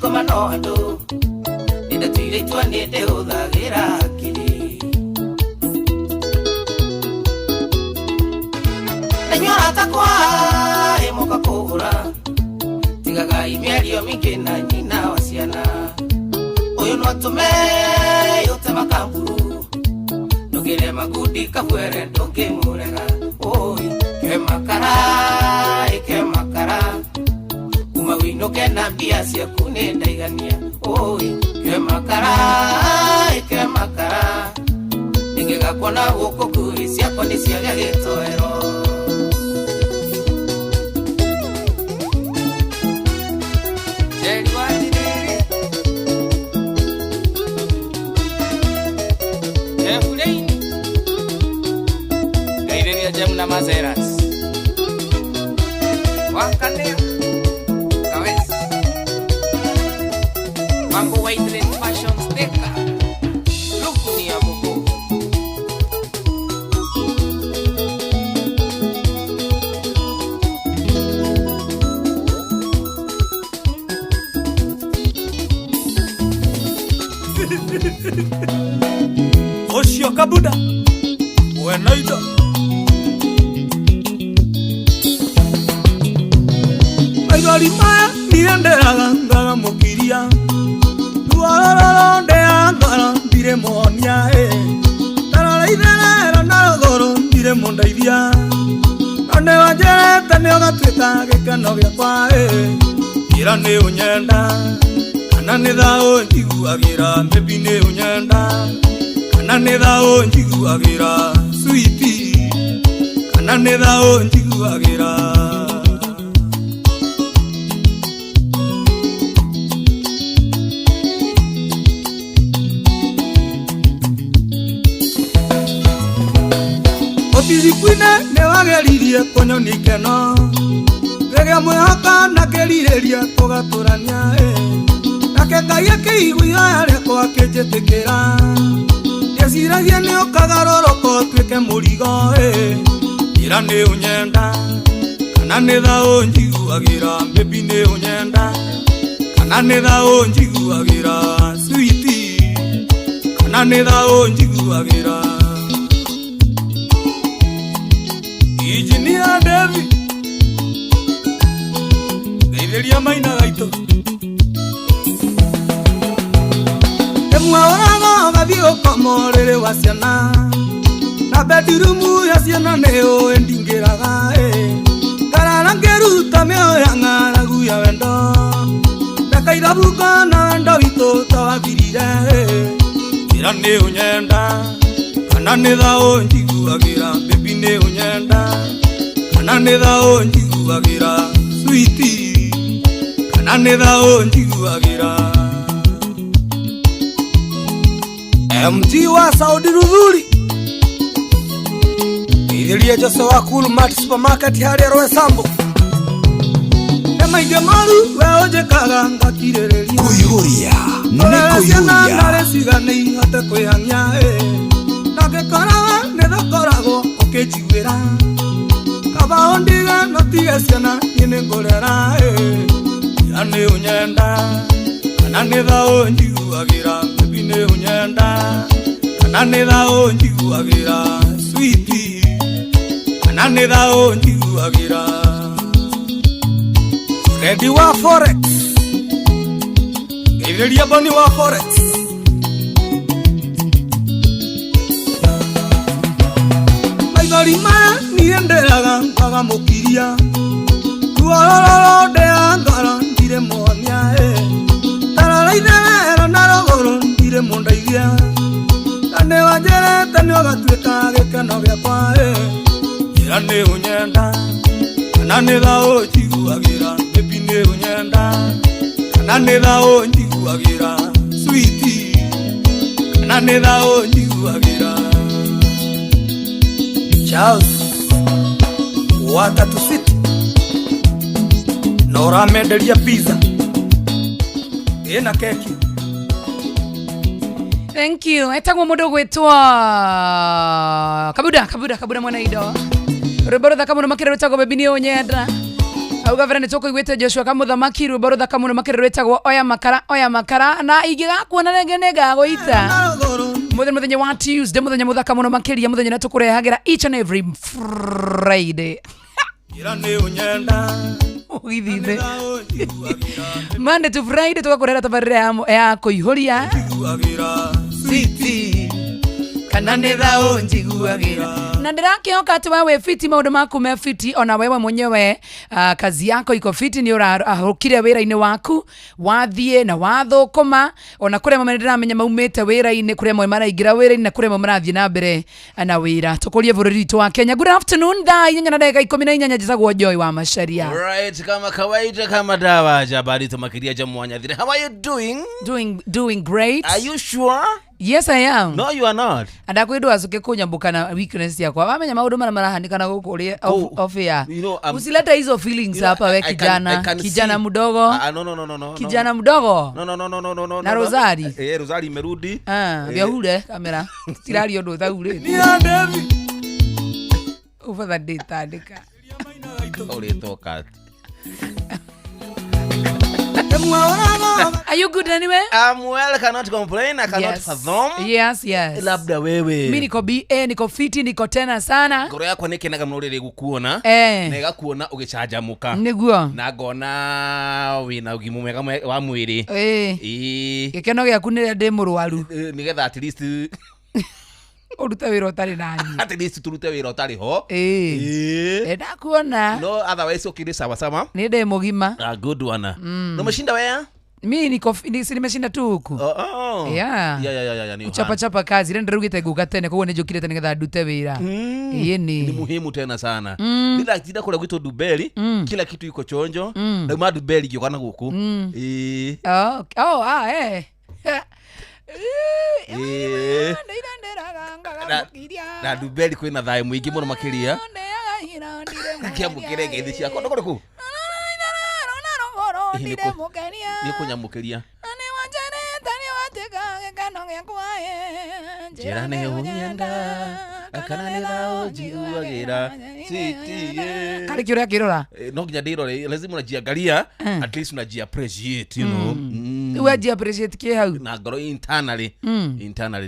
Koma no andũ nĩndatuire itua nĩndĩhũthagĩra hakiri na inyuĩ arata akwa ĩ mũka kũgũra tigagai mĩario mĩingĩ na nyina wa ciana ũyũ no atũme ũte makamburu ndũngĩre magundi kabwere ndũngĩmũrega ũi ke makara ĩ ke makara kuma wĩinũke na mbia ciaku nĩ ndaigania ũi ke makara ĩ ke makara ningĩgakuona gũkũ ngui ciakwa nĩ ciagĩa gĩtoero. Jerry wa Ndiriri. Jeff Lane. Geithĩria Jem na Mazeras. Wakanĩa. Kawes. Mambo White Fashion Sticker. Luku ni ya Bobo. Ũcio kabuda wena indo maithori maya ndirĩ ndĩraga ngagamũkiria ruorororo ndĩa ngoro ndirĩ mũhonia ĩ ndarora itherero na rũgũrũ ndirĩ mũndeithia no nĩ wanjĩrĩte nĩ ũgatuĩka gĩkeno gĩakwa ĩ njĩra nĩ ũnyenda kana nĩ thaũ njiguagĩra mbebi nĩ ũnyenda kana nĩ thaũ njiguagĩra switi kana nĩ thaũ njiguagĩra. Ũtirikwine nĩ wageririe kũnyonia ikeno rĩrĩa mwĩhoka na kĩrirĩria tũgatũrania ĩ nake Ngai akĩigua ihoya rĩakwa akĩnjĩtĩkĩra ndĩciragia nĩ ũkagarũrũka ũtuĩke mũrigo ĩ njĩra nĩ ũnyenda kana nĩ thaũ njiguagĩra mbebi nĩ ũnyenda kana nĩ thaũ njiguagĩra switi kana nĩ thaũ njiguagĩra. Injinia Devi geithĩria maina gaitũ ĩmwe ũraga ũgathiĩ ũkoma ũrĩrĩ wa ciana na bedrumu ya ciana nĩ ũĩ ndingĩraga ĩ ngarara ngĩruta mĩoyo ya ng'aragu ya wendo reka ithabuko na wendo witũ tawathirire ĩ njĩra nĩ ũnyenda kana nĩ thaũ njiguagĩra mbebi nĩ ũnyenda kana nĩ thaũ njiguagĩra switi kana nĩ thaũ njiguagĩra. MG wa Saudi Ruthuri geithĩria Jose wa Cool Mart Supermarket harĩa Roysambu nĩ maingĩ moru we ũnjĩkaga ngakirĩrĩria Kũihũria nĩ Ũrere ciana kũihũria. narĩ cigana ihote kwĩhang'ia ĩ na ngĩkora we nĩ tũkoragwo ũkĩnjiguĩra kaba ũndige no tige ciana niĩ nĩ ngũrera ĩ ira nĩ ũnyenda kana nĩ thaũ njiguagĩra mbebi nĩ ũnyenda kana nĩ thaũ njiguagĩra switi kana nĩ thaũ njiguagĩra. Fredi wa Forex geithĩria Boni wa Forex maithori maya niĩ ndĩraga ngagamũkiria ruorororo ndĩa ngoro ndirĩ mũhonia ĩ ndarora itherero na rũgũrũ ndirĩ mũndeithia na nĩ wanjĩrĩte nĩ ũgatuĩka gĩkeno gĩakwa ĩ njĩra nĩ ũnyenda kana nĩ thaũ njiguagĩra mbebi nĩ ũnyenda kana nĩ thaũ njiguagĩra switi kana nĩ thaũ njiguagĩra. Charles wa Tatu City na ũramenderia pizza ĩna keki. Thank you. Etagwo mundu gwitwo Kabuda, Kabuda, Kabuda mwana indo. Rwimbo ruthaka muno makĩria rwĩtagwo Baby nĩ ũnyenda. Hau gabere nĩ tũkũiguĩte Joshua Kamũthamaki, rwĩmbo rũthaka mũno makĩria rwĩtagwo oya makara oya makara, na ingĩgakuona rĩngĩ nĩngagũita. Mũthenya mũthenya wa Tuesday, mũthenya mũthaka mũno makĩria, mũthenya ũrĩa tũkũrehagĩra each and every Friday. Ira nĩ ũnyenda. Ũgithithe Monday to Friday tũgakũrehera tabarĩra ya kũihũria Sweetie, kana nĩ thaũ njiguagĩra, na ndĩrakĩhoka atĩ we wĩ fiti, maũndũ maku me fiti, ona wewe mwenyewe kazi yako iko fiti, nĩ ũrahũkire wĩra-inĩ waku, wathiĩ na wathũkũma, ona kũrĩa amwe ndĩramenya maumĩte wĩra-inĩ, kũrĩa amwe maraingĩra wĩra-inĩ, na kũrĩa amwe marathiĩ na mbere na wĩra. Tũkũrie bũrũri witũ wa Kenya. Good afternoon, thaa 8:18, njĩtagwo Joy wa Macharia. Right, kama kawaida, kama dawa jabari tumakiria jamwanyathire. How are you doing? Doing great. Are you sure? Yes, I am. No, you are not. Andakwä wacuke kũnyambũka na weakness yakwa, wamenya maũndũ marĩa marahanĩkana gũkũ rĩ off air. You know, Usilete hizo feelings You know, hapa we I can- kijana I can kijana see. mdogo. Ah, no, no, no, no, no. Kijana mdogo. No, no, no, no, no, no, no. Na no. Rosari. Eh, Rosari imerudi. Ah, vyahure kamera tiraria ũndũ ũtahurĩte. Nia David. Ũbatha ndĩtandĩka. Ũrĩtoka. Emwaoraga. Are you good anyway? I'm well, cannot complain, I cannot Yes. fathom. Yes. Labda wewe. Mi niko ba, niko fiti, niko tena sana. Ngoro yakwa nĩ ĩkenaga mũno rĩrĩa ĩgũkuona. Na ĩgakuona ũgĩcanjamũka. Nĩguo. Na ngona wĩna ũgima mwega wa mwĩrĩ. Ĩĩ. Gĩkeno gĩaku nĩ rĩrĩa ndĩ mũrwaru. Nĩgetha at least Ũrute wĩra ũtarĩ nani. At least turute wĩra ũtarĩ ho. Ĩĩ. Ndakuona. No otherwise ukiri sawa sawa. Nĩ ndĩ mũgima. Ah, good one. No umeshinda wewe? Mi niko si nimeshinda tu huku. Oh, oh. Yeah. Yeah, ni Kuchapa chapa kazi rä ndĩraugĩte ngũka tene, koguo nĩ njũkire tene nĩgetha ndute wĩra. Ĩĩ. Ni Nĩ muhimu tena sana. Ndiratinda kũrĩa gwitũ Dubeli, kila kitu iko chonjo. Ndauma Dubeli ngĩũka na gũkũ. Ĩĩ. Oh, oh, ah, eh. Ĩĩ. Na Dubeli kwĩna thayũ mũingĩ mũno makĩria. Kĩamũkĩre ngeithi ciakwa. Ndũkũrĩ kũ? Nĩ kũnyamũkĩria. Njĩra nĩ ũnyenda, kana nĩ thaũ njiguagĩra. Sweetie. Karĩ kĩ ũrĩa akĩrora? No nginya ndĩrore, lazima unajiangalia, at least unajiappreciate, you know. Weji appreciate kĩ hau? Na ngoro internally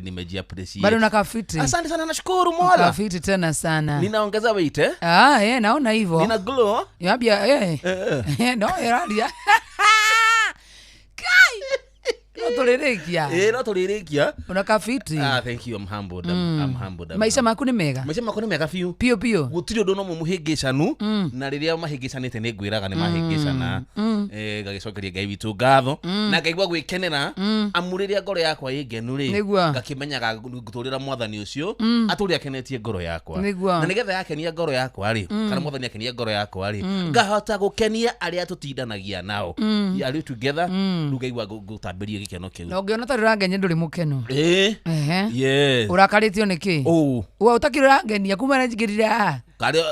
nimejiappreciate. Bado unakaa fiti. Asante sana, nashukuru Mola. Kafiti tena sana. Ninaongeza weight, eh? Ah, naona hivyo. Nina glow. Yambia eh. No ĩraria. Kai. No tũrĩrĩkia. No tũrĩrĩkia. Unakaa fiti. Ah, thank you, I'm humbled. I'm humbled. I'm Maica maku nĩ mega. Maica makwa nĩ mega biũ. Piũ piũ. Gũtirĩ ũndũ no mũhĩngĩcanu, na rĩrĩa mahĩngĩcanĩte nĩ ngwĩraga nĩ mahĩngĩcana. Ngagĩcokeria Ngai witũ ngatho na ngaigua gwĩkenera, amu rĩrĩa ngoro yakwa ĩ ngenu rĩ, Nĩguo. ngakĩmenyaga ngũtũrĩra mwathani ũcio atũrĩ akenetie ngoro yakwa. Nĩguo. Na nĩgetha yakenia ngoro yakwa rĩ, kana mwathani akenia ngoro yakwa rĩ, ngahota gũkenia arĩa tũtindanagia nao. Are you together? Rĩu ngaigua ngũtambĩrie gĩkeno kĩu. Na ũngĩona tarĩ ũrangenia ndũrĩ mũkenu. Ĩĩ. Ehe. Yes. Ũrakarĩtio nĩ kĩ? Oh. Wa ũtakĩrĩ ũrangenia kuma na njingĩrire haha. Karĩa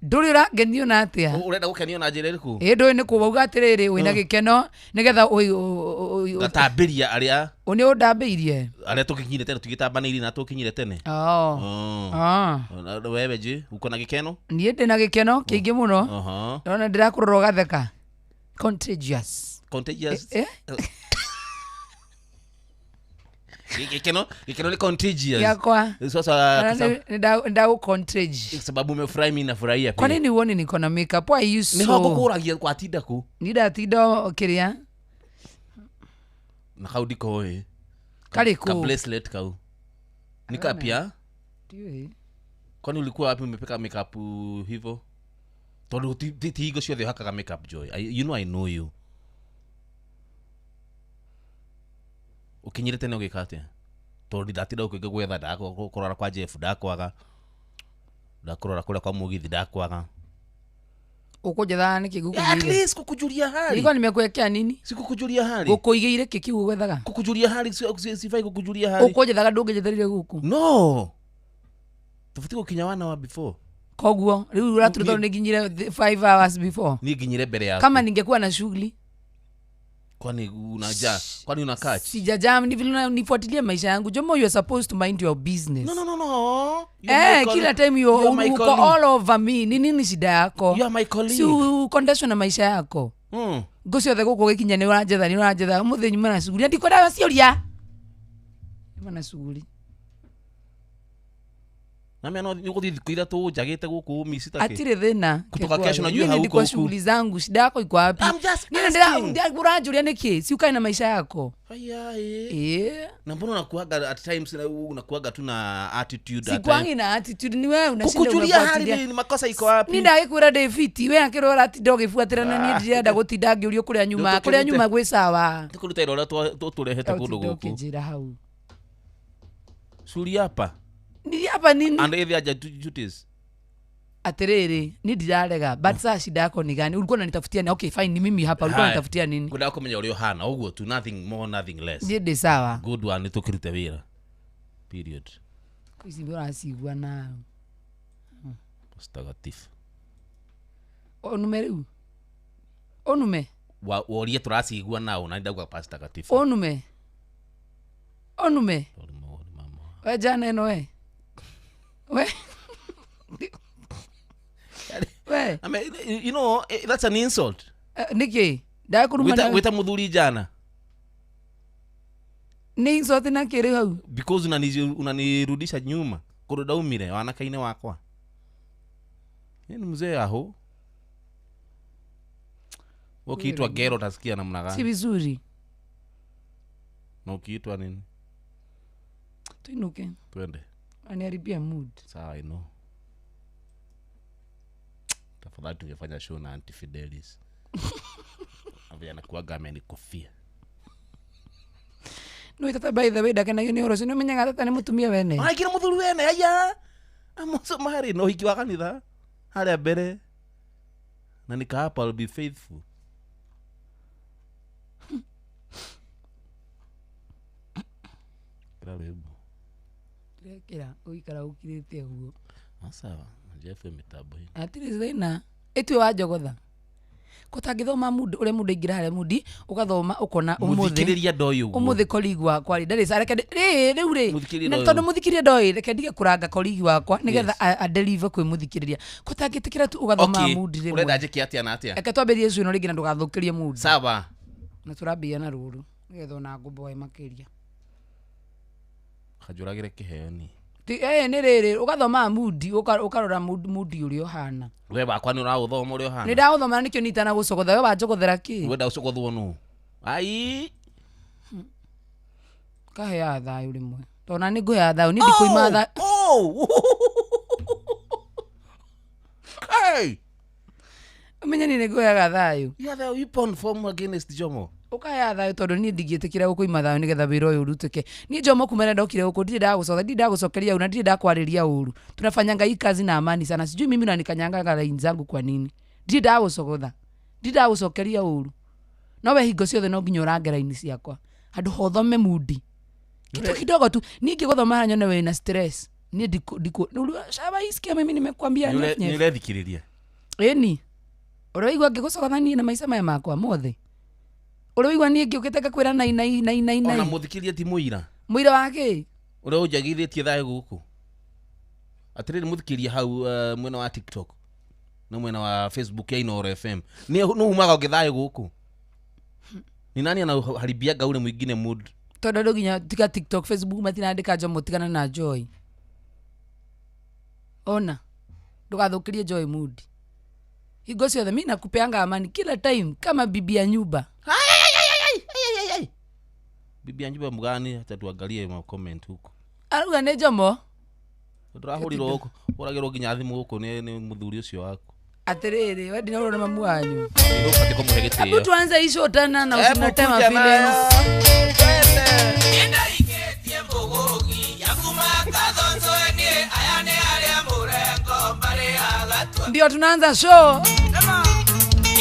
Ndũrĩ ũrangenio na atĩa? Ũrenda gũkenio na njĩra ĩrĩkũ? Ĩ ndũĩ nĩ kũ wauga atĩrĩrĩ, wĩna gĩkeno nĩgetha Ngatambĩria arĩa nĩ ũndambĩirie. Arĩa tũkinyire tene, tũgĩtambanĩirie na tũkinyire tene. Oh. Oh. Ah. Na wewe je, uko na gĩkeno? Niĩ ndĩ na gĩkeno kĩingĩ mũno. Ndona ndĩrakũrora ũgatheka. Contagious. Contagious. Eh? Gĩkeno nĩ contagious. Yakwa. Sasa Nĩ ndagũ contage. Sababu umefurahi, mimi nafurahia pia. Kwa nini uone niko na makeup? Why you Nĩho so? ngũkũragia gwatinda kũ? Ni ndatinda kĩrĩa? Na kau ndikoĩ. Karĩ Ka kũ? Bracelet kau. Ni kapia? Ndiũĩ. Kwani ulikuwa wapi umepeka makeup hivyo? Tondũ ti hingo ciothe ũhakaga makeup, Joy. You know I know you. Ũkinyire tene ũgĩka atĩa? Tondũ ndatinda gũkũ gwetha, ndakũrora kwa Jeff ndakwaga, ndakũrora kũrĩa kwa Mũgithi ndakwaga. Ũkũnjethaga nĩkĩ At ngũkũigĩire? least kukujulia hali. Nilikuwa nimekuwekea nini? Sikukujulia hali. Ngũkũigĩire kĩ kĩu ũgwethaga? Kukujulia hali, sifai kukujulia hali. Ũkũnjethaga ndũngĩnjetherire gũkũ. No. Tũbatiĩ gũkinya 1 hour before. Koguo rĩu ũratura tondũ nĩnginyire 5 hours before. Niĩ nginyire mbere yaku. Kama ningekuwa na shughuli. Kwani unajaa? Kwani unakaa? Sijajam, ni vile nifuatilie maisha yangu. Jomo, you are supposed to mind your business. No, no, no, no. You are Eh, my kila time you are my uko colleague. all over me. Ni nini shida yako? You are my colleague. Si ukondeshwe na maisha yako. Ngũ ciothe gũkũ gĩkinya nĩ ũranjetha, nĩ ũranjetha. Ũmũthĩ nyuma na shughuli. Na ndikwendaga ciũria. Nyuma na shughuli. Na mimi no nĩũgũthiĩ thikũ ithatũ njagĩte gũkũ misi take. Atirĩ thĩna. Kutoka kesho najua Mimi hauko ndikwa huku. shughuli zangu, shida yako iko wapi? I'm just Nini asking. ũranjũria nĩkĩ? Si ukae na maisha yako. Aya, eh. Eh. Na mbona unakuaga at times unakuaga tu na attitude at times. Sikwangi na attitude, ni wewe unashinda Kukujulia hali umefuatilia. ni makosa iko wapi? Ni ndagĩkwĩra ndĩ fiti, we akĩrora atinda ũgĩbuatĩra na niĩ ndirenda gũtinda ngĩũrio kũrĩa nyuma, Nĩtũkĩrute. kũrĩa nyuma gwĩ sawa. Tukuruta ira ũrĩa tũrehete kũndũ Ũtinda gũkũ. ũkĩnjĩra hau. Suri hapa. Ni hapa nini? And either aja duties. Atiriri, ni ndirarega, but saa shida yako ni gani? Ulikuwa unanitafutia ni okay fine, ni mimi hapa. Ulikuwa Haya. unanitafutia nini? Ngwendaga kũmenya ũrĩa ũhana ũguo tu, nothing more nothing less. Niĩ ndĩ sawa. Good one, nĩtũkĩrute wĩra. Period. Ici ũracigua na Mtakatifu. Onume rĩu. Onume. Worie tũracigua nao na ndauga Pastor Takatifu. Onume. Onume. We jana ĩno we. We. We. I mean, you know, that's an insult. Nĩkĩ? Ndakũruma na Wita muthuri jana. Nĩ insult na kĩrĩ hau? Because unanirudisha nyuma. Kũndũ ndaumire wanake-inĩ wakwa. Ni mzee aho. Ukiitwa gero utasikia namna gani? Si vizuri. Na ukiitwa nini? Tuinuke. Twende. Aniharibia mood. Sawa, I know. Tafadhali tungefanya show na Auntie Fidelis. Avya anakuaga amenikofia. No itata by the way ndakenagio nĩ ũhoro ũcio. Nĩ ũmenyaga tata nĩ mũtumia wene. Ai kira mũthuri wene aya. I'm also married no hiki wa kanitha harĩa mbere. Na nikaapa I'll be faithful. Kira rwĩmbo. Ndĩrekĩra ũgĩikara ũkirĩte ũguo. Sawa, Jeff mĩtambo ĩno. Hatirĩ thĩna. Ĩtue wanjogotha. Kũtangĩthoma mood ũrĩa mũndũ aingĩra harĩa mood, ũgathoma ũkona ũmũthĩ. Mũthikĩrĩria ndoĩ ũguo. Ũmũthĩ colleague wakwa rĩ, ndarĩ sa, reke rĩ, rĩu rĩ, Mũthikĩrĩria na ndoĩ tondũ ũguo. mũthikĩrĩria ndoĩ, reke ndige kũranga colleague wakwa, nĩgetha Yes. a deliver kwĩ mũthikĩrĩria. Kũtangĩtĩkĩra tu ũgathoma Okay, mood rĩmwe. ũrenda njĩke atĩa na atĩa? Reke twambĩrĩrie issue ĩno rĩngĩ na ndũgathũkĩrie mood. Sawa. Na tũrambĩrĩria na rũrũ, nĩgetha ona ngũmboe makĩria. Kanjũragĩre kĩheo niĩ. Nĩ rĩrĩ, ũgathoma mood, ũkarora mood ũrĩa ũhana. We wakwa nĩ ũraũthoma ũrĩa ũhana? Nĩ ndaũthoma na nĩkĩo niĩ itanagũcogotha, we wanjogothera kĩ? Wenda ũcogothwo nũ? Ai. Kaheaga thayũ rĩmwe. Tondũ ona nĩ ngũheaga thayũ, niĩ ndikũima thayũ. Oh! Hey! Ũmenye niĩ nĩ ngũheaga thayũ. You have a weapon formed against Jomo. Ũkaheaga thayũ tondũ niĩ ndingĩtĩkĩra gũkũima thayũ nĩgetha wĩra ũyũ ũrutĩke. Niĩ Jomo kuma rĩrĩa ndokire gũkũ ndirĩ ndagũcotha, ndirĩ ndagũcokeria ũru na ndirĩ ndakwarĩria ũru. Tunafanyanga hii kazi na amani sana. Sijui mimi unanikanyanga line zangu kwa nini. Ndirĩ ndagũcogotha, ndirĩ ndagũcokeria ũru. No we hingo ciothe no nginya ũrange line ciakwa. Handũ ha ũthome mudi. Kitu kidogo tu. Niĩ ingĩgũthoma haha nyone wĩna stress. Niĩ ndiku, shaba isikia mimi nimekuambia nyef nyef. Nĩ ũrethikĩrĩria? Ĩni. Ũraigua ngĩgũcogotha niĩ na maica maya makwa mothe? Ũraigua niĩ ngĩũkĩte ngakwĩra nai nai nai nai nai. Ona mũthikĩrĩria ti mũira. Mũira wa kĩ? Ũrĩa ũnjagithĩtie thayũ gũkũ. Atĩrĩrĩ mũthikĩrĩria hau mwena wa TikTok na mwena wa Facebook ya Inooro FM. Nĩ umaga ũngĩ thayũ gũkũ. Ni nani anaharibiaga ule mwingine mood? Tondũ andũ nginya tiga TikTok, Facebook matirandĩka Jomo tigana na Joy. Ona ndũgathũkĩrie Joy mood. Hingo ciothe mimi nakupeanga amani kila time kama bibi ya nyumba. Bibi ya nyumba mgani? Acha tuangalie ma comment huko. Arauga nĩ Jomo. Ndũrahũrirwo gũkũ, ũragĩrwo nginya thimũ gũkũ nĩ mũthuri ũcio waku. Atĩrĩrĩ, we ndinaũrwo nĩ mamu wanyu. Nĩ ũbatiĩ kũmũhe gĩtĩo. Hebu tuanze hii show tena na Hebu usinatema kuja nayo. feelings. Nĩndaikĩtie mũgũgi yaku makathonzwe aya nĩ arĩa mũrengo marĩaga tua. Ndio tunaanza show.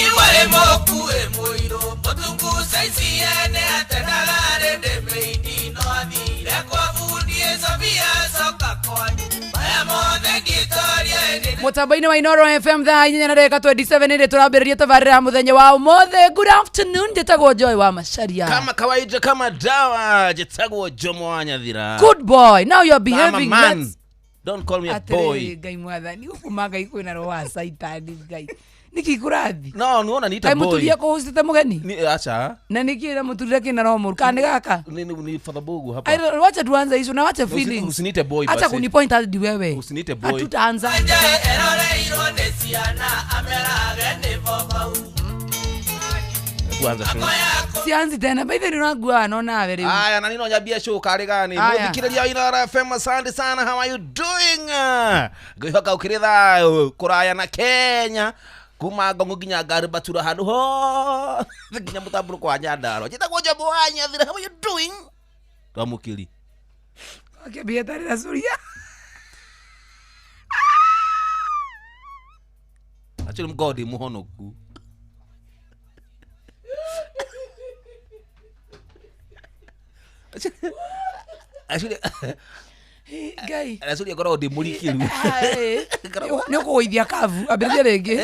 Iwale moku e mũirũ mũtungu saizi ene atendaga rĩndĩ mĩindi no athire kwa bundi ĩcobia coka kwanyu maya mothe ngĩtoria Mutambo-inĩ wa Inoro FM thaa inya na ndagĩka 27 nĩ tũrambĩrĩria tabarĩra ya mũthenya wa ũmũthĩ. Good afternoon, njĩtagwo Joy wa Macharia. Kama kawaida, kama dawa, njĩtagwo Jomo wa Nyathira. Good boy, now you're I'm a behaving. man. Let's- Don't call me a Atĩrĩrĩ, boy. Ngai mwathani kuma Ngai kwĩna roho wa caitani Ngai nĩkĩ kũrathi No, niona niita kaĩ boy. mũturia kũhũcĩte mũgeni Ni acha. na nĩkĩ na mũturire kĩna roho mũru kana nĩ gaka Ni Father Bogu hapa. Wacha tuanze hizo na wacha Usi- feelings. Usiniite boy Acha basi. kunipoint hadi wewe. Usiniite boy. Hatutaanza. Kuanza show. Sianzi tena. By the way unagua naona wewe rĩu. Aya, na nino nyambia show karĩ gani? Aya. Mũthikĩrĩria wa Inoro FM, asante sana. How are you doing? Ngwĩhoka ũkĩrĩ thayũ kũraya na Kenya kuma Ngong'o nginya Ngaribatura handũ hothe nginya mũtambũrũko wa Nyandarua. Njĩtagwo Jomo wa Nyathira. How are you doing? Twamũkĩri. Akĩambia tarĩ na curia. Actually mgodi ndĩ mũhonoku. Actually, Ngai. actually ngoragwo ndĩ mũrikĩru. Nĩ ũkũgũithia kabu. Ambĩrĩria rĩngĩ.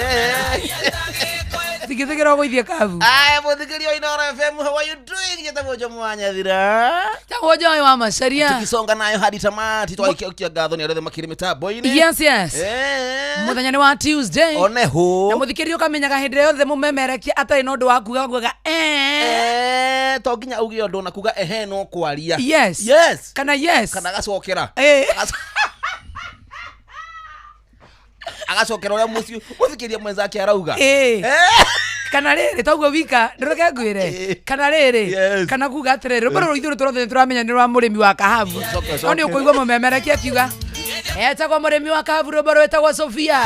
Tingĩtĩkĩra ũgũithie kabu. Aya, mũthikĩria wa Inoro FM, how are you doing? Njĩtagwo Jomo wa Nyathira. Tagwo Joy wa Macharia. Tukisonga nayo hadi tamati twagĩkĩokia ngatho nĩ arĩa othe makĩrĩ mĩtambo-inĩ. Yes. Eh. Mũthenya nĩ wa Tuesday. One hũ. Na mũthikĩria ũkamenyaga hĩndĩ ĩrĩa yothe mũmemerekia atarĩ na ũndũ wa kuga kugaga eh. Eh, to nginya uge ũndũ na kuga ehe no kwaria. Yes. Yes. Kana yes. Kana agacokera. Eh. Agacokera ũrĩa mũciĩ mũthikĩria mwenzake arauga. Eh. Eh. Kana rĩrĩ toguo wika ndũreke ngwĩre Eh. kana rĩrĩ Yes. kana kuga atĩrĩrĩ rũmbo rũrũ ithuĩ tũrothe nĩtũramenya nĩ rwa mũrĩmi wa kahabu Coka, no nĩ coka. ũkũigua mũmemerekia akiuga etagwo mũrĩmi wa kahabu rwĩmbo rwĩtagwo Sofia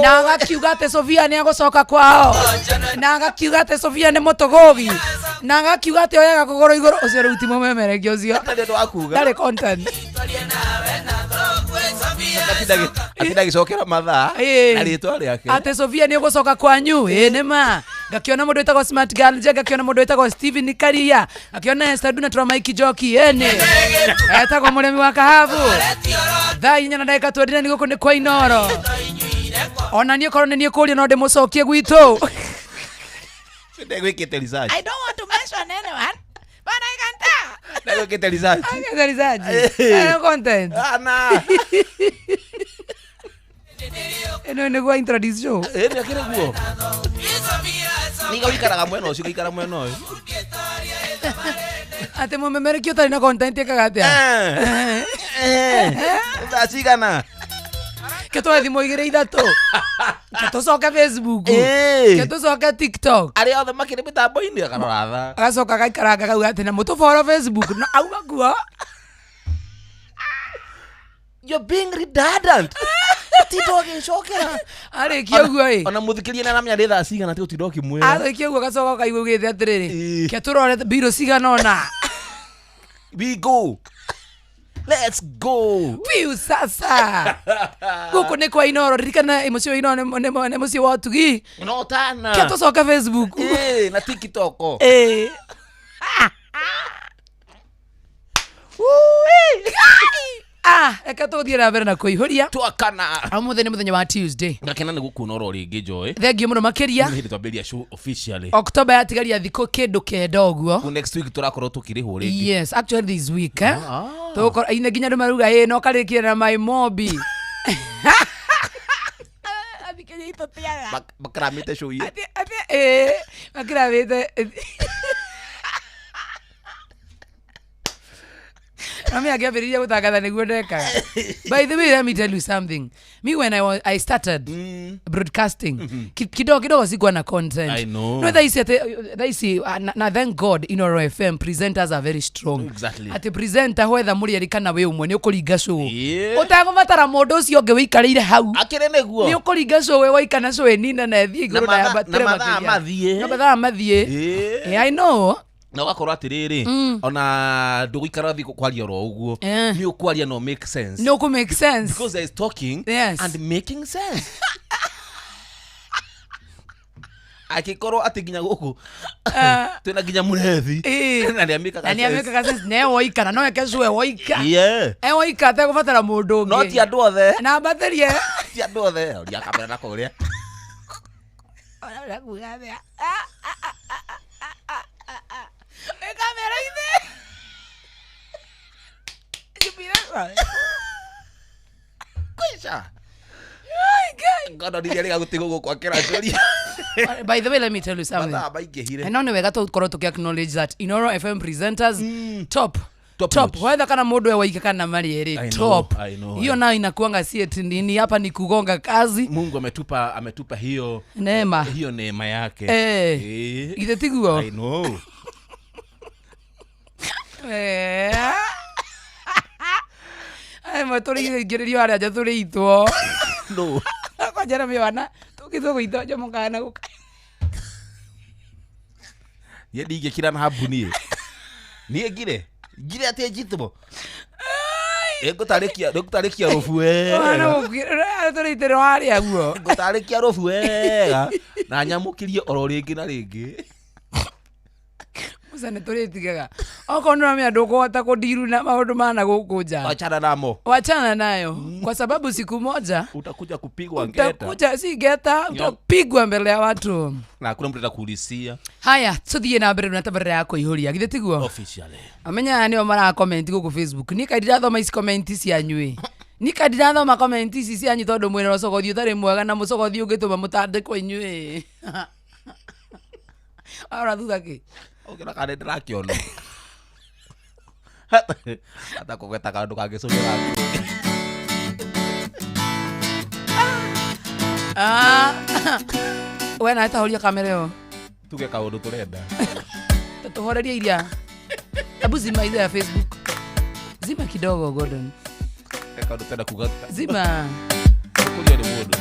na agakiuga atĩ Sofia nĩ agũcoka kwao na agakiuga atĩ Sofia nĩ mũtũgũgi na agakiuga atĩ oyaga kũgũrũ igũrũ ũcio rĩu ti mũmemerekia ũcio Ndarĩ ũndũ wa kuga. ndarĩ content Atinda agĩcokera mathaa Eh. na rĩtwa rĩake. Atĩ Sofia nĩ ũgũcoka kwanyu ĩ nĩ ma ngakiona mũndũ wĩtagwo Smart Girl je ngakiona mũndũ wĩtagwo Steven Karia ngakiona Esther Duna tũra Mike Njoki ĩnĩ etagwo mũrĩmi wa kahabu thaa inya na ndagĩka 29 gũkũ nĩ kwa Inoro ona niĩ korwo nĩ niĩ kũria no ndĩmũcokie gwitũ. Ndegwĩkĩte research. I don't want to mention anyone but I can tell. Ndegwĩkĩte research. Agĩte research. Eh. Eh, content. Ana. Ĩno nĩguo introduce show. Ĩ nĩ akĩrĩ guo. Niga ũikaraga mwena ũcio ũgaikara mwena ũyũ. Atĩ mũmemerekia ũtarĩ na content ĩkaga atĩa? Eh. Eh. Thaa cigana? Ke twoe thimũ igĩrĩ ithatũ ke tũcoke Facebook Eh. ke tũcoke TikTok Arĩa othe makĩrĩ mĩtambo-inĩ akarora thaa. agacoka agaikaranga akauga atĩ na mũtũboro Facebook no auma kuo. You're being redundant. Tinda ũgĩcokera. Arĩkia ũguo ĩ Ona mũthikĩria nĩ aramenya nĩ thaa cigana ti ũtinda ũkĩmwĩra. arĩkia ũguo agacoka ũkaigua ugĩte atĩrĩrĩ Ĩ. ke tũrore mbirũ cigana ũna. We go. Let's go. Piu sasa gũkũ nĩ kwa Inoro ririkana mũciĩ wa Inoro nĩ mũciĩ wa ũtugi No tana. ke tũcoke Facebook. Eh, na TikTok. Ĩ. Ah, reke tũthiĩ na mbere na kũihũria Twakana. ũmũthĩ nĩ mũthenya wa Tuesday. Ngakena nĩ gũkuona oro rĩngĩ Joy. Thengiũ mũno makĩria. Nĩ hĩndĩ twambĩrĩria show officially. October yatigaria thikũ kĩndũ kenda ũguo. Ku next week tũrakorwo tũkĩrĩhwo rĩngĩ. Yes, actually this week eh? Ah. Tũgũkorwo ine nginya andũ maruga ĩ no karĩkire na my mobi. Athikĩrĩria itũ tiaga. Makaramĩte show iria. Atĩ ĩ makiramĩte Mami akĩambĩrĩria gũtangatha nĩguo ndekaga. By the way, let me tell you something. Me when I started broadcasting kidogo kidogo sikuwa na content. I know. No thaa ici atĩ thaa ici ah, na thank God Inoro FM presenters are very strong. Exactly. Atĩ presenter whether mũrĩ erĩ kana wĩ ũmwe nĩ ũkũringa show. Yeah. Ũtegũbatara mũndũ ũcio ũngĩ wĩikarĩire hau. Akĩrĩ nĩguo. Nĩ ũkũringa show wĩ waika na show ĩnina na ĩthiĩ igũrũ Na na mathaa- yambatĩre na mathaa makĩria. mathiĩ. Na mathaa mathiĩ. Ĩĩ. Eh, I know. Na ũgakorwo atĩrĩrĩ ona ndũgũikara thĩ kwaria oro ũguo Eh. nĩ ũkwaria no make sense Nĩ ũkũ make sense. because there is talking Yes. and making sense. Angĩkorwo atĩ nginya gũkũ twĩna nginya mũrethi Ĩĩ. na nĩamĩkaga Na nĩamĩkaga sense na ewoika na no eke show ewoika. Yeah. Ewoika ategũbatara mũndũ No ti ũngĩ. andũ othe Na ambatĩrie. Ti andũ othe oria kamera na kũrĩa. Ona ũrakuga atĩa? Ah, ah, ah, ah, ah, ah, ah, ah. Wĩ kamera-inĩ. Njupire. Kwisha. Ai, Ngai. Ngono ndiria rĩga gũtigwo gũkũ akĩracũria. By the way, let me tell you something. Mathaa maingĩhire. No nĩ wega tũkorwo tũkĩ acknowledge that Inoro FM presenters top Top top notch. whether kana mũndũ e waike kana marĩ I erĩ know, top I know, hiyo nayo inakuanga si eti nini hapa ni kugonga kazi. Mungu ametupa hiyo Neema. Hiyo neema yake. Eh. Eh. Githĩ tiguo? I know. Eh. Ai ma tũrĩ ingĩrĩrio harĩa nja tũrĩitwo. No. Kwanjara mĩwana tũkĩtwo gũitwo njomo kana gũka. Niĩ ndingĩkira na habu niĩ. Niĩ ngire. Ngire atĩ njitwo. Ngũtarĩkia rũbu Ũhana wega. tũrĩitĩrwo harĩa guo. Ngũtarĩkia rũbu wega. Na nyamũkĩrie oro rĩngĩ na rĩngĩ. Musa nĩ tũrĩtigaga okorwo nĩ ũramenya ndũkũhota kũndiru na maũndũ mana gũkũ nja, Wachana namo. wachana nayo kwa sababu siku moja Utakuja kupigwa ngeta. utakuja si ngeta, utapigwa mbele ya watu. Na hakuna mtu atakuulizia. Haya, tuthiĩ na mbere na tabarĩra ya kũihũria, githĩ tiguo? Officially. Amenya aya nĩo marakomenti gũkũ Facebook. Niĩ kaĩ ndirathoma ici komenti cianyu ĩ, niĩ kaĩ ndirathoma komenti ici cianyu tondũ mwĩna ũcogothi ũtarĩ mwega na mũcogothi ũngĩtũma mũtandĩkwo inyuĩ. Ora thutha kĩ? Ũngĩona kana ndĩrakĩona. Hata kũgweta kaũndũ kangĩcũmĩra. Ah. We nawe tahoria kamera ĩyo. Tuge kaũndũ tũrenda. Tũhorerie iria. Hebu zima ile ya Facebook. Zima kidogo, Gordon. Kaũndũ tũrenda kuga. Zima. Kũria nĩ mũndũ.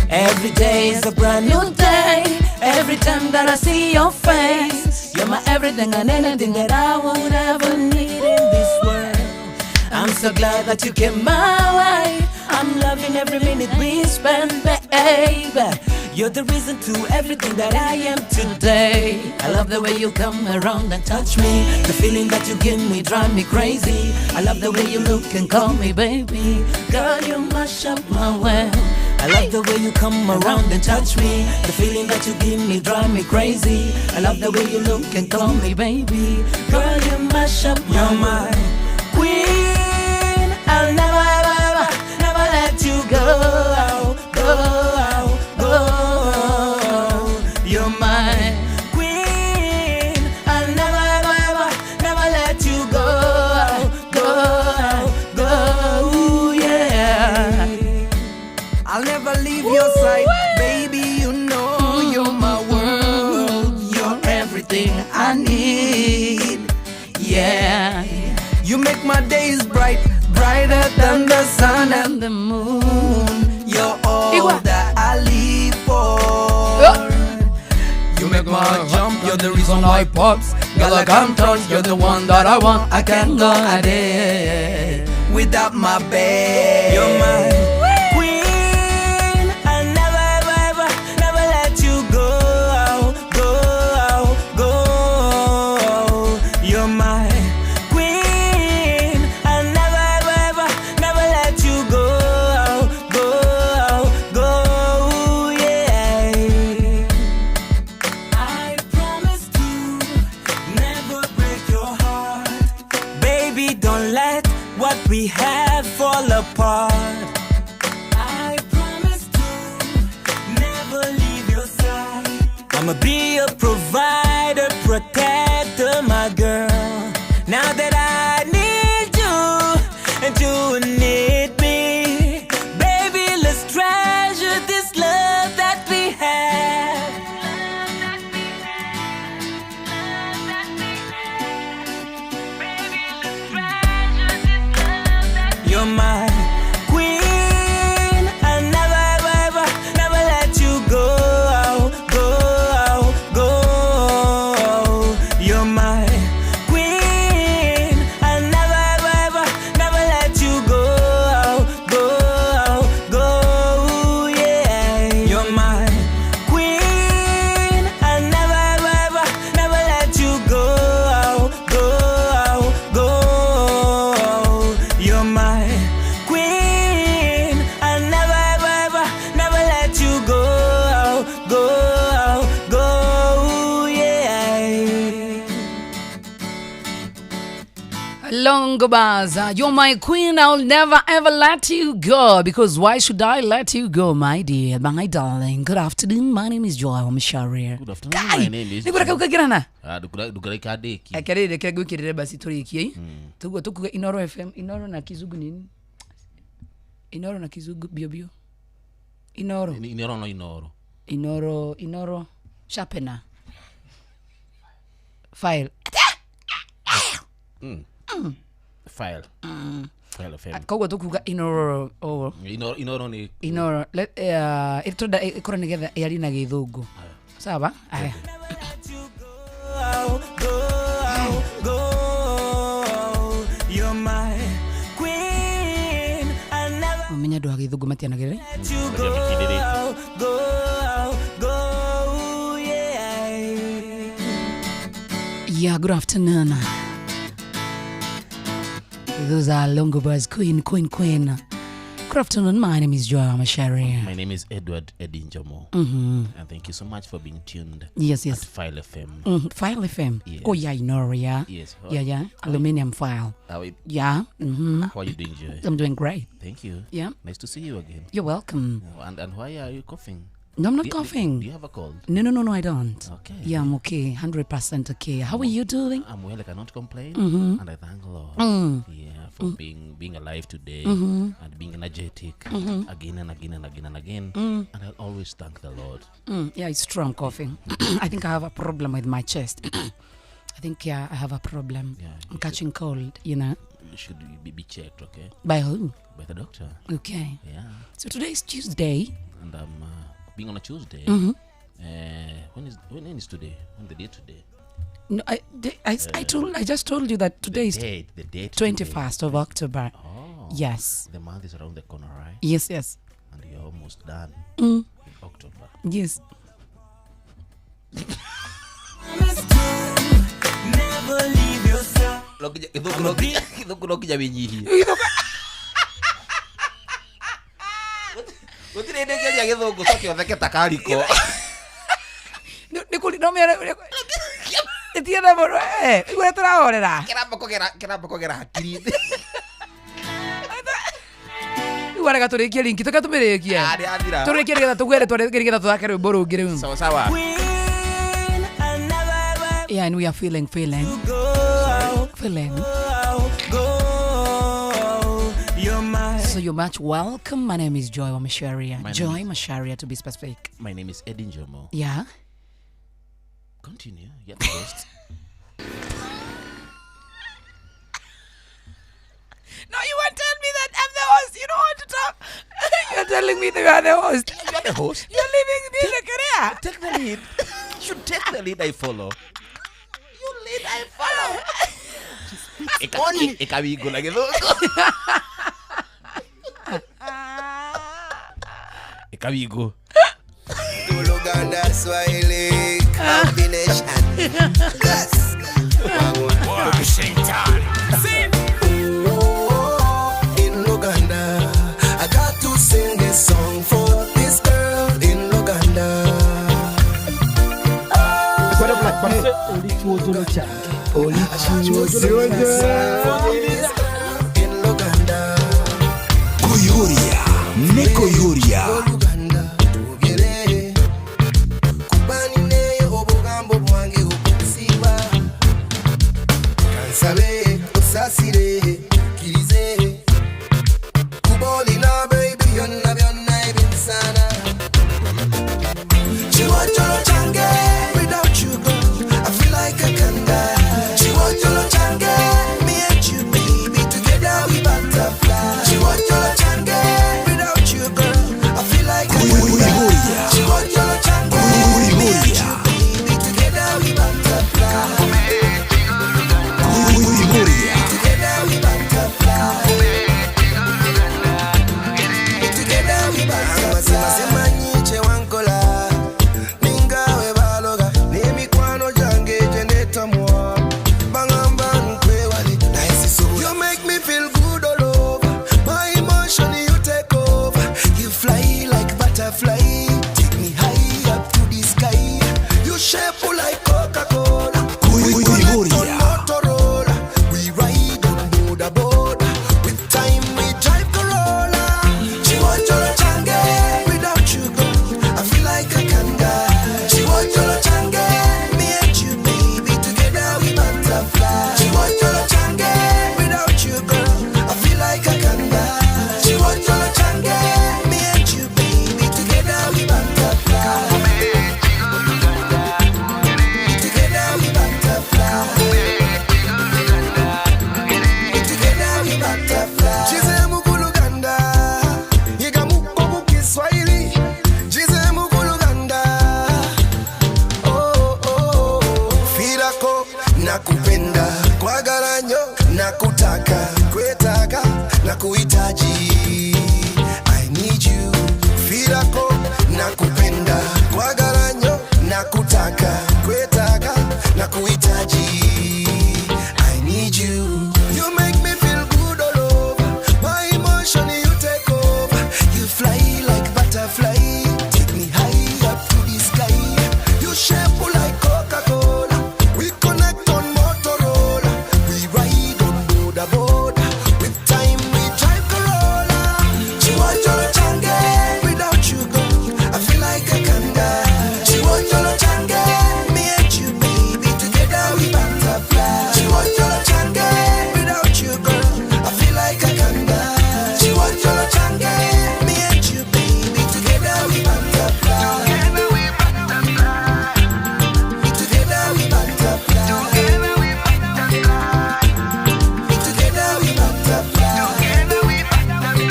Every day is a brand new day. Every time that I see your face, you're my everything and anything that I would ever need in this world. I'm so glad that you came my way. I'm loving every minute we spend, baby. You're the reason to everything that I am today. I love the way you come around and touch me. The feeling that you give me drive me crazy. I love the way you look and call me baby. Girl, you mash up my world. I love the way you come around and touch me. The feeling that you give me drive me crazy. I love the way you look and call me baby. Girl, you mash up my mind. Queen, I'll never, ever, ever, never let you go, go, go. You're my queen. I'll never, ever, ever, never let you go, go, go. Ooh, yeah. I'll never leave your side, baby. You know You're my world. You're everything I need. Yeah. You make my days bright, brighter than the sun and And the moon. you're all Igua. that I live for. You make my heart jump, you're the reason why pops. Girl, I can't touch, you're the one that I want. I can't go a day without my babe. You're my queen. I'll never, ever, ever, never let you go, go, go. You're my queen. I'll never, ever, ever, never let you go, go, go. Yeah. I promise to never break your heart. Baby, don't let what we have fall apart. I promise to never leave your side. I'ma be a provider, protector, my girl. Now that I need you and you need me, baby, let's treasure this love that we have. You're my queen. I'll never, ever, ever, never let you go, go, go. Longobaza, you're my queen. I'll never ever let you go. Because why should I let you go, my dear, my darling? Good afternoon. My name is Joy Wamsharia. Good afternoon. My name is Nĩkũreka ũkagirana? Ah, ndũkareka ndĩki. Reke rĩrĩ reke ngwĩkĩrĩre basi tũrĩkie. Tuguo tukuge Inoro FM, Inoro na Kizungu nini? Inoro na Kizungu bio bio. Inoro. Inoro no Inoro. Inoro, Inoro sharpener. File. File. File FM. Koguo tukuga Inoro oh. Inoro Inoro nĩ Inoro let ĩtũrenda ĩkorwo nĩgetha ĩarie na gĩthũngũ. Sawa? Aya. Go, go, you're my queen. I'll never Ũmenye andũ a gĩthũngũ matianagĩrĩre. let you go, go, go, yeah. Yeah, good afternoon. Those are Longobas, Queen, Queen, Queen. Good afternoon. My name is Joy Macharia. My name is Edward Edinjomo. And thank you so much for being tuned Yes, at yes. File FM. File FM. Yes. Oh, yeah, Inoro, yeah. Yes. Yeah, yeah. Aluminium file. How, are- Yeah. how are you doing, Joy? I'm doing great. Thank you. Yeah. Nice to see you again. You're welcome. And why are you coughing? No, I'm not Do coughing. you have a cold? No, no, no, no, I don't. Okay. Yeah, I'm okay. 100% okay. How are you doing? I'm well. I cannot complain, and I thank Lord. Yeah, for being alive today and being energetic again and again and again and again. And I'll always thank the Lord. Yeah, it's true. I'm coughing. I think I have a problem with my chest. I think, yeah, I have a problem. Yeah, I'm you catching cold, you know. You should be checked, okay, By who? by the doctor. Okay. Yeah, So today is Tuesday. and I'm being on a Tuesday. When is today? When the day today? No, I just told you that today is Date the date today. 21st of October. Oh, Yes. the month is around the corner, right? Yes, yes. And you're almost done with October. Yes. Never leave your side. Gĩthũngũ no nginya wĩnyihie. Gũtirĩ hĩndĩ ũngĩaria gĩthũngũ coke ũtheke ta kariko. No mere ĩtienda mũno eh igũrĩa tũrahorera. Kĩramba kũgera hakiri-inĩ. Rĩu arega tũrĩkie linki tũke tũmĩrĩkie. Ah, nĩyathira. Tũrĩkie nĩgetha tũgwere tware nĩgetha tũthake rwĩmbo rũngĩ rĩu. Sawa sawa. Queen, I'll never ever Yeah, and we are feeling feeling go, feeling. go, you're my So you're much welcome. My name is Joy Macharia. My name Joy Macharia to be specific. My name is Eddie Njomo. Yeah. Continue. You're the host. No, you won't tell me that I'm the host. You don't want to talk. You're telling me that you are the host. You're the host. You're leaving me in the career. Take the lead. You take the lead, I follow. You lead, I follow. Ĩkawingo na gĩthũngũ. Ĩkawingo. Luganda, Swahili combination. Yes. Oh, in Luganda, I got to sing this song for this girl in Luganda. In Luganda, Kuyuria ne Kuyuria. Luganda, tugere kubanineyo obugambo bwange okusiba kansabe osasire kirize kubolina baby byonna byonna ebinsana Chiwojolo change without you girl I feel like I can die Chiwojolo change me and you baby together we butterfly Chiwojolo change without you girl I feel like I can die Chiwojolo change me and you baby together we butterfly Kuyuria. Together we butterfly. Together Nakupenda kwagaranyo nakutaka kwetaka nakuhitaji I need you firako nakupenda kwagaranyo nakutaka kwetaka nakuhitaji I need you. You make me feel good all over. My emotion you take over. You fly like butterfly. Take me high up to the sky. You shape like Coca-Cola. We connect on Motorola. We ride on boda boda. With time we drive Corolla. Chiwajolo change. Without you girl, I feel like I can die. Chiwajolo change. Me and you baby, together we butterfly. Chiwajolo change. Without you girl, I feel like I can die. Chiwajolo change. Me and you baby, together we butterfly. Together we butterfly. Together we butterfly. Together we butterfly. Together we butterfly. Together we butterfly.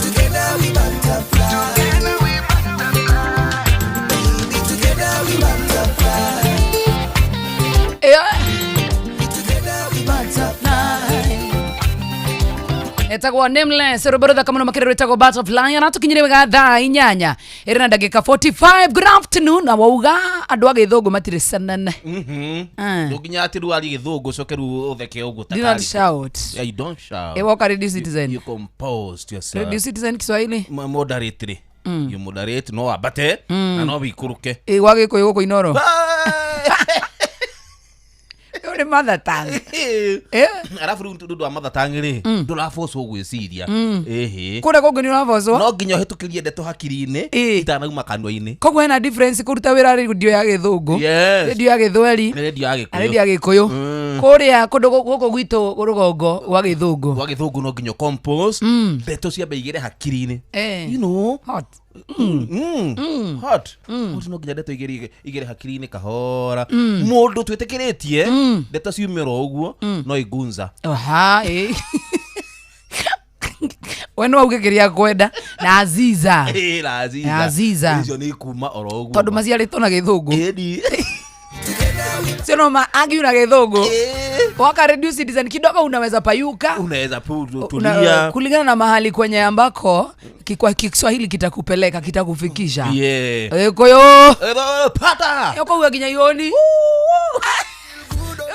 Together we butterfly. Together we butterfly. Baby, together we butterfly. Yeah. Together we butterfly. Etagwo Nameless rwĩmbo rũthaka mũno makĩria rwĩtagwo Butterfly na tũkinyire wega thaa 8 ĩrĩ na ndagĩka 45. Good afternoon. Na wauga andũ a gĩthũngũ matirĩ cenene. Ah. Ndũnginya atä rä wari gä thå ngå coke rä u å theke å guo. Do not shout. Yeah, you don't shout. Eh, woka Radio Citizen. You composed yourself. Radio Citizen Kiswahili. Moderately. You moderate no wambate na no wikũrũke. Ĩ gwa gĩkũyũ gũkũ Inoro. Ũyũ nĩ mother tongue. Eh, Arabu rĩu ndå wa mathatangĩ rĩ ndũrabocwo gwĩciria ĩhĩ kũrĩa kũngĩ nĩ ũrabocwo. No nginya ũhĩtũkĩrie ndeto hakiri-inĩ Ĩ. itanauma kanua-inĩ. Koguo hena difference kũruta wĩra radio ya gĩthũngũ, Yes. radio ya gĩthweri Nĩ redio ya na gĩkũyũ. radio ya gĩkũyũ. Kũrĩa kũndũ gũkũ gwitũ rũgongo gwa gĩthũngũ. Gwa gĩthũngũ no nginya compose ndeto ciambe igĩre hakiri-inĩ. Eh. You know. Hot. Hot. Hot no nginya ndeto igĩre hakiri-inĩ kahora. Mũndũ twĩtĩkĩrĩtie ndeto ciume oro ũguo no igunza. Aha, ĩ. We no auge kĩrĩa akwenda na Aziza. Ĩ, na Aziza. Na Aziza. Icio nĩ ikuma oro ũguo. Tondũ maciarĩtwo na gĩthũngũ. Ĩni. Sio no ma argue na gĩthũngũ. Waka Radio Citizen kidogo unaweza payuka. Unaweza tulia. Kulingana na mahali kwenye ambako kwa Kiswahili kitakupeleka kitakufikisha. Yeah. Gĩkũyũ. Eh, pata. Ũkauga nginya ioni.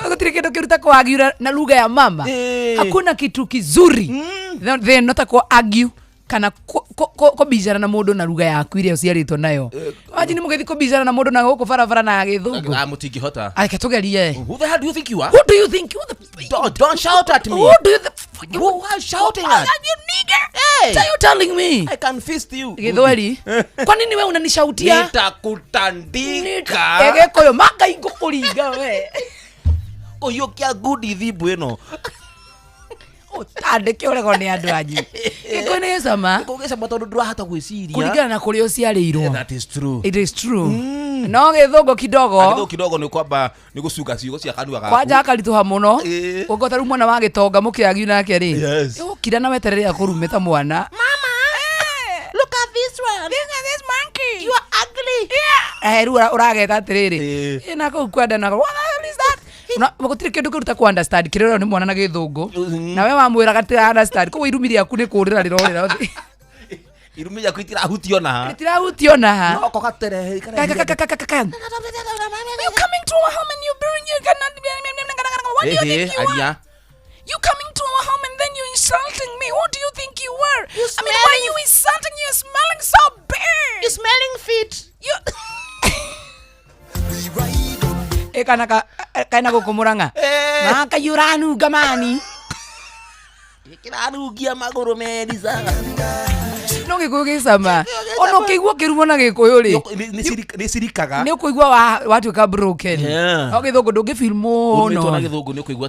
Gũtirĩ kĩndũ kĩruta kũagiura na lugha ya mama. Eh. Hakuna kitu kizuri than not ku argue kana kũbicana na mũndũ na lugha yaku ĩrĩa ũciarĩtwo nayo. Imagine mũgĩthiĩ kũbicana na mũndũ na gũkũ barabara na gĩthũngũ. Ah, mũtingĩhota. Areke tũgerie. Who the hell do you think you are? Who do you think? Who the Don't shout at me. Who do you Who are you shouting at? You nigger. What are you telling me? I can fist you. Gĩthweri. Kwa nini we unanishautia? Nitakutandika. Gĩkũyũ mangai ngũkũringa we. Kũhiũkia ngundi thimbu ĩno. Ũtandĩke ũregwo nĩ andũ anyu. Gĩkũyũ nĩ gĩcama Gĩcama tondũ ndũrahota gwĩciria. kũringana na kũrĩa ũciarĩirwo. That is true. It is true. No gĩthũngũ kidogo Gĩthũngũ kidogo nĩ kwamba nĩ gũcunga ciugo cia kanua gaku. kwanja akaritũha mũno. Ĩ. Ũngĩkora rĩu mwana wa gĩtonga mũkĩagiu nake rĩ. Yes. Ũkira na weterere akũrume ta mwana. Look at this one. Look at this monkey. You are ugly. Yeah. Eh, rĩu ũrageta atĩrĩrĩ. Ĩ. Ĩ, na kũu kwenda na what the hell is that? Na gũtirĩ kĩndũ kĩruta ku understand kĩrĩa ũrona nĩ mwana na gĩthũngũ. Na we wamwĩra gatira understand. Koguo irumi rĩaku nĩ kũrĩra rĩrorĩra. Irumi rĩaku itirahutio na ha. Rĩtirahutio na ha. No ko gatere. Ka- ka- ka- ka- ka- ka- ka. You coming to our home and you bring you cannot what do you think you are? Aria. You coming to our home and then you insulting me. Who do you think you were? I mean, why are you insulting? You're smelling so bad. You smelling feet. You We ride on ä kana kaina gå kå må rang'a Eh. makaiå mani Kĩranungia magũrũ merisa. no gä kå yå gä cama ona å kä igua å kä rumwo na gä kå yå rä Nĩ cirikaga. nä å kå igua watuä ka broken Yeah. no gä thå ngå ndå ngä feel Ũrumĩtwo na mũno gĩthũngũ nĩ ũkũigua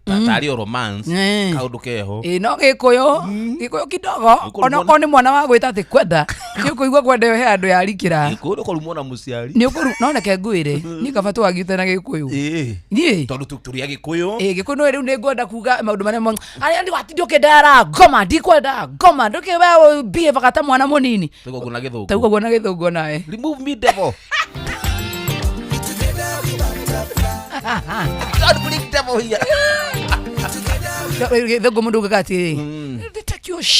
tarĩ o romance. Kaũndũ keho. Ĩ, no gä kå yå gä kå yå kidogo Gĩkũyũ ona mwana- okorwo nä mwana wa gwä ta atä kwenda nä å kå igua kwenda ä yo he andå yarikä ra Gĩkũyũ nĩ ũkũrumwo na mũciari. nä å kå no reke ngwä re niä kaba twagiute na gä kå yå Ĩ. niä Tondũ tũrĩ Agĩkũyũ. ä gä kå no rä u nä ngwenda kuga maå ndå marä a arä watinde å kä ndara ngoma ndikwenda ngoma ndå kä we behavior ta mwana må nini. Tauga ũguo na gĩthũngũ. Tauga guo na gä thå ngå nawe. Remove me devil. Don't bring devil here. Gĩthũngũ mũndũ ugaga atĩrĩ, "They take your Yes.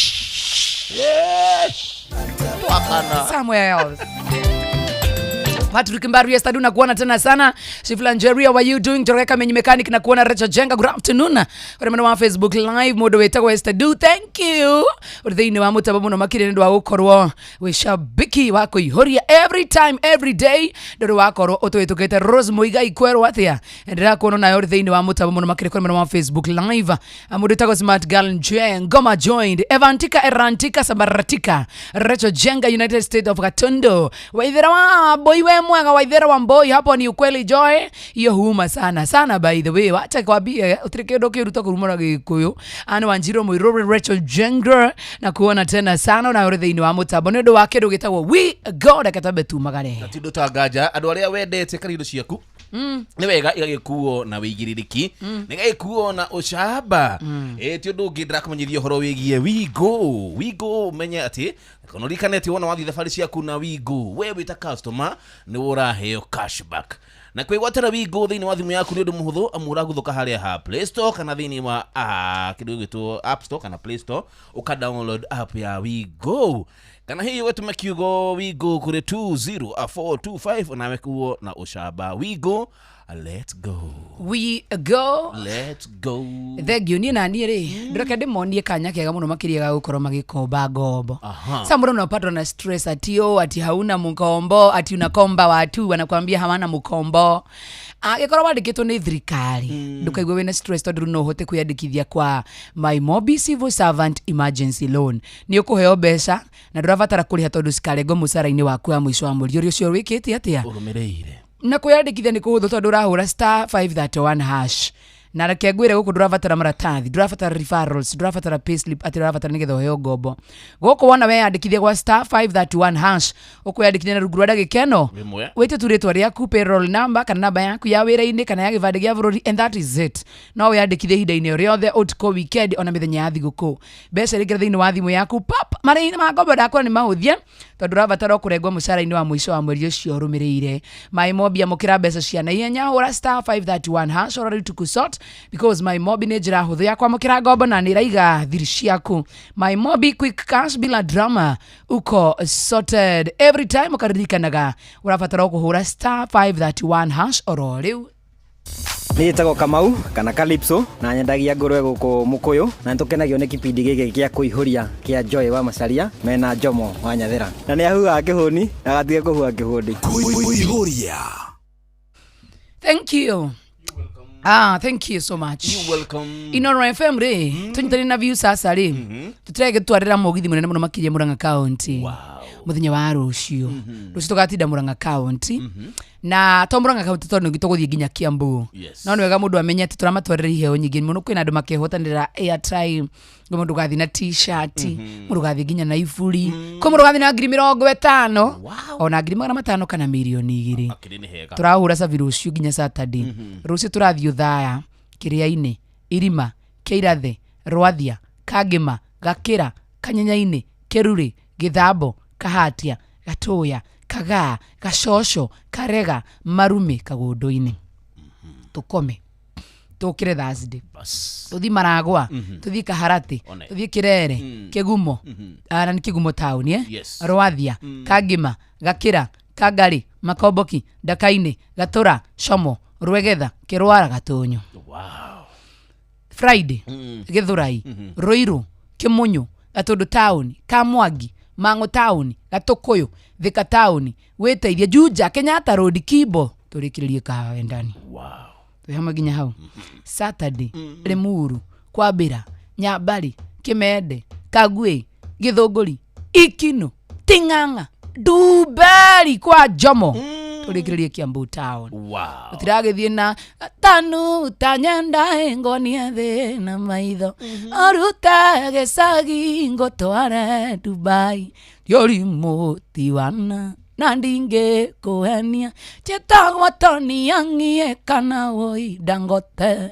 Twakana. somewhere else." Patrick Mbaru, yes, Tadu, nakuona tena sana. Shifla Njeria, what you doing? Joreka Menyi Mechanic nakuona. Rachel Jenga, good afternoon. Uri mwena wa Facebook Live mundu witagwo Esther Du, thank you. Uri thiini wa mutabo muno makiria nĩ ũndũ wa gũkorwo wĩ shabiki wa kũihũria every time every day ndũrĩ wakorwo ũtũhĩtũkĩte. Rose Muigai kwerwo atĩa, ndĩrakuona nayo ũrĩ thĩinĩ wa mũtambo mũno makĩria kũrĩ mwena wa Facebook Live. Mũndũ wĩtagwo Smart Girl Nje Ngoma joined Evantika Erantika Sabaratika Rachel Jenga, United States of Gatondo. Waithera wa Mboi, we mwega Waithera wa Mboi, hapo ni ukweli joy hiyo huuma sana sana. By the way, wacha kwambie utire kindu kiruta kuruma na Gikuyu ani Wanjiro Muiruri. Rachel Jenga na kuona tena sana na ũrĩ thĩinĩ wa mũtambo nĩ ũndũ wa kĩndũ gĩtagwo We Go. Reke tumagare. Na ti ũndũ ta nganja andũ arĩa wendete kana indo ciaku nĩ wega igagĩkuo na wĩigĩrĩrĩki, nĩ igagĩkuo na ũcamba. Ĩ ti ũndũ ũngĩ ndĩrakũmenyithia ũhoro wĩgiĩ Wigo. Wigo, ũmenye atĩ kana ũririkane atĩ wona wathiĩ thabarĩ ciaku na Wigo, we wĩ ta customer nĩ ũraheo cashback. Na kwĩgwatĩra Wigo thĩinĩ wa thimũ yaku nĩ ũndũ mũhũthũ, amu ũraguthũka harĩa ha Play Store kana thĩinĩ wa kĩndũ gĩgwĩtwo App Store kana Play Store, ũka download app ya Wigo, kana hihi ũgatũma kiugo Wigo kũrĩ 20425 nawe kuo na ũcamba. Wigo, let's go. We Go. Let's go. Thengio. Niĩ na niĩ rĩ, ndĩreke ndĩmonie kanya kega mũno makĩria ga gũkorwo magĩkomba ngombo. Aha. Sasa mbona unapatwa na stress ati oh, ati hauna mkombo, ati unakomba watu wanakwambia hawana mkombo? Angĩkorwo wandĩkĩtwo nĩ thirikari, ndũkaigue wĩna stress, tondũ rĩu no ũhote kwĩyandĩkithia kwa MyMobi Civil Servant Emergency Loan. Nĩ ũkũheo mbeca na ndũrabatara kũrĩha, tondũ cikarengwo mũcara-inĩ waku wa mũico wa mweri ũrĩa ũcio wĩkĩte atĩa. Ũrũmĩrĩire. Na kwĩyandĩkithia nĩ kũhũthũ, tondũ ũrahũra *531# na reke ngwĩre, gũkũ ndũrabatara maratathi, ndũrabatara referrals, ndũrabatara payslip atĩ ũrabatara nĩgetha ũheo ngombo gũkũ. Wona weyandĩkithia gwa *531#, ũkwĩyandĩkithia na rungu rwa ndagĩka ĩno. Rĩmwe. Wĩte tu rĩtwa rĩaku, payroll number kana namba yaku ya wĩra-inĩ kana ya gĩbandĩ gĩa bũrũri, and that is it. No wĩyandĩkithie ihinda-inĩ o rĩothe, ũtukũ, weekend, ona mĩthenya ya thigũkũ. Mbeca ĩrĩngĩra thĩinĩ wa thimũ yaku pap. Marĩhi ma ngombo ndakora nĩ mahũthie, tondũ ũrabatara o kũrengwo mũcara-inĩ wa mũico wa mweri ũcio ũrũmĩrĩire. MyMobi, amũkĩra mbeca cia naihenya, hũra *531# ora rĩu tukusort, because MyMobi nĩ njĩra hũthũ ya kwamũkĩra ngombo na nĩ ĩraiga thiri ciaku. MyMobi, quick cash bila drama, uko sorted every time. Ũkaririkanaga ũrabatara o kũhũra *531# oro rĩu. Niĩ njĩtagwo Kamau kana Calypso na nyendagia ngũrwe gũkũ Mũkũyũ, na nĩtũkenagio nĩ kĩbindi gĩkĩ gĩa kũihũria kĩa Joy wa Macharia mena Njomo wa Nyathera, na nĩ ahuhaga kĩhũni na agatige kũhuha kĩhũndi. Kuihuria. Thank you. Ah, thank you so much. You welcome. Inoro FM rĩ, tũnyitane na view sasa rĩ, tũtiregĩtwarĩra mũgithi mũnene mũno makĩria Murang'a County. Mũthenya wa rũciũ, rũciũ tũgatinda Murang'a County, na to Murang'a County, tondũ nĩ tũgũthiĩ nginya Kiambu. No nĩ wega mũndũ amenye atĩ tũramatwarĩra iheo nyingĩ mũno. Kwĩna andũ makehotanĩra airtime, kwĩ mũndũ ũgathiĩ na T-shirt, mũndũ ũgathiĩ nginya na iburi, kwĩ mũndũ ũgathiĩ na 50,000, ona 500,000 kana 2 mirioni. Akĩrĩ nĩ hega. Tũrahũra cabi rũciũ nginya Saturday. Rũciũ tũrathiĩ Ũthaya, Kĩrĩa-inĩ, Irima, Kĩirathe, Rwathia, Kangĩma, Gakĩra, Kanyenyainĩ, Kĩrurĩ, Gĩthambo, Kahatia, Gatũya, Kagaa, Gacoco, Karega, Marume, Kagũndũ-inĩ. Tũkome, tũkĩre Thursday. Bas. Tũthiĩ Maragwa, tũthiĩ Kaharatĩ, One. tũthiĩ Kĩrere, Kĩgumo, na nĩ Kĩgumo taũni, eh? Yes. Rwathia, Kangĩma, Gakĩra, Kangarĩ, Makomboki, Ndakainĩ, Gatũra, Como, Rwegetha, Kĩrwara, Gatũnyũ. Wow. Friday, Gĩthũrai, Rũirũ, Kĩmunyũ, Gatũndũ taũni, Kamwangi, Mang'u taũni, Gatũkũyũ, Thika taũni, Wĩteithie, Juja, Kenyatta Road, Kimbo, tũrĩkĩrĩrie Kahawendani. Wow. Twĩ hamwe nginya hau. Saturday, Limuru, Kwambĩra, Nyambari, Kĩmende, Kagwĩ, Gĩthũngũri, Ikino, Ting'ang'a, Ndumberi kwa Njomo, tũrĩkĩrĩrie Kiambu town. Wow. Tũtiragĩthiĩ na tanu tanyenda ngonie thĩ na maitho ũrute gĩcagi ngũtware Dubai ndĩũrimũ tiwana na ndingĩkũhenia njĩtagwo Tony Ang'ie kana woi Dangote.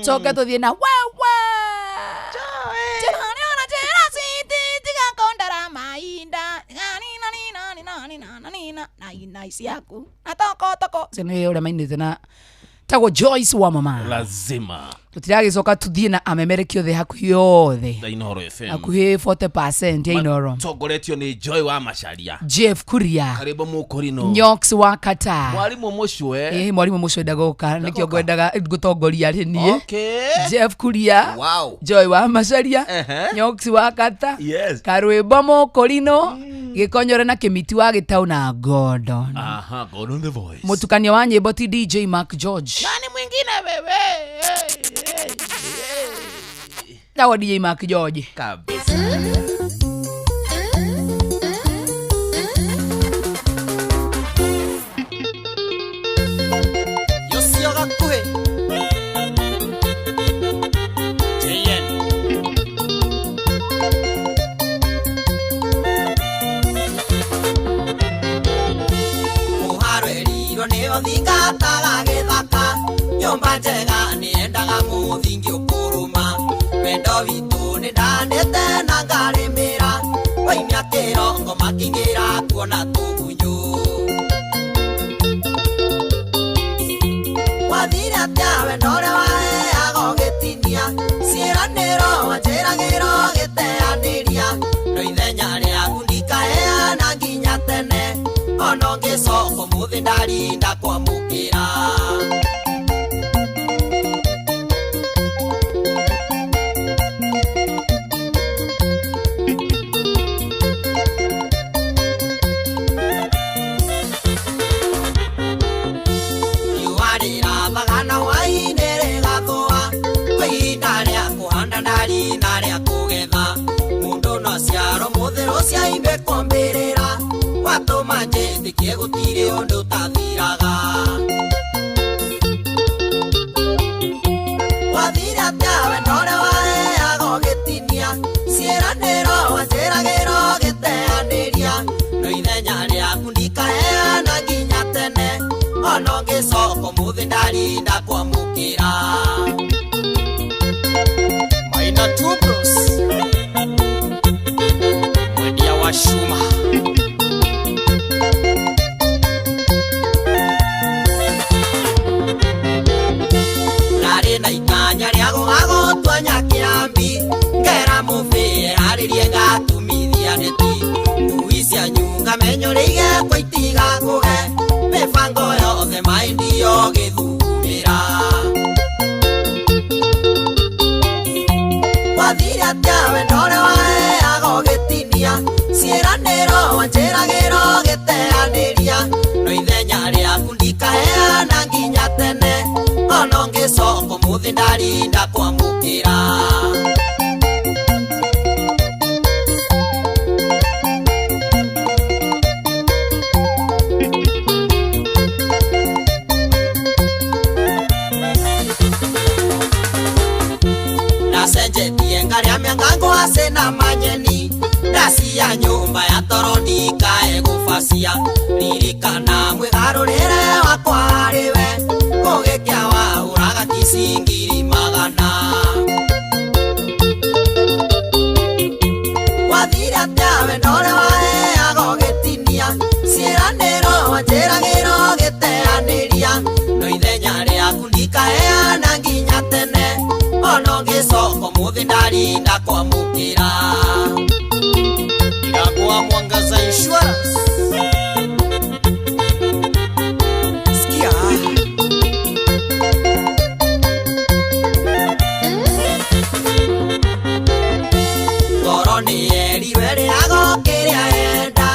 Coke tũthiĩ na wewe Njĩra njĩra citi tigakondara mainda nina nina nina nina nina na ina ciaku na toko toko. Ũcio nĩ ũrĩa mainĩte na Tagwo Joyce wa mama. Lazima. Tũtiragĩcoka tuthiĩ na amemereki othe hakuhĩ othe. Na Inooro FM. Hakuhĩ 40% ya Inooro. Tongoretio nĩ Joy wa Macharia. Jeff Kuria. Karibu Mũkũrinũ. Nyox wa Kata. Mwarimũ Mũcwe. Ĩ mwarimũ Mũcwe ndagoka nĩkĩo ngwendaga ngũtongoria rĩ niĩ. Okay. Jeff Kuria. Wow. Joy wa Macharia. Ehe. Nyox wa Kata. Yes. Karwĩmbo Mũkũrinũ. Gĩkonyore na Kĩmiti wa Gĩtau na Gordon. Aha, Gordon the voice. Mũtukanio wa nyĩmbo ti DJ Mark George. Nani mwingine wewe? Tawa DJ Mark George. Kabisa. Yocio gakuhĩ. JN. Mũharwerirwo nĩyo thingataga gĩthaka, nyũmba njega nĩendaga mũthingi ũkũrũma. Wendo witũ nĩndanĩte na ngarĩmĩra, waimia kĩrongo makĩingĩra kuona tũgunyũ. Wathire atĩa wendo ũrĩa waheaga ũgĩtinia, ciĩranĩro wanjĩragĩra ũgĩteanĩria, no ithenya rĩaku ndikaheana nginya tene, ona ũngĩcoka ũmũthĩ ndarinda kwamũkĩra. Riũa rĩrathaga na hwaĩ-inĩ rĩgathũa, kwĩ ihinda rĩa kũhanda na rina rĩa kũgetha. Mũndũ no aciarwo mũthĩ rũciũ aimbe kwambĩrĩra, watũma njĩtĩkie gũtirĩ ũndũ ũtathiraga. Wathire atĩa wendo ũrĩa waheaga ũgĩtinia, ciĩranĩro wanjĩragĩra ũgĩteanĩria, no ithenya rĩaku ndikaheana nginya tene, ona ũngĩcoka ũmũthĩ ndarinda kwamũkĩra. Maina Two Bros. Mwendia wa Shuma. Ndarĩ na itanya rĩa gũgagũtua Nyakĩambi, ngera mũbĩre harĩrie ngatumithia neti. Ngui cianyu ngamenyũrĩire igekwo itigakũge, mĩbango yothe maĩ ndiyo gĩthumĩra. Wathire atĩa wendo ũrĩa waheaga ũgĩtinia, ciĩranĩro wanjĩragĩra ũgĩteanĩria, no ithenya rĩaku ndikaheana nginya tene, ona ũngĩcoka ũmũthĩ ndarinda kwamũkĩra. Ndacenjetie ngarĩa mĩangango ase na manyeni, ndacia nyũmba ya toro ndikae gũbacia, ririkana mwĩgarũrĩre wakwa harĩ we, kũgĩkĩa wahũraga kici ngiri magana. Wathire atĩa wendo ũrĩa waheaga ũgĩtinia, ciĩranĩro wanjĩragĩra ũgĩteanĩria, no ithenya rĩaku ndikaheana nginya tene, ona ũngĩcoka ũmũthĩ ndarinda kwamũkĩra. Iragoa Mwangaza Insurance. Sikia. Ngoro nĩyerirwe rĩago kĩrĩa enda,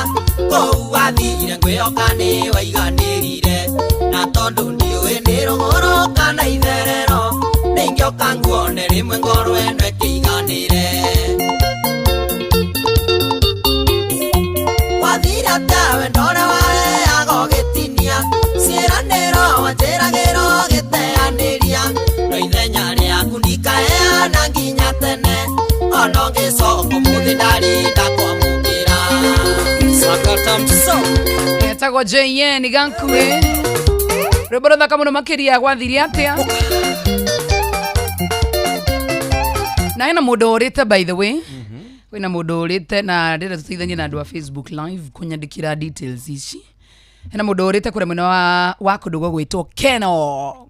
kũu wathire ngwĩhoka nĩwaiganĩrire, na tondũ ndiũĩ nĩ rũgũrũ kana itherero, nĩingĩoka nguone rĩmwe ngoro ĩno ĩkĩiganĩre. Wathire atĩa wendo ũrĩa waheaga ũgĩtinia, ciĩranĩro wanjĩragĩra ũgĩteanĩria, no ithenya rĩaku ndikaheana nginya tene, ona ũngĩcoka ũmũthĩ ndarinda kwamũkĩra. Sakata Mso. Etagwo JN Gankue. Rwĩmbo rũthaka mũno makĩria gwathire atĩa? Na hena mũndũ ũrĩte by the way. Kwĩna mũndũ ũrĩte na ndĩrenda tũteithanie na andũ a Facebook live kũnyandĩkĩra details ici. Hena mũndũ ũrĩte kũrĩa mwena wa kũndũ gũgwĩtwo Keno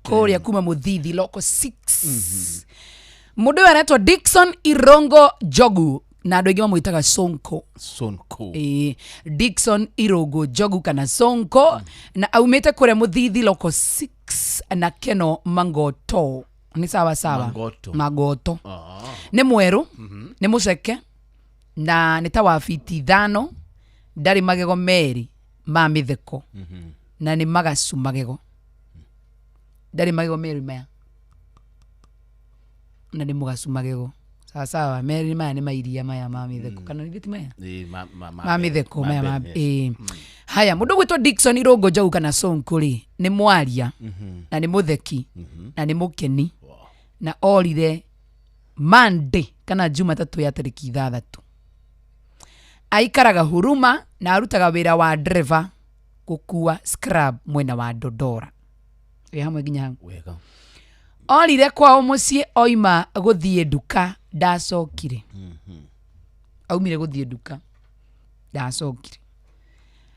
kũrĩa kuma Mũthithi Local 6. Mũndũ ũyũ aretwo Dickson Irongo Njogu na andũ aingĩ mamwĩtaga Sonko. Sonko. Ĩĩ, Dickson Irongo Njogu kana Sonko, na aumĩte kũrĩa Mũthithi Local 6 na Keno Mangoto. Nĩ sawa sawa. Mangoto. Magoto. Nĩ mwerũ, nĩ mũceke na nĩ ta wa fiti 5, ndarĩ magego merĩ ma mĩtheko na nĩ magacu magego, ndarĩ magego merĩ maya na nĩ mũgacu magego. Sawa sawa, merĩ maya nĩ mairia maya ma mĩtheko kana nĩ ti maya Ĩĩ, ma mĩtheko maya ma mbere, yes. ĩĩ. Haya, mũndũ gwĩtwo Dickson Irũngũ Njogu kana Sonko rĩ, nĩ mwaria na nĩ mũtheki na nĩ mũkeni na orire Monday kana Jumatatũ ya tarĩki 6. Aikaraga Huruma na arutaga wĩra wa driver gũkua scrub mwena wa Dodora. Ĩ hamwe nginya hau. Wega. Orire kwao mũciĩ oima gũthiĩ nduka ndacokire. Aumire gũthiĩ nduka ndacokire.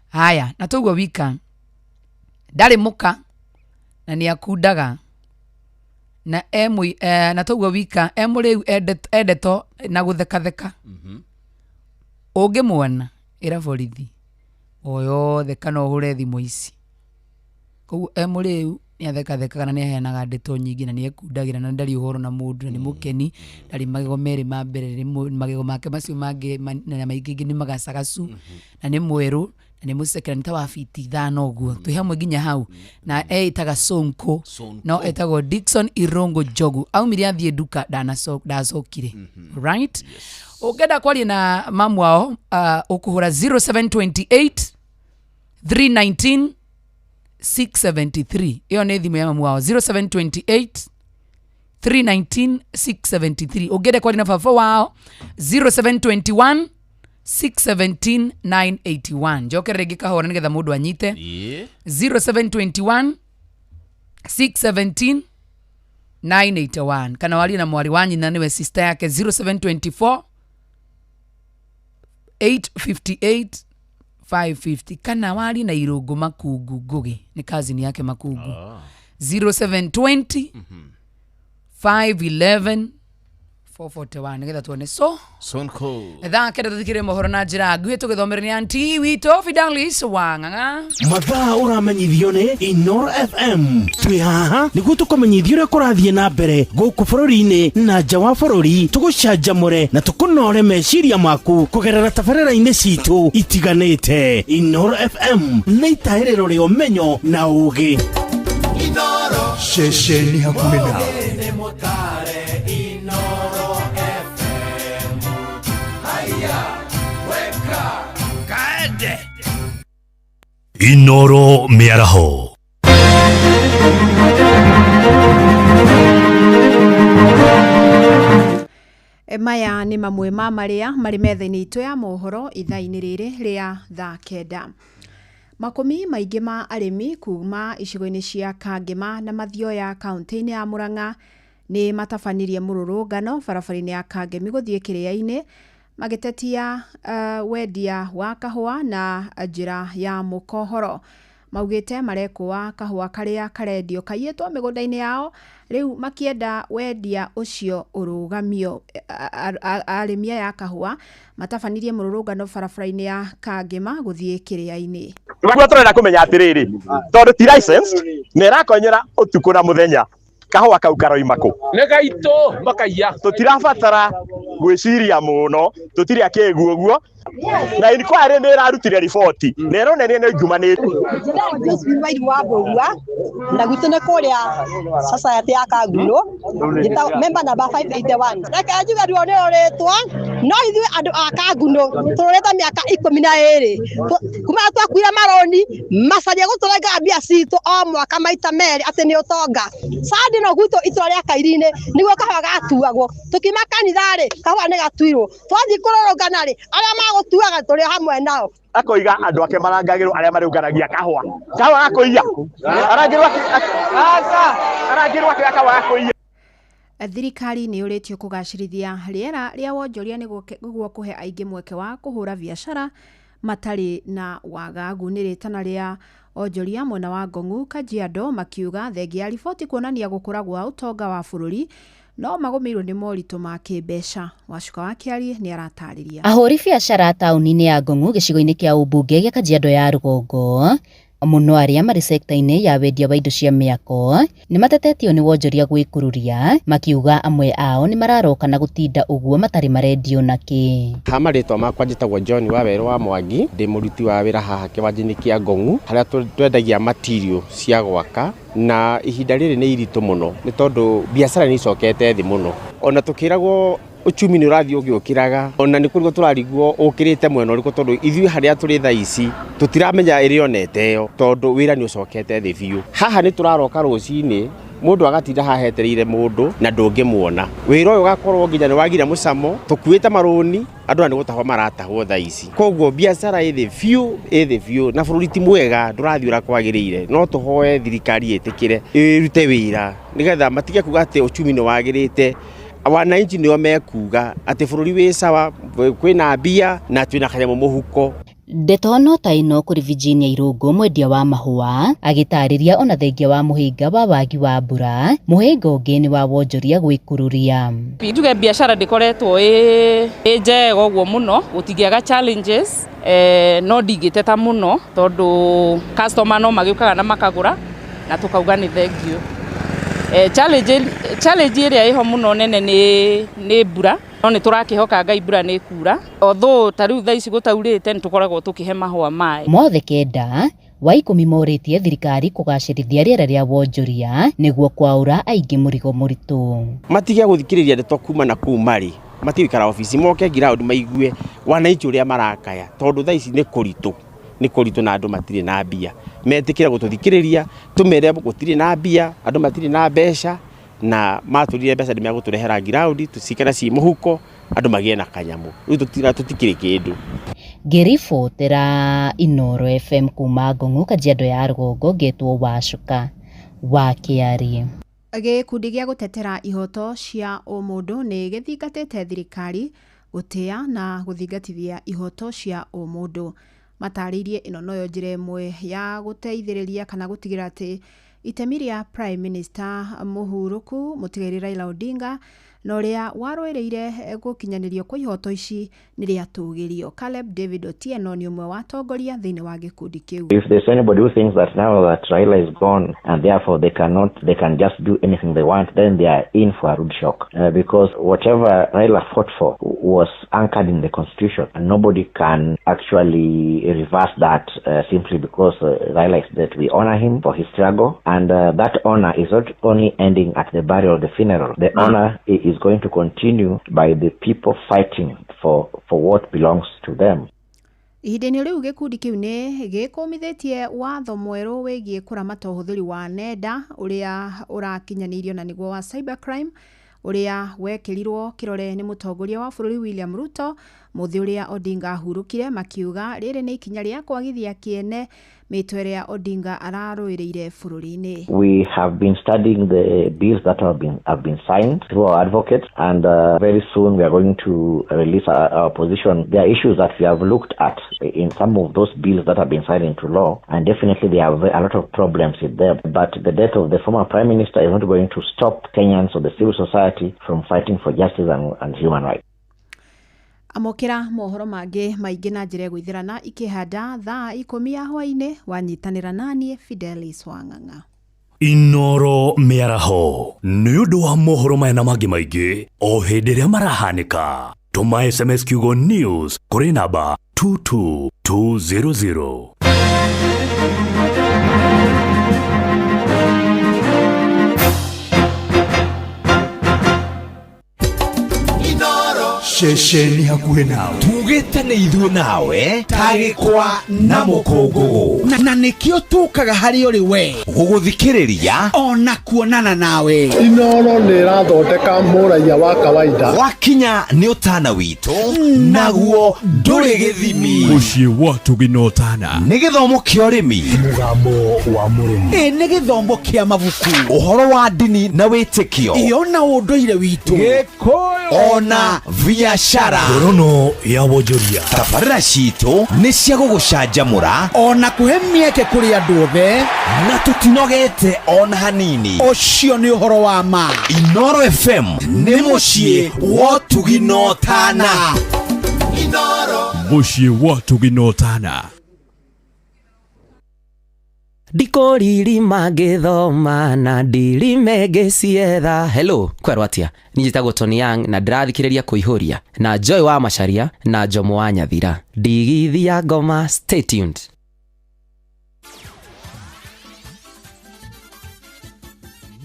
Haya, na toguo wika ndarĩ mũka na nĩ akundaga na na toguo wika e mũrĩu endeto na gũthekatheka. Ũngĩmuona ĩra borithi o yothe kana ũhũre thimũ ici. Koguo e mũrĩu nĩ athekathekaga na nĩ aheanaga ndeto nyingĩ na nĩ ekundagĩra na ndarĩ ũhoro na mũndũ na nĩ mũkeni, ndarĩ magego merĩ ma mbere, nĩ magego make macio mangĩ na maingĩ nĩ magacagacu na nĩ mwerũ na nĩ mũceke na nĩ ta wa fiti 5 ũguo. Twĩ hamwe nginya hau. Na eĩtaga Sonko, no etagwo Dickson Irongo Njogu. Aumire athiĩ nduka ndacokire. Right? Ũngĩenda kwaria na mamu wao, ũkũhũra 0728 319 673. Ĩyo nĩ thimũ ya mamu wao, 0728 319 673. Ũngĩenda kwaria na baba wao, 0721 617 981. Njokere rĩngĩ kahora nĩgetha mũndũ anyite. Ĩĩ. 0721 617 981. Kana warie na mwarĩ wa nyina nĩwe sister yake, 0724 858 550. Kana warie na Irũngũ Makungu Ngugi, nĩ cousin yake Makungu, 0720 511 441, nĩgetha tuone. So Sonko. Thaa 9 tũthikĩrĩrie mohoro na njĩra nguhĩ tũgĩthomere nĩ anti witũ Fidelis Wang'ang'a. Mathaa ũramenyithio nĩ Inoro FM. Twĩ haha nĩguo tũkũmenyithia ũrĩa kũrathiĩ na mbere gũkũ bũrũri-inĩ na nja wa bũrũri, tũgũcanjamũre na tũkũnore meciria maku kũgerera tabarĩra-inĩ citũ itiganĩte. Inoro FM nĩ itahĩrĩro rĩa ũmenyo na ũũgĩ. Ceceni hakuhĩ nawe. Inoro mĩaraho. Maya nĩ mamwe ma marĩa marĩ metha-inĩ itũ ya mohoro ithaa-inĩ rĩrĩ rĩa thaa 9. Makũmi maingĩ ma arĩmi kuma icigo-inĩ cia Kangema na Mathioya kaunti-inĩ ya Murang'a nĩ matabanirie mũrũrũngano barabara-inĩ ya Kangemi gũthiĩ Kĩrĩa-inĩ magĩtetia wendia wa kahũa na njĩra ya mũkohoro. Maugĩte marekũa kahũa karĩa karendio kaiyĩtwo mĩgũnda-inĩ yao, rĩu makĩenda wendia ũcio ũrũgamio. Arĩmi aya a kahũa matabanirie mũrũrũngano barabara-inĩ ya Kangema gũthiĩ Kĩrĩa-inĩ. Nĩguo tũrenda kũmenya atĩrĩrĩ, tondũ ti licensed na ĩrakonyera ũtukũ na mũthenya, kahũa kau karoima kũ? Nĩ gaitũ makaiya. Tũtirabatara gwĩciria mũno, tũtirĩ akĩgu ũguo. Na inquiry nĩ ĩrarutire riboti na ĩronania nĩ ngumanĩte. Njĩtagwo Josephine Wairimu wa Mbũgua na gwitũ nĩ kũrĩa society ya Kanguno, njĩtagwo member number 581. Reke njuge ruo nĩ rũrĩtwo, no ithuĩ andũ a Kanguno tũrũrĩte mĩaka 12 kuma twakuire maroni macaria gũtũrengaga mbia citũ o mwaka maita merĩ atĩ nĩ ũtonga. Sandi no gwitũ itũra rĩa Kairi-inĩ nĩguo kahũa gatuagwo, tũkiuma kanitha-rĩ kahũa nĩ gatuirwo, twathiĩ kũrũrũngana-rĩ arĩa magũtuaga tũrĩ hamwe nao. Akoiga andũ ake marangagĩrwo arĩa marĩũnganagia kahũa. Kahũa gakũiya. Arangĩrwo arangĩrwo akĩoya kahũa gakũiya. Thirikari nĩ yũrĩtio kũgacĩrithia rĩera rĩa wonjoria nĩguo kũhe aingĩ mweke wa kũhũra biacara Matarĩ na wagagu. Nĩ rĩtana rĩa onjoria mwena wa Ngong'u Kajiado makiuga thengia ya riboti kuonania gũkũra gwa ũtonga wa bũrũri no magũmĩirwo nĩ moritũ ma kĩmbeca. Wacuka wa Kĩarie nĩ aratarĩria. Ahũri biacara taũni-inĩ ya Ngong'u gĩcigo-inĩ kĩa ũmbunge gĩa Kajiado ya rũgongo mũno arĩa marĩ sekta-inĩ ya wendia wa indo cia mĩako nĩ matetetio nĩ wonjoria gwĩkururia makiuga amwe ao nĩ mararoka na gũtinda ũguo matarĩ marendio nakĩ. Ha marĩtwa makwa njĩtagwo John Wawerũ wa Mwangi, ndĩ mũruti wa wĩra haha kĩwanja-inĩ kĩa Ngong'u harĩa twendagia material cia gwaka, na ihinda rĩrĩ nĩ iritũ mũno nĩ tondũ biacara nĩ icokete thĩ mũno. Ona tũkĩragwo uchumi nĩ ũrathiĩ ũgĩũkĩraga, ona nĩ kũrigwo tũrarigwo ũkĩrĩte mwena ũrĩkũ tondũ ithuĩ harĩa tũrĩ thaa ici tũtiramenya ĩrĩa onete ĩyo tondũ wĩra nĩ ũcokete thĩ biũ. Haha nĩ tũraroka rũcinĩ mũndũ agatinda haha etereire mũndũ na ndũngĩmuona. Wĩra ũyũ ũgakorwo nginya nĩ wagire mũcamo, tũkuĩte marũni andũ aya nĩ gũtahwo maratahwo thaa ici. Koguo biacara ĩ thĩ biũ, ĩ thĩ biũ, na bũrũri ti mwega, ndũrathiĩ ũrĩa kwagĩrĩire. No tũhoe thirikari ĩtĩkĩre ĩrute wĩra nĩgetha matige kuga atĩ uchumi nĩ wagĩrĩte. Wananchi nĩo mekuga atĩ bũrũri wĩ sawa, kwĩna mbia na twĩna kanyamũ mũhuko. Ndeto no ta ĩno kũrĩ Virginia Irũngũ mwendia wa mahũa agĩtarĩria ona thengia wa mũhĩnga wa wagi wa mbura mũhĩnga ũngĩ nĩ wa wonjoria gwĩkururia. Njuge biacara ndĩkoretwo ĩ njega ũguo mũno, gũtingĩaga challenges, no ndingĩteta mũno tondũ customer no magĩũkaga na makagũra na tũkauga nĩ thengiũ. Challenge ĩrĩa ĩho mũno nene nĩ mbura, no nĩ tũrakĩhoka Ngai mbura nĩ ĩkura. Although ta rĩu thaa ici gũtaurĩte nĩ tũkoragwo tũkĩhe mahũa maĩ. Mothe 9 wa 10 morĩtie thirikari kũgacĩrithia rĩera rĩa wonjoria nĩguo kwaũra aingĩ mũrigo mũritũ. Matige gũthikĩrĩria ndeto kuma na kũu marĩ, matige gũikara obici, moke ground maigue wananchi ũrĩa marakaya tondũ thaa ici nĩ kũritũ, nĩ kũritũ na andũ matirĩ na mbia. Metĩkĩre gũtũthikĩrĩria, tũmere gũtirĩ na mbia, andũ matirĩ na mbeca, na matũrire mbeca nĩ megũtũrehera ground tũcikare ci mũhuko andũ magĩe na kanyamũ. Rĩu tũtikĩrĩ kĩndũ. Ngĩribotera Inooro FM kuma Ngong'u Kajiado ya rũgongo ngetwo Wacuka wa Kĩarie. Gĩkundi gĩa gũtetera ihoto cia ũmũndũ nĩ gĩthingatĩte thirikari gũtĩa na gũthingatithia ihoto cia ũmũndũ. Matarĩirie ĩno noyo njĩra ĩmwe ya gũteithĩrĩria kana gũtigĩrĩra atĩ itemi rĩa Prime Minister mũhurũku mũtigairĩ Raila Odinga na ũrĩa warũĩrĩire gũkinyanĩrio kwa ihoto ici nĩ rĩatũgĩrio. Caleb David Otieno nĩ ũmwe wa atongoria thĩinĩ wa gĩkundi kĩu. If there's anybody who thinks that now that Raila is gone and therefore they cannot, they can just do anything they want, then they are in for a rude shock. Because whatever Raila fought for was anchored in the constitution, and nobody can actually reverse that simply because Raila is dead. We honor him for his struggle, and that honor is not only ending at the burial or the funeral. The honor is going to continue by the people fighting for what belongs to them. Ihinda-inĩ rĩu gĩkundi kĩu nĩ gĩkũmithĩtie watho mwerũ wĩgiĩ kũramata ũhũthĩri wa nenda ũrĩa ũrakinyanĩirio na nĩguo wa cybercrime ũrĩa wekĩrirwo kĩrore nĩ mũtongoria wa bũrũri William Ruto mũthĩ ũrĩa Odinga ahurũkire, makiuga rĩrĩ nĩ ikinya rĩa kwagithia kĩene mĩtwe ĩrĩa Odinga ararũĩrĩire bũrũri-inĩ. We have been studying the bills that have been signed through our advocates, and very soon we are going to release our position. There are issues that we have looked at in some of those bills that have been signed into law, and definitely there are a lot of problems with them. But the death of the former Prime Minister is not going to stop Kenyans or the civil society from fighting for justice and human rights. Amũkĩra mohoro mangĩ maingĩ na njĩra ĩgũithĩrana ikĩhanda thaa 10 ya hwaĩ-inĩ wanyitanĩra naniĩ Fidelis Wang'ang'a. Inooro mĩaraho nĩ ũndũ wa mohoro maya na mangĩ maingĩ o hĩndĩ ĩrĩa marahanĩka. Tũma SMS kiugo news kũrĩ namba 22200. Ceceni hakuhĩ nawe tugĩte nĩ ithuĩ nawe tagĩkwa na mũkũngũgũ na nĩkĩo tũkaga harĩ ũrĩ we gũgũthikĩrĩria ona kuonana nawe. Inooro nĩ ĩrathondeka mũraiya wa kawaida wakinya nĩ ũtana witũ naguo ndũrĩ gĩthimi. Mũciĩ wa tũgina ũtana nĩ gĩthomo kĩa ũrĩmi, mũgambo wa mũrĩmi, nĩ gĩthomo kĩa mabuku, ũhoro wa ndini na wĩtĩkio, ĩyo na ũndũire witũ, Gĩkũyũ ona biacara. Ngorono ya wonjoria. Tabarĩra citũ nĩ cia gũgũcanjamũra ona kũhe mĩeke kũrĩ andũ othe, na tũtinogete ona hanini. Ũcio nĩ ũhoro wa ma. Inoro FM nĩ mũciĩ wa ũtugi na ũtana. Mũciĩ wa ũtugi na ũtana. Ndikũririma ngĩthoma na ndirime ngĩcietha. Hello, kwerwo atĩa? Niĩ njĩtagwo Tony Young na ndĩrathikĩrĩria Kũihũria na Joy wa Macharia na Njomo wa Nyathira. Ndigithia ngoma, stay tuned.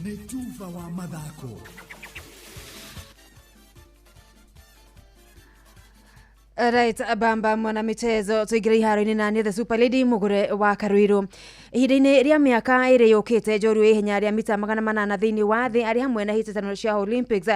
Nĩ tuba wa mathako. Right, bamba mwana michezo tuingire iharo-inĩ na nĩ the super lady mũgũre wa Karuiru. Ihinda-inĩ rĩa mĩaka ĩrĩ yũkĩte, njorua ya ihenya rĩa mita 800 thĩinĩ wa thĩ arĩ hamwe na hĩtahĩtano cia Olympics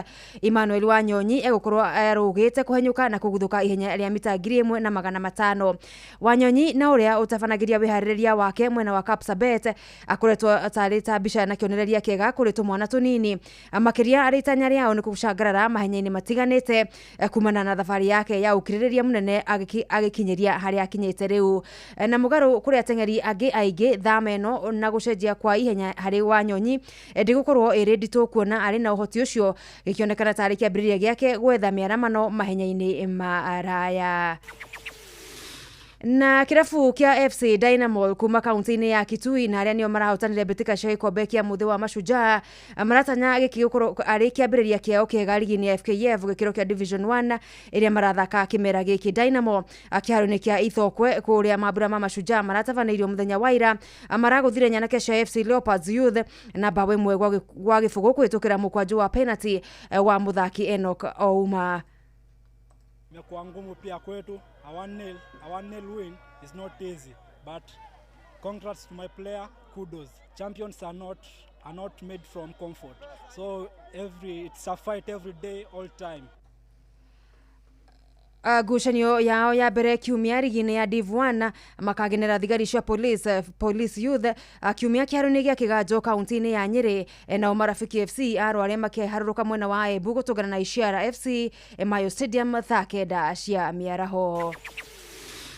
Emmanuel Wanyonyi egũkorwo arũgĩte kũhenyũka na kũguthũka ihenya rĩa mita 1500. Wanyonyi na ũrĩa ũtabanagĩria wĩharĩrĩria wake mwena wa Kapsabet akoretwo atarĩ ta mbica na kĩonereria kĩega kũrĩ tũmwana tũnini, makĩria arĩ itanya rĩao nĩ gũcangarara mahenya-inĩ matiganĩte kumana na thabarĩ yake ya ũkirĩrĩria mũnene agĩkinyĩria harĩa akinyĩte rĩu. Na mũgarũ kũrĩ ateng'eri angĩ aingĩ, thama ĩno na gũcenjia kwa ihenya harĩ Wanyonyi ndĩgũkorwo ĩrĩ nditũ kuona arĩ na ũhoti ũcio, gĩkĩonekana tarĩ kĩambĩrĩria gĩake gwetha mĩaramano mahenya-inĩ ma raya. Na kĩrabu kĩa FC Dynamo kuma kaunti-inĩ ya Kitui na arĩa nĩo marahotanire mbĩtĩka cia gĩkombe kĩa mũthĩ wa Mashujaa maratanya gĩkĩ gũkorwo arĩ kĩambĩrĩria kĩao kĩega rigi-inĩ ya FKF gĩkĩro kĩa Division 1 ĩrĩa marathaka kĩmera gĩkĩ. Dynamo kĩharo-inĩ kĩa Ithokwe kũrĩa mambura ma Mashujaa maratabanĩirio mũthenya wa ira maragũthire nyanake cia FC Leopards Youth na mbaũ 1 gwa 0 kũhĩtũkĩra mũkwanjũ wa penalty wa mũthaki Enoch Ouma. Imekuwa ngumu pia kwetu. A 1-0 win is not easy, but congrats to my player, kudos. Champions are not made from comfort, so it's a fight every day, all time. Ngucanio yao ya mbere kiumia rigi-inĩ ya Div 1 makagenera thigari cia Police Youth kiumia kĩharo-inĩ gĩa Kĩganjo kaunti-inĩ ya Nyĩrĩ, nao Marafiki FC a arĩa makĩharũrũka mwena wa Embu gũtũngana na Ishiara FC Mayo Stadium thaa 9 cia mĩaraho.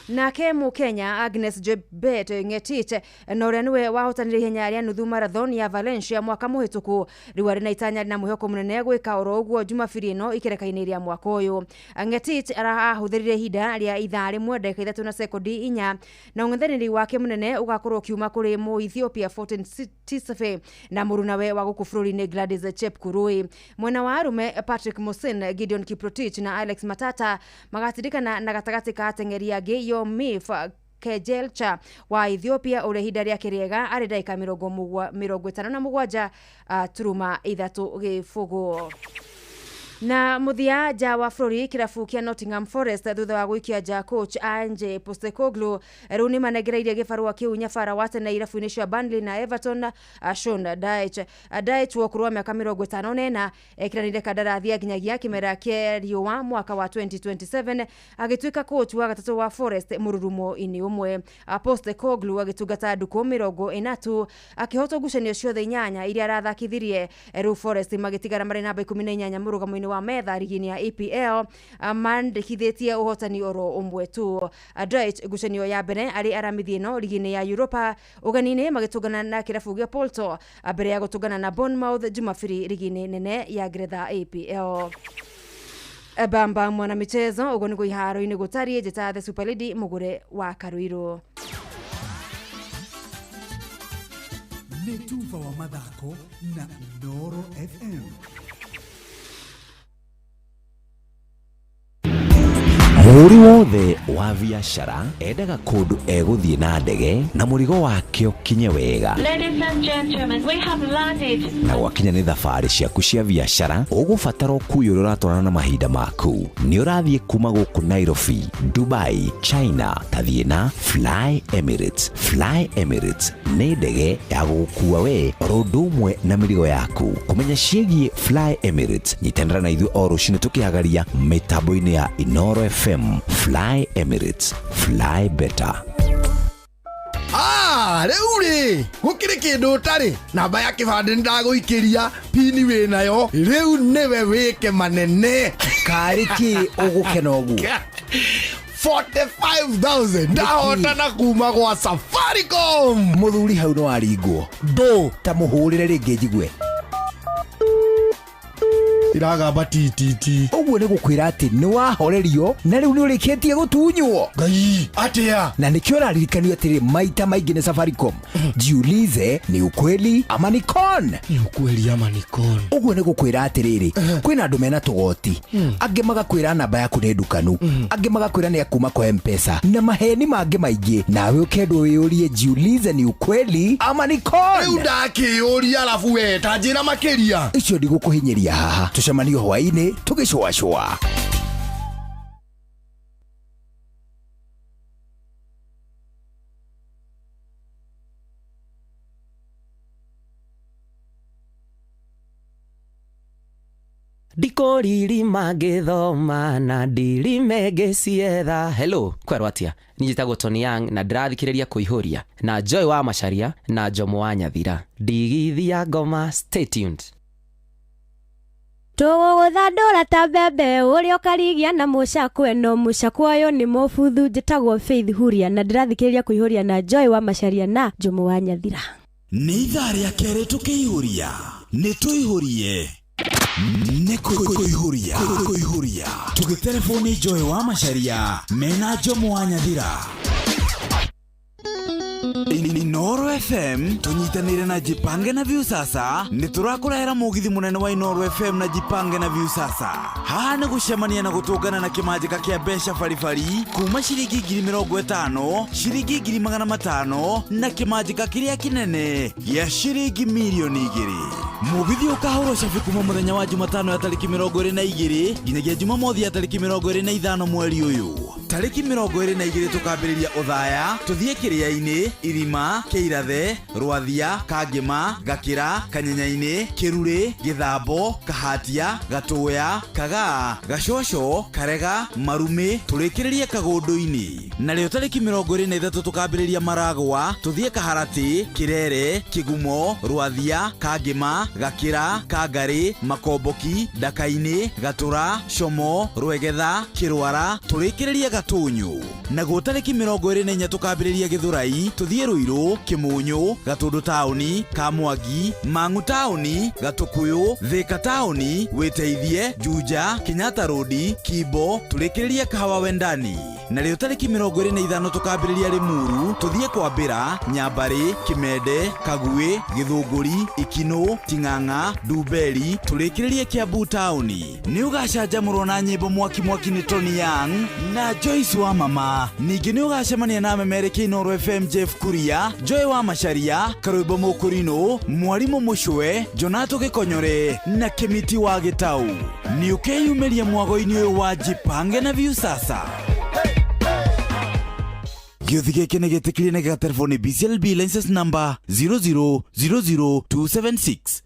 Nake Mũkenya Agnes Jebet Ngetich na ũrĩa nĩwe wahotanire ihenya rĩa nuthu marathon ya Valencia mwaka mũhĩtũku rĩu arĩ na itanya na mwĩhoko mũnene gwĩka oro ũguo Jumabiri ĩno ikereka-inĩ rĩa mwaka ũyũ. Ngetich arahũthĩrire ihinda rĩa ithaa 1 ndagĩka 3 na sekondi 4 na ũng'ethanĩri wake mũnene ũgakorwo ũkiuma kũrĩ mũ Ethiopia Fortin Tisafe na mũrunawe wa gũkũ bũrũri-inĩ Gladys Chepkurui. Mwena wa arũme Patrick Musin, Gideon Kiprotich na Alex Matata magatindĩkana na gatagatĩ ka ateng'eri angĩ Yomif Kejelcha wa Ethiopia ũrĩa ihinda rĩake rĩega arĩ ndagĩka 57 turuma 3 0. Na mũthia nja wa bũrũri kĩrabu kĩa Nottingham Forest thutha wa gũikia nja coach Ange Postecoglou rĩu nĩmanengereirie gĩbarũa kĩu nyabara wa tene irabu-inĩ cia Burnley na Everton Sean Dyche. Dyche wa ũkũrũ wa mĩaka 54 ekĩranĩire kandarathi ya nginyagia kĩmera kĩa riũa mwaka wa 2027 agĩtuĩka coach wa gatatũ wa Forest mũrurumo-inĩ ũmwe. Postecoglou agĩtungata ndukũ 40 akĩhotwo ngucanio ciothe 8 iria arathakithirie. Rĩu Forest magĩtigara marĩ namba 18 mũrũgamo-inĩ wa metha rigi-inĩ ya EPL mandĩkithĩtie ũhotani oro ũmwe tu. Dyche ngucanio ya mbere arĩ aramithi ĩno rigi-inĩ ya Europa ũgeni-inĩ magĩtũngana na kĩrabu gĩa Porto mbere ya gũtũngana na Bournemouth Jumabiri rigi-inĩ nene ya Ngeretha EPL. Bamba mwana michezo ũguo nĩguo iharo-inĩ gũtariĩ. Njĩta the Super Lady mũgũre wa Karuiru. Nĩ tuba wa mathako na Inooro FM. Mũhũri wothe wa biacara endaga kũndũ egũthiĩ na ndege na mũrigo wake ũkinye wega. Ladies and gentlemen, we have landed. Na gwakinya nĩ thabarĩ ciaku cia biacara ũgũbatara ũkui ũrĩa ũratwarana na mahinda maku. Nĩ ũrathiĩ kuma gũkũ Nairobi, Dubai, China, tathiĩ na Fly Emirates. Fly Emirates nĩ ndege ya gũgũkua we oro ũndũ ũmwe na mĩrigo yaku. Kũmenya ciĩgiĩ Fly Emirates, nyitanĩra na ithuĩ o rũcinĩ tũkĩhagaria mĩtambo-inĩ ya Inooro FM. Fly Emirates, fly better. Rĩu rĩ, gũkĩrĩ kĩndũ ũtarĩ. Namba ya kĩbandĩ nĩndagũikĩria, pini wĩ nayo. Rĩu nĩwe wĩke manene. Karĩ kĩ ũgũkena ũguo? 45,000 ndahotana kuma gwa Safaricom. Mũthuri hau no aringwo. Ndũ. Ta mũhũrĩre rĩngĩ njigue. Iragamba ttt. Ũguo nĩ gũkwĩra atĩ nĩ wahorerio na rĩu nĩ ũrĩkĩtie gũtunywo. Ngai, atĩa? Na nĩkĩo ũraririkanio atĩrĩ maita maingĩ nĩ Safaricom. Jiulize ni ukweli ama ni con. Ni ukweli ama ni con. Ũguo nĩ gũkwĩra atĩrĩrĩ, kwĩna andũ mena tũgoti, angĩ magakwĩra namba yaku nĩ ndukanu, angĩ magakwĩra nĩ akuma kwa M-Pesa na maheni mangĩ maingĩ, nawe ũkendwo wĩyũrie jiulize ni ukweli ama ni con. Rĩu ndakĩyũria arabu we ta njĩra makĩria. Icio ndigũkũhinyĩria haha, tũcemanio hwaĩ-inĩ tũgĩcũacũa. Ndikũririma ngĩthoma na ndirime ngĩcietha. Hello, kwerwo atĩa? Niĩ njĩtagwo Tony Young na ndĩrathikĩrĩria Kũihũria na Joy wa Macharia na Jomo wa Nyathira. Ndigithia ngoma, stay tuned. Tũgũgũthandũra ta mbembe ũrĩa ũkarigia na mũcakwe no mũcakwe ũyũ nĩ mũbuthu. Njĩtagwo Faith Huria na ndĩrathikĩrĩria Kũihũria na Joy wa Macharia na Jomo wa Nyathira. Nĩ ithaa rĩa kerĩ tũkĩihũria, nĩ tũihũrie. Nĩ kũihũria, kũihũria. Tũgĩtereboni Joy wa Macharia mena Jomo wa Nyathira. Inooro FM tunyitanire na Jipange na Viusasa nĩ tũrakũrehera mũgithi mũnene wa Inooro FM na Jipange na Viusasa. Haha nĩ gũcemania na gũtũngana na kĩmanjĩka kĩa mbeca baribari kuma ciringi 50,000, ciringi 500,000 na kĩmanjĩka kĩrĩa kĩnene gĩa ciringi 2,000,000. Mũgithi ũkahũrwo cabi kuma mũthenya wa Jumatano ya tarĩki 22 nginyagia Jumamothi ya tarĩki 25 mweri ũyũ. Tarĩki 22 tũkambĩrĩria ũthaya tũthiĩ Kĩrĩa-inĩ, Irima, Kĩirathe, Rwathia, Kangĩma, Gakĩra, Kanyenyainĩ, Kĩrurĩ, Gĩthambo, Kahatia, Gatũya, Kagaa, Gacoco, Karega, Marumĩ, tũrĩkĩrĩrie Kagũndũ-inĩ. Narĩo tarĩki 23 tũkambĩrĩria Maragwa, tũthiĩ Kaharatĩ, Kĩrere, Kĩgumo, Rwathia, Kangĩma, Gakĩra, Kangarĩ, Makomboki, Ndaka-inĩ, Gatũra, Como, Rwegetha, Kĩrwara, tũrĩkĩrĩrie Gatũnyũ. Naguo tarĩki 24 tũkambĩrĩria Gĩthũrai, tũthiĩ Ruiru, Kĩmũnyũ, Gatũndũ taũni, Kamwangi, Mang'u taũni, Gatũkũyũ, Thĩka taũni, Wĩteithie, Juja, Kenyatta Road, Kimbo, tũrĩkĩrĩrie Kahawa Wendani. Narĩo tarĩki 25 tũkambĩrĩria Rĩmuru, tũthiĩ Kwambĩra, Nyambarĩ, Kĩmende, Kaguĩ, Gĩthũngũri, Ikinũ, Ting'ang'a, Ndumberi, tũrĩkĩrĩrie Kiambu taũni. Nĩ ũgacanjamũrwo na nyĩmbo mwaki mwaki nĩ Tony Young na Joyce wa Mama. Ningĩ nĩ ũgacemania na memereki Inooro FM Jeff Kuria, Joy wa Macharia, Karwĩmbo Mũkũrinũ, Mwarimũ Mũcwe, Jonato Gĩkonyore na Kĩmiti wa Gĩtau. Nĩ ũkeyumĩria mwago-inĩ ũyũ wa Jipange na Viusasa. Gĩũthi gĩkĩ nĩ gĩtĩkĩrie na gĩgaterefo nĩ BCLB license number 0000276.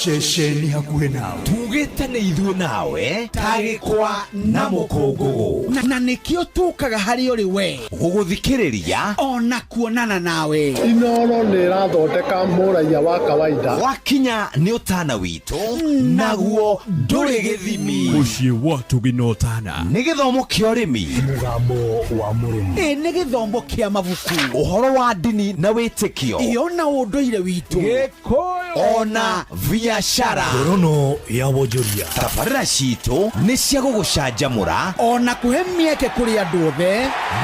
Ceceni hakuhĩ nawe tugĩte nĩ ithuĩ nawe tagĩkwa na mũkũngũgũ na nĩkĩo tũkaga harĩ ũrĩ we gũgũthikĩrĩria ona kuonana nawe. Inooro nĩ ĩrathondeka mũraiya wa kawaida. Wakinya nĩ ũtana witũ naguo ndũrĩ gĩthimi. Mũciĩ wa Tũgĩ na Ũtana nĩ gĩthomo kĩa ũrĩmi, mũgambo wa mũrĩmi, ĩ nĩ gĩthomo kĩa mabuku, ũhoro wa ndini na wĩtĩkio, ĩyo na ũndũire witũ, Gĩkũyũ ona biashara. Ngorono ya wonjoria. Tabarĩra citũ nĩ cia gũgũcanjamũra ona kũhe mĩeke kũrĩ andũ othe,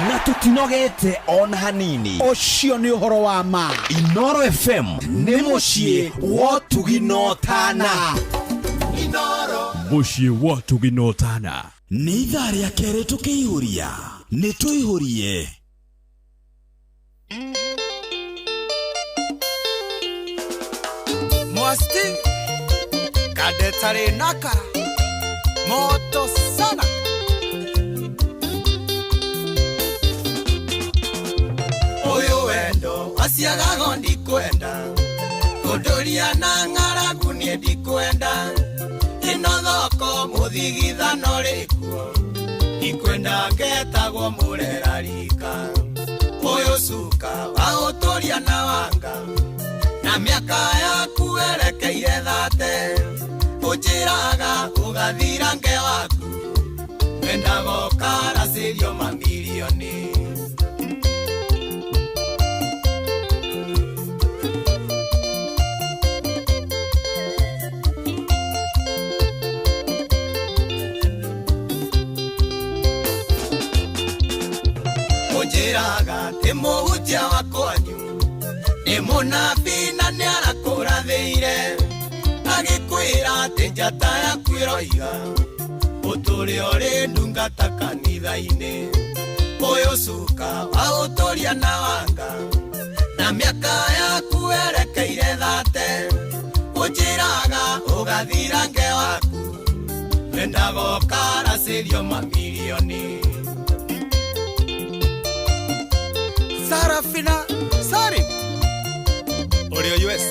na tũtinogete ona hanini. Ũcio nĩ ũhoro wa ma. Inooro FM nĩ mũciĩ wa ũtugi na ũtana. Mũciĩ wa ũtugi na ũtana. Nĩ ithaa rĩa kerĩ tũkĩihũria, nĩ tũihũrie. Mwasti kadetare nakara moto sana. Oyo wendo asiagago ndikwenda kunduria na ng'aragu niĩ ndikwenda ĩno thoko mũthigithano rĩkuo ndikwenda ngetagwo mũrera rika. Ũyũ Ũyũ cuka wa ũtũria na wanga na mĩaka yaku erekeire thate ũnjĩraga ũgathira nge waku wendaga ũkaracĩrio mamirioni. Ũnjĩraga atĩ mũhunjia wa kwanyu nĩ mũnabii na nĩarakũrathĩire agĩkwĩra atĩ njata yaku ĩroiga ũtũre ũrĩ ndungata kanitha-inĩ. Ũyũ cuka wa ũtũria na wanga na mĩaka yaku erekeire thate ũnjĩraga ũgathira nge waku wendaga ũkaracĩrio mamirioni. Sarafina Sari Oreo US.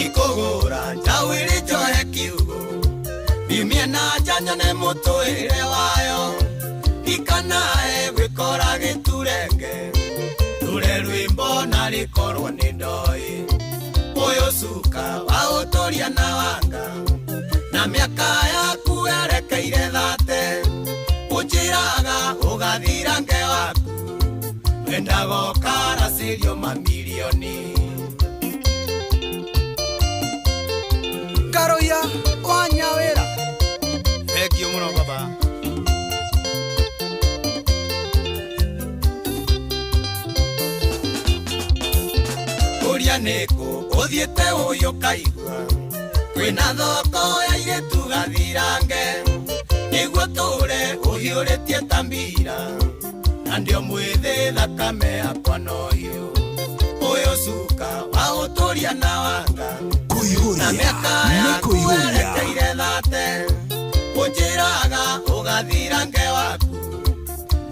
Ikũgũra njaũ ĩrĩ njohe kiugo ndiumie na nja nyone mũtũĩre wayo ikanae gwĩkora gĩturenge ndure rwĩmbo na rĩkorwo nĩ ndoĩ. Ũyũ cuka wa ũtũria na wanga na mĩaka yaku erekeire thate ũnjĩraga ũgathira nge waku wendaga ũkaracĩrio mamirioni. Karoya wa Nyawĩra. Thengio mũno baba. Ũria nĩkũ ũthiĩte ũyũ ũkaigua kwĩna thoko ya airĩtu gathirange nĩguo tũre ũhiũrĩtie ta mbira na ndio mwĩthĩ thakame yakwa no hiũ. Ũyũ cuka wa ũtũria na wanga na mĩaka yaku erekeire thate ũnjĩraga ũgathira nge waku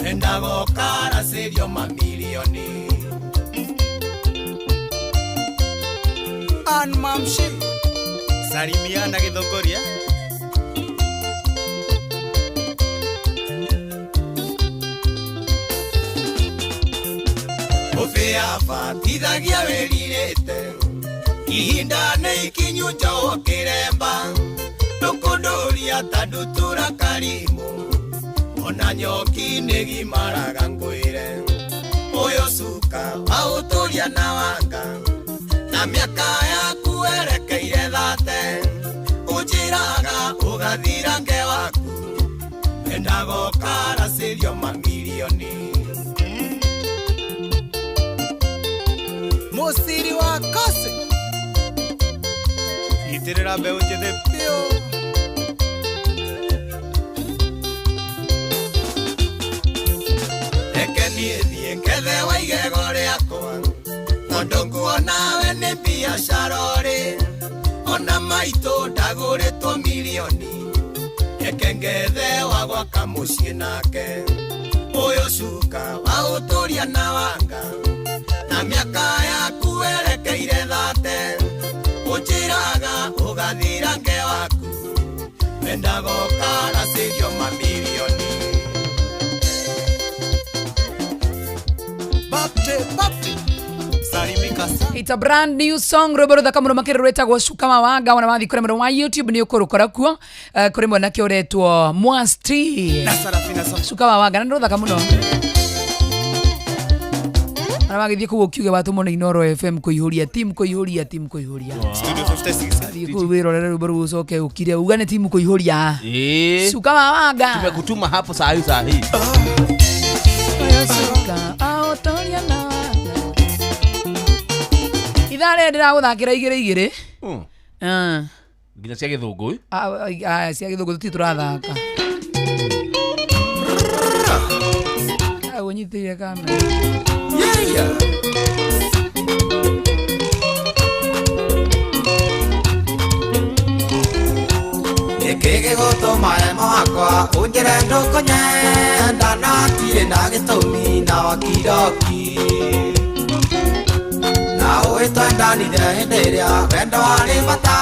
wendaga ũkaracĩrio mamirioni. Ann Mamshi Salimiana gĩthũngũria. Mũbĩa batithagia wĩrirĩte ihinda nĩ ikinyu njohwo kĩremba ndũkũndũria ta ndutura karimũ ona nyoki nĩgimaraga ngwĩre. Ũyũ cuka wa ũtũria na wanga na mĩaka yaku erekeire thate ũnjĩraga ũgathira nge waku wendaga ũkaracĩrio mamirioni. Mũciri wa Kose Itĩrĩra mbeũ njĩthĩ biũ. Reke niĩ thiĩ ngethe wa igego rĩakwa tondũ nguona we nĩ biacara ũrĩ ona maitũ ndagũrĩtwo mirioni reke ngethe wa gwaka mũciĩ nake. Ũyũ cuka wa ũtũria na wanga na mĩaka yaku erekeire thate ũnjĩraga ũgathira nge waku wendaga ũkaracĩrio mamirioni. Bapte Bapte Salimika. It's a brand new song rwĩmbo rũthaka mũno makĩria rwĩtagwo Cuka wa Wanga ona wathiĩ kũrĩ mwena wa YouTube nĩ ũkũrũkora kuo. Kũrĩ mwanake ũretwo Mwasti Na Sarafina Sam. Cuka wa Wanga na nĩ rũthaka mũno na wagĩthiĩ kũu ũkiuge watũmwo nĩ Inooro FM kũihũria team kũihũria team kũihũria. Studio 56. Thiĩ kũu wĩrorere rwĩmbo rũu ũcoke ũkire uga nĩ timu kũihũria. Eh. Cuka wa Wanga. Tumekutuma hapo saa hii saa hii. Cuka wa ũtũria na wanga. Ithaa rĩrĩ ndĩragũthakĩra igĩrĩ igĩrĩ. Ah. Nginya cia gĩthũngũ. Ah, cia gĩthũngũ tũtirĩ tũrathaka. Ah, ũnyitĩrĩre kamera. Yeah. Nĩkĩ gĩgũtũma hema wakwa ũnjĩre ndũkũnyenda na ndirĩ na gĩtũmi na wakiroki na ũĩ Twendanire hĩndĩ ĩrĩa wendo warĩ bata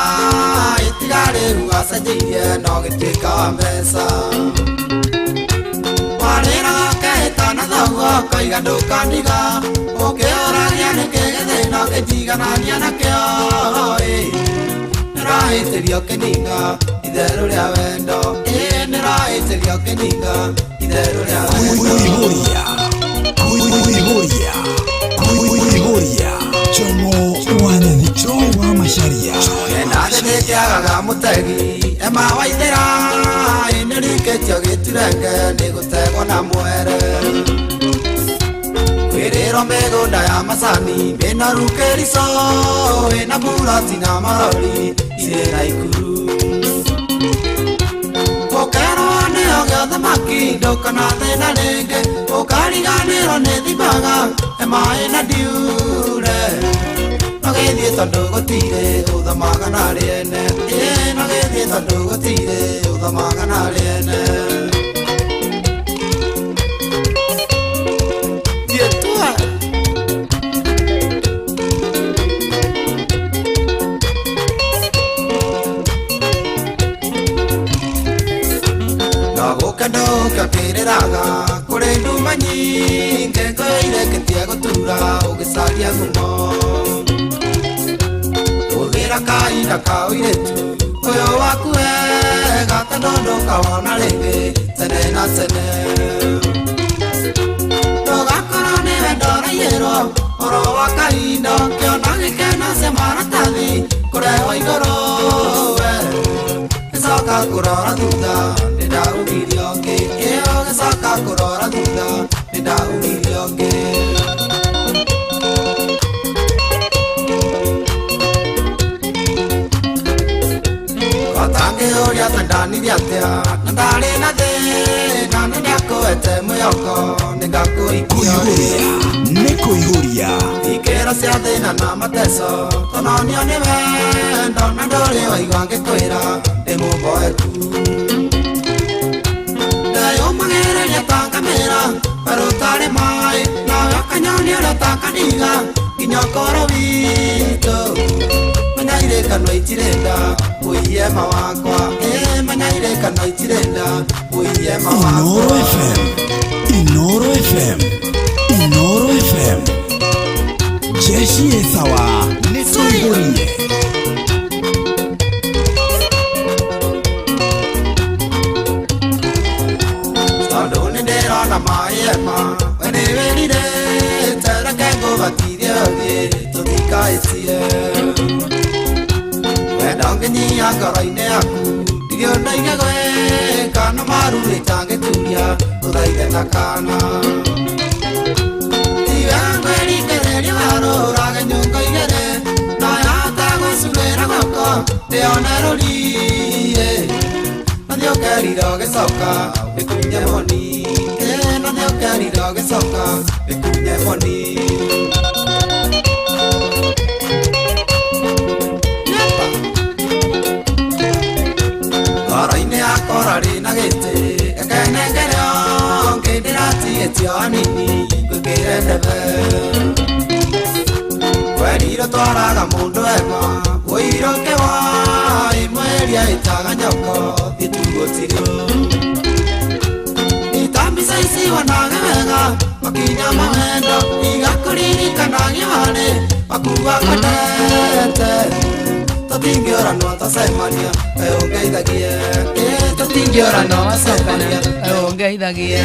itiga rĩu acenjirie no gĩtuĩka wa mbeca warĩraga kehĩta na thoguo ũkoiga ndũkandiga ũkĩũragia nĩkĩ gĩthĩna ũkĩnjiganania nakĩo ĩ nĩrahĩtĩrio kĩninga itherũ rĩa wendo ĩ nĩrahĩtĩrio kĩninga itherũ rĩa wendo. Kuihuria Kuihuria Jomo wa Joy wa Macharia. Nathĩ nĩkĩagaga mũtegi ema waithĩra ĩnĩrikĩtio gĩturenge nĩgũtegwo na mwere kwĩrĩrwo mĩgũnda ya macani mĩnoru kĩrico ĩna buroti na marori irĩ na ikuru ũkerwo nĩo gĩothamaki ndũkona thĩna rĩngĩ ũkariganĩrwo nĩ thimaga ema ĩna ndiure nogĩthiĩ tondũ gũtirĩ ũthamaga na rĩene ĩ nogĩthiĩ tondũ gũtirĩ ũthamaga na rĩene. Thiĩ tue. No gũke ndũke ũkĩrĩraga kũrĩ nduma nyingĩ ngũirĩkĩtie gũtura ũgĩcaria ngumo hũthĩra kahinda ka ũirĩtu ũyũ waku wega tondũ ndũkawona rĩngĩ tene na tene ndũgakorwo nĩwe ndoraiyĩrwo ũhoro wa kahinda ũkĩona gĩkeno cia maratathi kũrehwo igũrũ we gĩcoka kũrora thutha nĩndaugirio ngĩ ĩyo gĩcoka kũrora thutha nĩndaugirio ngĩ. Ũrĩa twendanire atĩa na ndarĩ na thĩna nĩndakũhete mwĩhoko nĩngakũhikia Nĩ kũihũria ikĩro cia thĩna na mateso tũnonio nĩ wendo na ndũrĩ waigua ngĩkwĩra ndĩ mũboeku ndeyũmagĩrĩria ta ngamĩra werũ ũtarĩ maĩ nawe ũkanyonia ũrĩa ũtakaniga nginya ũkũrũ witũ manyaire kanua itirenda ũiye wakwa ĩ manyaire kanua itirenda ũiye wakwa. Inoro FM Inoro FM Inoro FM Jeshi ĩsawa nĩ tũihũrie. Tondũ nĩndĩrona maĩ ema we nĩwĩrirĩte reke ngũbatithie ũthiĩ tũtikaĩtie wendo ngĩnyia ngoro-inĩ yaku ndirĩ ũndũ ingĩgwĩka no maru ĩtangĩturia ũthaithe na kana tiwe ngwĩringĩrĩria warũrage nyũngo igĩrĩ no yahota gũcurĩra guoko ndĩone rũriĩ na thiĩ ũkerire ũgĩcoka ndĩkunye moni ĩ na thiĩ ũkerire ũgĩcoka ndĩkunye moni. Ngoro-inĩ yakwa ũrarĩ na gĩtĩ ekenengerio ngĩndĩratigĩtio hanini ngwĩkĩre ndebe werirwo twaraga mũndũ ema ũirũ kĩwa ĩmweria ĩtaga nyoko thiĩ tugũtirĩ itambica ici wonage wega makinya mawendo igakũririkanagia warĩ makuga kwendete tũtingĩũranwo twacemania we ũngeithagie tũtingĩũranwo twacemania we ũngeithagie.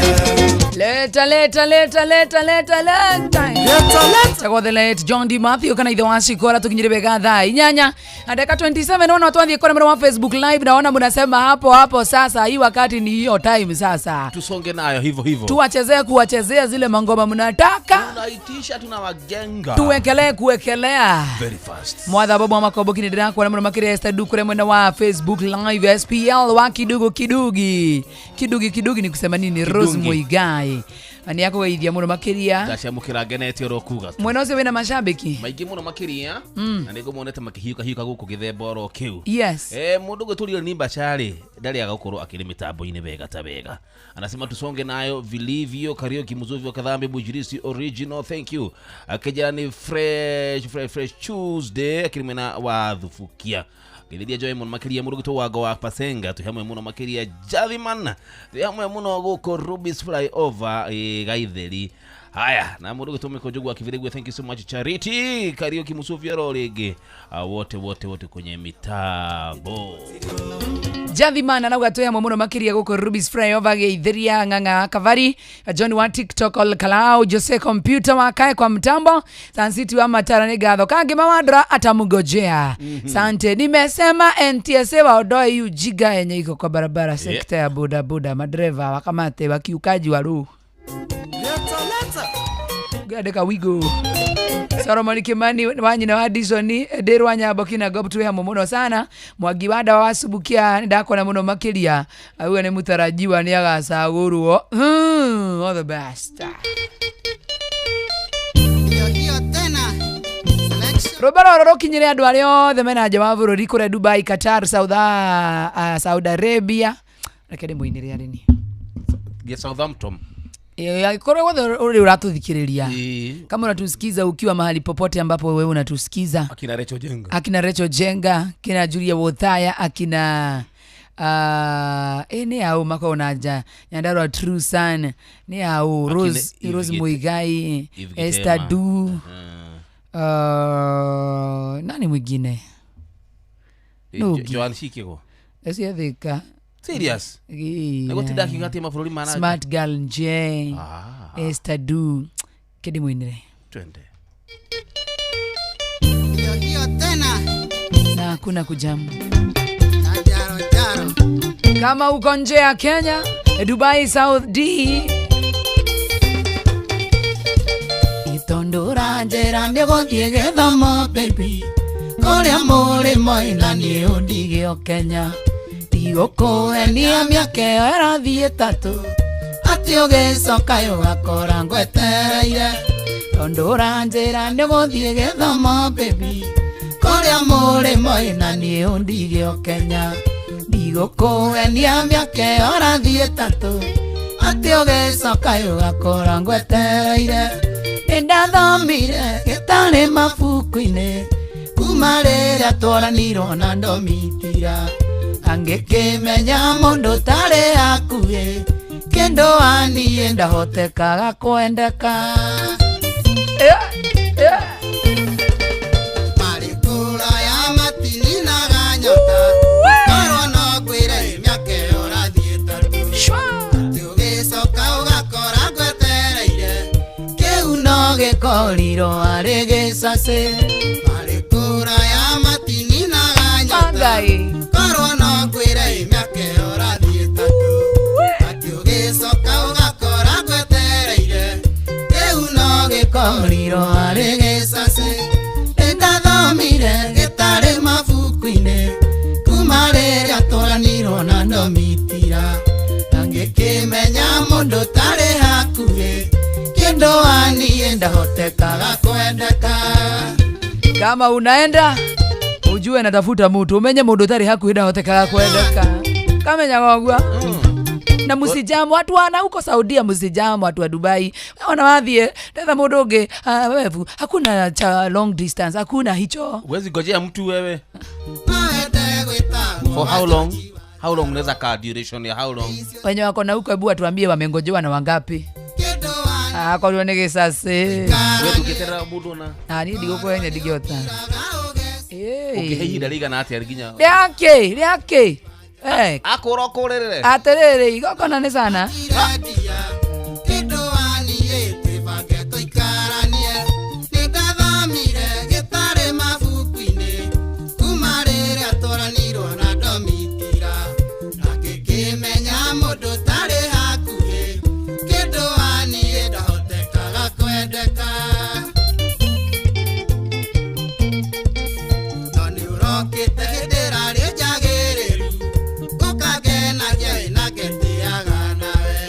Leta leta leta leta leta leta leta leta Tagwo the late John D Matthew kana ithe wa Shikora tukinyire wega thaa 8 na dakika 27. Naona watu wangu kwa wa Facebook live, naona mnasema hapo hapo sasa hii wakati ni hiyo time sasa. Tusonge nayo hivyo hivyo. Tuwachezee kuwachezea zile mangoma mnataka. Tunaitisha tunawagenga. Tuwekelee kuwekelea. Very fast. Mwatha babu wa makobo kinidira kwa namna makire Esther Dukure mwena wa Facebook live SPL wa kidugu kidugi. Kidugi kidugi ni kusema nini? Rose Muigai. Nĩ akũgeithia mũno makĩria. Ndaciamũkĩra ngenete oro kuga tu. Mwena ũcio wĩna macambĩki. Maingĩ mũno makĩria. Na nĩngũmonete makĩhiũkahiũka gũkũ gĩthemba oro kĩu. Yes. Mũndũ gwĩtũrio ni Bachari ndarĩ aga gũkorwo akĩrĩ mĩtambo-inĩ wega ta wega. Anasema tusonge nayo vilivyo. Karaoke Muzuvi wa Kadhambi Mujirisi original, thank you. Akija ni fresh fresh fresh Tuesday akiri mwena wa Thubukia. Githiria Joy mũno makĩria mũndũ gwĩtwo Wango wa Pasenga twĩ hamwe mũno makĩria Jathiman twĩ hamwe mũno gũkũ Rubis Flyover Gaitheri. Haya, na mũndũ gwĩtwo Mĩko Njogu wa Kibirigwe, thank you so much Charity Kariuki Musuvi oro rĩngĩ. Wote wote wote kwenye mitambo. Jathimana nauga twĩ hamwe mũno makĩria gũkũ Rubis Flyover Gĩithiria Ng'ang'a Kavari John wa TikTok Ol Kalau Jose Computer wa kae kwa mtambo Sansiti wa Matara nĩ ngatho Kangĩma Wandra atamngojea. Sante nimesema NTSA waondoe hii ujinga yenye iko kwa barabara sekta ya boda boda madereva wakamate wakiukaji wa ruu ngandĩka wigo Solomon Kimani wa nyina wa Dison ndirwa nyambo kina gob twĩ hamwe mũno sana Mwangi wa ndawa wa Subukia nĩndakona mũno makĩria auga nĩ mũtarajiwa nĩ agacagũrwo. All the best. Rwĩmbo rũrũ rũkinyĩre andũ arĩa othe mena nja wa bũrũri kũrĩa Dubai, Qatar, Saudi Arabia. Reke ndĩmũinĩre arĩ niĩ. Ge Southampton. Angĩkorwo guothe ũrĩ ũratũthikĩrĩria, kama unatusikiza ukiwa mahali popote ambapo wewe unatusikiza, akina Rachel Jenga, akina Rachel Jenga, akina Julia Wothaya, akina nĩ au makoragwo na nja Nyandarua True Son, nĩ au Akina Rose, Eve Rose Muigai, Eve Esther Gitema. Du, nani mwingine Nũngĩ? Joan Shikego. Ecio Thika. Serious? Nĩgũtinda akiuga atĩ mabũrũri ma na nja. Smart Girl Nje, Esther Du, kĩndĩ mwinĩre. Twende. Na hakuna kujamu. Kama uko nje ya Kenya, Dubai, South D. Itondũra njĩra nĩgũthiĩ gĩthomo baby kũrĩa mũrĩmo ĩna niĩ ũndige o Kenya ndigũkũhenia mĩaka ĩyo ĩrathiĩ ĩtatũ atĩ ũgĩcoka ũgakora ngwetereire tondũra njĩra nĩgũthiĩ gĩthomo baby kũrĩa mũrĩmo ĩna niĩ ũndige o Kenya ndigũkũhenia mĩaka ĩyo ĩrathiĩ ĩtatũ atĩ ũgĩcoka ũgakora ngwetereire nĩndathomire gĩtarĩ mabuku-inĩ kuma rĩrĩa twaranirwo na ndomitira angĩkĩmenya mũndũ tarĩ hakuhĩ kĩndũ waniĩ ndahotekaga kwendeka. Marĩkũra ya matininaga nyota korwo no ngwĩre mĩaka ĩyo ũrathiĩ ĩtatũ atĩ ũgĩcoka ũgakora ngwetereire kĩu no gĩkorirwo arĩ gĩcacĩ marĩkũra ya matininaga nyota korwo no ngwĩre mĩaka ĩyo ũrathiĩ ĩtatũ atĩ ũgĩcoka ũgakora ngwetereire kĩu no gĩkorirwo arĩ gĩcacĩ nĩndathomire gĩtarĩ mabuku-inĩ kuma rĩrĩa twaranirwo na ndomitira angĩkĩmenya mũndũ tarĩ hakuhĩ kĩndũ waniĩ ndahotekaga kwendeka. Kama unaenda ujue natafuta mtu umenye mũndũ ũtarĩ hakuhĩ ndahotekaga kwendeka kamenyaga ũguo. Na musijamu watu wana huko Saudia, musijamu watu wa Dubai wana wathiĩ tetha mũndũ ũngĩ wevu hakuna cha long distance, hakuna hicho. Huwezi ngojea mtu wewe. For how long? How long unaweza kaa duration ya how long? Wenye wako na huko hebu watuambie wamengojewa na wangapi. Akorwo nĩ gĩcacĩ. Wewe ndũngĩeterera mũndũ ona. Niĩ ndigũkũhenia ndingĩhota. Ũngĩhe ihinda rĩigana atĩa nginya Rĩakĩ rĩakĩ akũra ũkũrĩrĩre atĩrĩrĩ igongona nĩ sana. Kĩndũ waniĩ twĩbange tũikaranie nĩndathomire gĩtarĩ mabuku-inĩ kuma rĩrĩa twaranirwo na ndomitira na ngĩkĩmenya mũndũ tarĩ hakuhĩ kĩndũ waniĩ ndahotekaga kwendeka no nĩ ũrokĩte hĩndĩ ĩrarĩ njagĩrĩru ũkangenagia ĩ na ngetĩaga nawe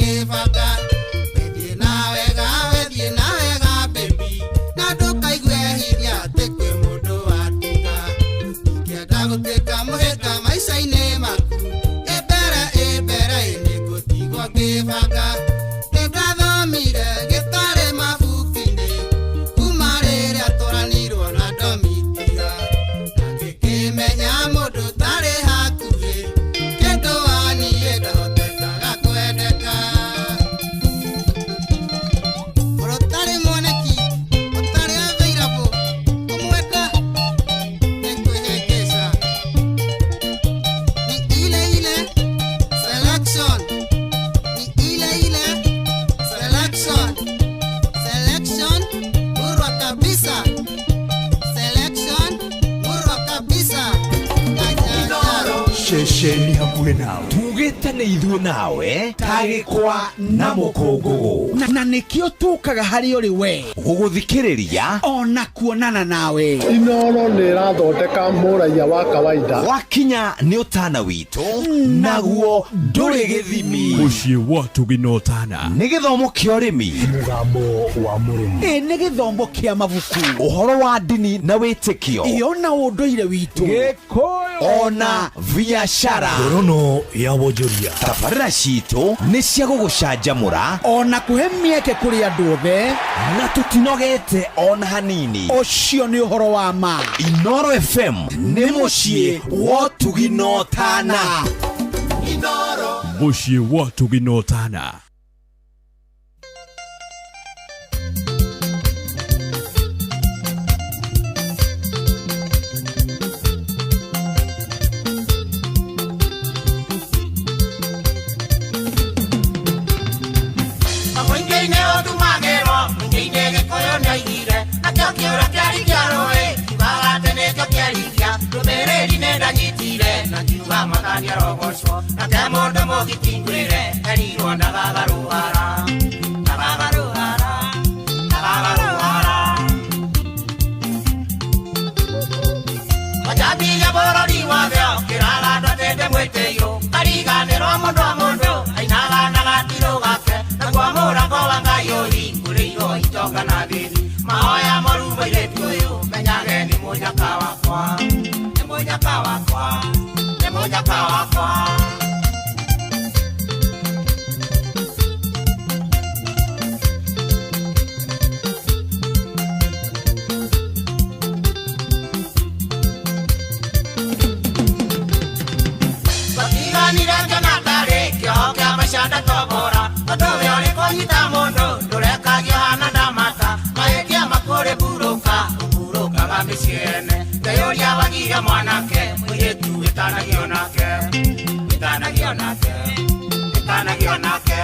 ngĩbanga. Wethiĩ na wega, wethiĩ na wega baby, na ndũkaigue hinya atĩ kwĩ mũndũ watiga. Ingĩenda gũtuĩka mũhĩnga maica-inĩ maku, ĩmbere ĩmbere nĩngũtigwo ngĩbanga. Nĩndathomire gĩtarĩ mabuku-inĩ, kuma rĩrĩa tũranirwo na ndomitiga. Na ngĩkĩmenya mũndũ ũtarĩ hakuhĩ, kĩndũ waniĩ ndahotekaga kwendeka. Ũrĩa ũtarĩ mwoneki, ũtarĩ available, kũmwenda nĩ kwĩhĩngĩca. Ni ile ile selection, ni ile ile selection, selection murwa kabisa, selection murwa kabisa. Ceceni hakuhĩ nawe tugĩte nĩ ithuĩ nawe tagĩkwa na mũkũngũgũ na nĩkĩo tũkaga harĩ ũrĩ we gũgũthikĩrĩria ona kuonana nawe. Inoro nĩ ĩrathondeka mũraiya wa kawaida. Wakinya nĩ ũtana witũ naguo ndũrĩ gĩthimi. Mũciĩ wa Tugi na Ũtana nĩ gĩthomo kĩa ũrĩmi, mũgambo wa mũrĩmi, ĩ nĩ gĩthomo kĩa mabuku, ũhoro wa ndini na wĩtĩkio, ĩ ona ũndũire witũ, Gĩkũyũ ona biacara. Ngorono ya wonjoria. Tabarĩra citũ nĩ cia gũgũcanjamũra ona kũhe mĩeke kũrĩ andũ othe, na tũtinogete ona hanini. Ũcio nĩ ũhoro wa ma. Inoro FM nĩ mũciĩ wa ũtugi na ũtana. Mũciĩ wa Tugi na Ũtana. Mũingĩ-inĩ ũtumagĩrwo, mũingĩ-inĩ Gĩkũyũ nĩoigire, nakĩo kĩũra kĩarĩ kĩa rũĩ, kiugaga atĩ nĩkĩo kĩariria, ndũmĩrĩri nĩndanyitire, na ngiuga Mwathani arogocwo, nake mũndũ mũgiti ngwĩre, erirwo ndagagarũhara, ndagagarũhara, ndagagarũhara. Mũcambia bũrũri wothe ũkĩraga andũ atĩ ndĩmwĩtĩirwo, kariganĩrwo mũndũ o mũndũ, ainaga na gatirũ gake, naguo mũrango wa Ngai ũhingũrĩirwo itonga na thĩni. Mahoya moru mũirĩtu ũyũ, menyage nĩ mũnyaka wakwa, nĩ mũnyaka wakwa, nĩ mũnyaka wakwa. Twatiganire ngĩona ndarĩ kĩoho kĩa maica ndatobora, ũndũ ũyũ ũrĩ kũnyita mũndũ ndũrekagio hana ndamata, mahĩtia makũrĩ mburũka ũmburũkaga mĩciĩ ene, ngeyũria wagire mwanake mũirĩtu wĩtanagio nake, wĩtanagio nake, wĩtanagio nake.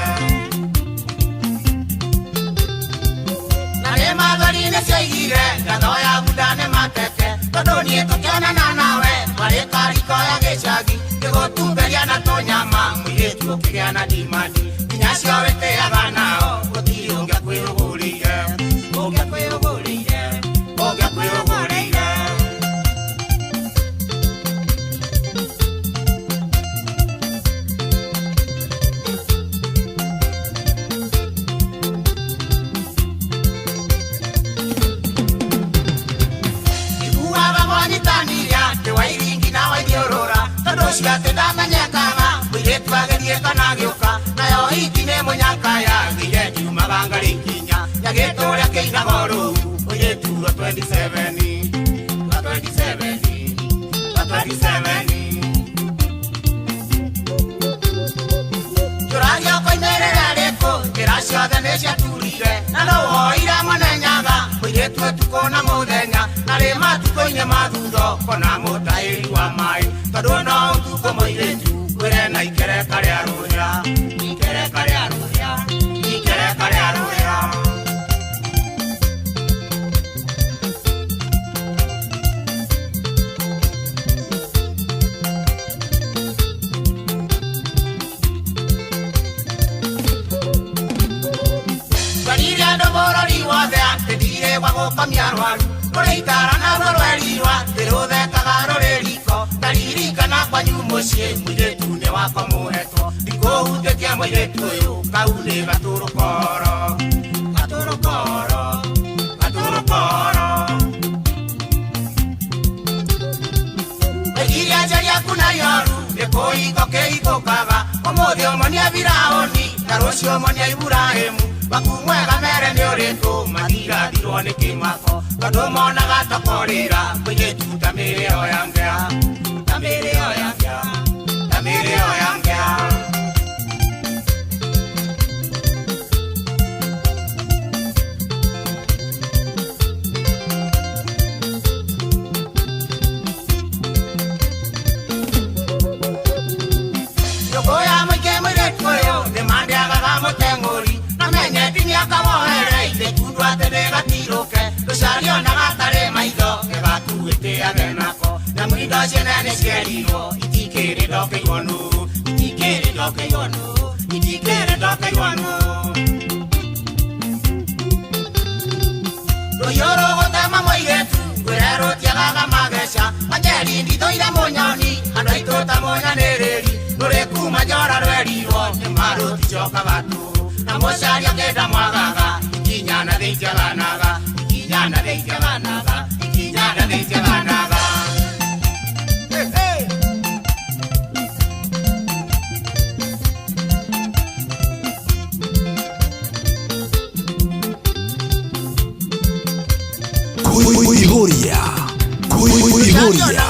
Na nĩ mathori nĩcioigire ngatho ya bunda nĩ mateke, tondũ niĩ tũkĩonana nawe twarĩ kariko ya gĩcagi, ngĩgũtumberia na tũnyama mũirĩtu ũkĩgĩa na ndimandi, nginya acio wĩtĩaga nao gũtirĩ ũngĩakwĩrũgũrĩire, ũngĩakwĩrũgũrĩire, ũngĩakwĩrũgũrĩire. Iguaga mwanyitanire atĩ wairingi na waithiũrũra, tondũ ũcio atĩ ndamenyekaga mũirĩtu agĩthiĩ kana agĩũka, nayo hiti nĩ mũnyaka yagĩire ngiumaga ngarĩ nginya yagĩtũrĩa kĩinaga rũu mũirĩtu wa 27, wa 27, wa 27. Njũragia ũkoimĩrĩra rĩkũ, njĩra ciothe nĩciaturire, na no woire mũnenyaga mũirĩtu ũtukũ na mũthenya, na rĩ matukũ-inĩ ma thutha ũkona mũtahĩri wa maĩ, tondũ no ũtukũ mũirĩtu wĩre na ikereka rĩa rũhĩa, ikereka rĩa rũhĩa, ikereka rĩa rũhĩa. Twarire andũ bũrũri wothe atĩ ndirĩ gwa gũkomia arwaru, rũrĩ itara naruo rwerirwo atĩ rũthekaga rũrĩ riko, ndaririkana kwanyu mũciĩ mũirĩtu nĩ wakwa mũhetwo, ndikũhutĩtie. Mũirĩtu ũyũ kau nĩ gatũrũkoro gatũrũkoro gatũrũkoro Wĩgiria njaria kuna yoru nĩ kũhingo kĩhingũkaga ũmũthĩ ũmonia Firaũni na rũciũ ũmonia Iburahĩmu waku mwega mere nĩ ũrĩkũ matirathirwo nĩ kĩmako tondũ monaga tokorĩra mũirĩtu ta mĩrĩo ya ngĩa ta mĩrĩo ya ngĩa ta mĩrĩo ya ngĩa. Kuihuria Kuihuria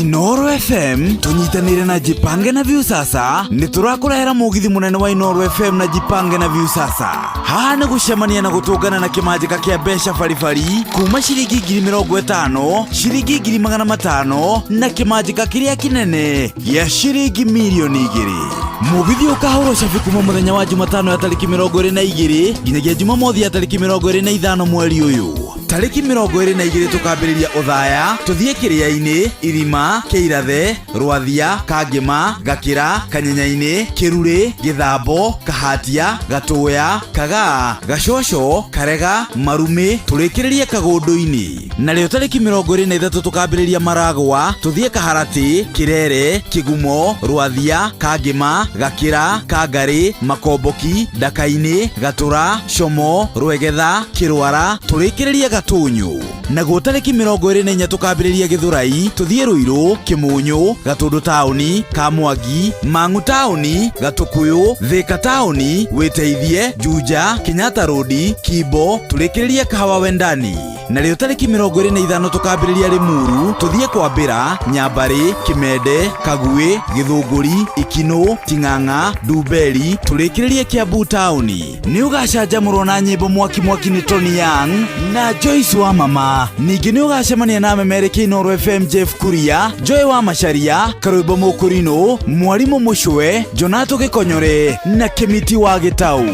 Inoro FM tunyitanire na Jipange na Viusasa nĩ tũrakũrehera mũgithi mũnene wa Inoro FM na Jipange na Viusasa. Haha nĩ gũcemania na gũtũngana na kĩmanjĩka kĩa mbeca baribari kuma ciringi 50,000 ciringi 500,000 na kĩmanjĩka kĩrĩa kĩnene gĩa ciringi mirioni 2. Mũgithi ũkahũrwo cabi kuma mũthenya wa Jumatano ya tarĩki 22 nginyagia Jumamothi ya tarĩki 25 mweri ũyũ. Tarĩki 22 tũkambĩrĩria ũthaya tũthiĩ Kĩrĩa-inĩ, Irima, Kĩirathe, Rwathia, Kangĩma, Gakĩra, Kanyenyainĩ, Kĩrurĩ, Gĩthambo, Kahatia, Gatũya, Kagaa, Gacoco, Karega, Marumĩ, tũrĩkĩrĩrie Kagũndũ-inĩ. Narĩo tarĩki 23 tũkambĩrĩria Maragwa, tũthiĩ Kaharatĩ, Kĩrere, Kĩgumo, Rwathia, Kangĩma, Gakĩra, Kangarĩ, Makomboki, Ndaka-inĩ, Gatũra, Como, Rwegetha, Kĩrwara, tũrĩkĩrĩrie Gatũnyũ. Naguo tarĩki 24 tũkambĩrĩria Gĩthũrai, tũthiĩ Rũirũ, Kĩmũnyũ, Gatũndũ taũni, Kamwangi, Mang'u taũni, Gatũkũyũ, Thĩka taũni, Wĩteithie, Juja, Kenyatta Road, Kimbo, tũrĩkĩrĩrie Kahawa Wendani. Narĩo tarĩki 25 tũkambĩrĩria Rĩmuru, tũthiĩ Kwambĩra, Nyambarĩ, Kĩmende, Kaguĩ, Gĩthũngũri, Ikinũ, Ting'ang'a, Ndumberi, tũrĩkĩrĩrie Kiambu taũni. Nĩ ũgacanjamũrwo na nyĩmbo mwaki mwaki nĩ Tony Young na Joyce wa Mama. Ningĩ nĩ ũgacemania na memereki Inoro FM Jeff Kuria, Joy wa Macharia, Karwĩmbo Mũkũrinũ, Mwarimũ Mũcwe, Jonato Gĩkonyore na Kĩmiti wa Gĩtau.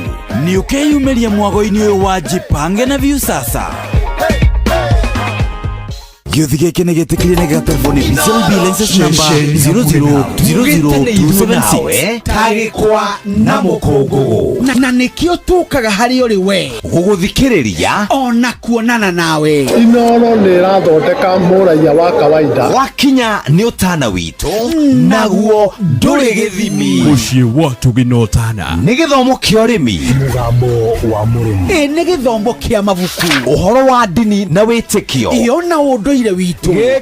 Nĩ ũkeyumĩria mwago-inĩ ũyũ wa Jipange na Viusasa. Gĩũthi gĩkĩ nĩ gĩtĩkĩrie nĩ gĩa telefoni BCLB license number 0000276. Tagĩkwa na mũkũngũgũ na nĩkĩo tũkaga harĩ ũrĩ we gũgũthikĩrĩria ona kuonana nawe. Inoro nĩ ĩrathondeka mũraiya wa kawaida. Wakinya nĩ ũtana witũ naguo ndũrĩ gĩthimi. Mũciĩ wa Tũgina Ũtana nĩ gĩthomo kĩa ũrĩmi, mũgambo wa mũrĩmi, ĩ nĩ gĩthomo kĩa mabuku, ũhoro wa ndini na wĩtĩkio, ĩyo na ũndũire witũ,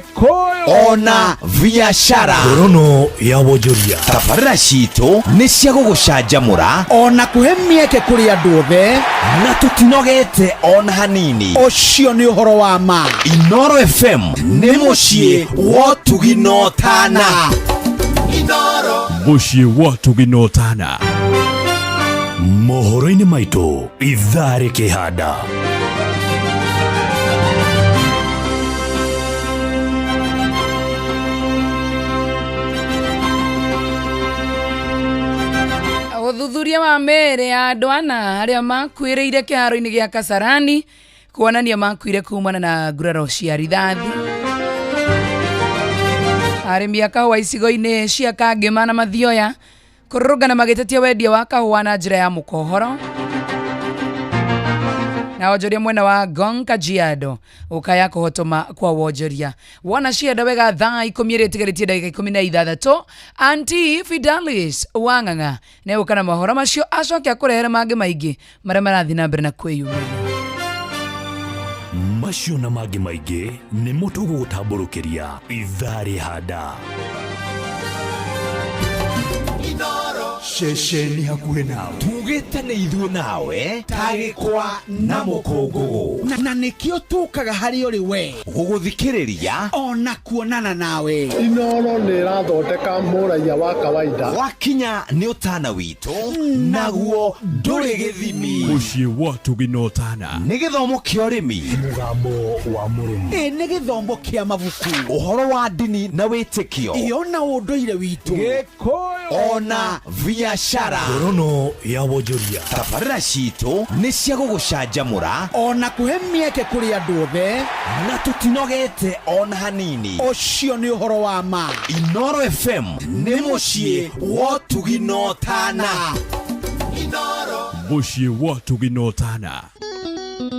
ona biacara. Ngorono ya wonjoria. Tabarĩra citũ nĩ cia gũgũcanjamũra ona kũhe mĩeke kũrĩ andũ othe, na tũtinogete ona hanini. Ũcio nĩ ũhoro wa ma. Inoro FM nĩ mũciĩ wa ũtugi na ũtana. Mũciĩ wa ũtugi na ũtana. Mohoro-inĩ maitũ ithaa rĩkĩhanda. Ũthuthuria wa mĩĩrĩ ya andũ ana arĩa makuĩrĩire kĩharo-inĩ gĩa Kasarani kuonania makuire kumana na nguraro cia rithathi. Arĩmi a kahũa icigo-inĩ cia Kangema na Mathioya kũrũrũngana magĩtetia wendia wa kahũa na njĩra ya mũkohoro. Na wonjoria mwena wa Ngong Kajiado ukaya kũhotoma kwa wonjoria. Wona cienda wega thaa 10 ĩrĩa ĩtigarĩtie ndagĩka 16. Auntie Fidelis Wang'ang'a nĩegũka na mohoro macio acoke akũrehere mangĩ maingĩ marĩa marathiĩ na mbere na kwĩyumĩria. Macio na mangĩ maingĩ nĩmo tũgũgũtambũrũkĩria ithaa rĩhanda. Ceceni hakuhĩ nawe tugĩte nĩ ithuĩ nawe tagĩkwa na mũkũngũgũ na nĩkĩo tũkaga harĩ ũrĩ we gũgũthikĩrĩria ona kuonana nawe. Inoro nĩ ĩrathondeka mũraiya wa kawaida. Wakinya nĩ ũtana witũ naguo ndũrĩ gĩthimi. Mũciĩ wa Tũgĩ na Ũtana nĩ gĩthomo kĩa ũrĩmi, mũgambo wa mũrĩmi, ĩ nĩ gĩthomo kĩa mabuku, ũhoro wa ndini na wĩtĩkio, ĩyo na ũndũire witũ, Gĩkũyũ ona biashara. Ngorono ya wonjoria. Tabarĩra citũ nĩ cia gũgũcanjamũra ona kũhe mĩeke kũrĩ andũ othe, na tũtinogete ona hanini. Ũcio nĩ ũhoro wa ma. Inoro FM nĩ mũciĩ wa ũtugi na ũtana. Mũciĩ wa ũtugi na ũtana.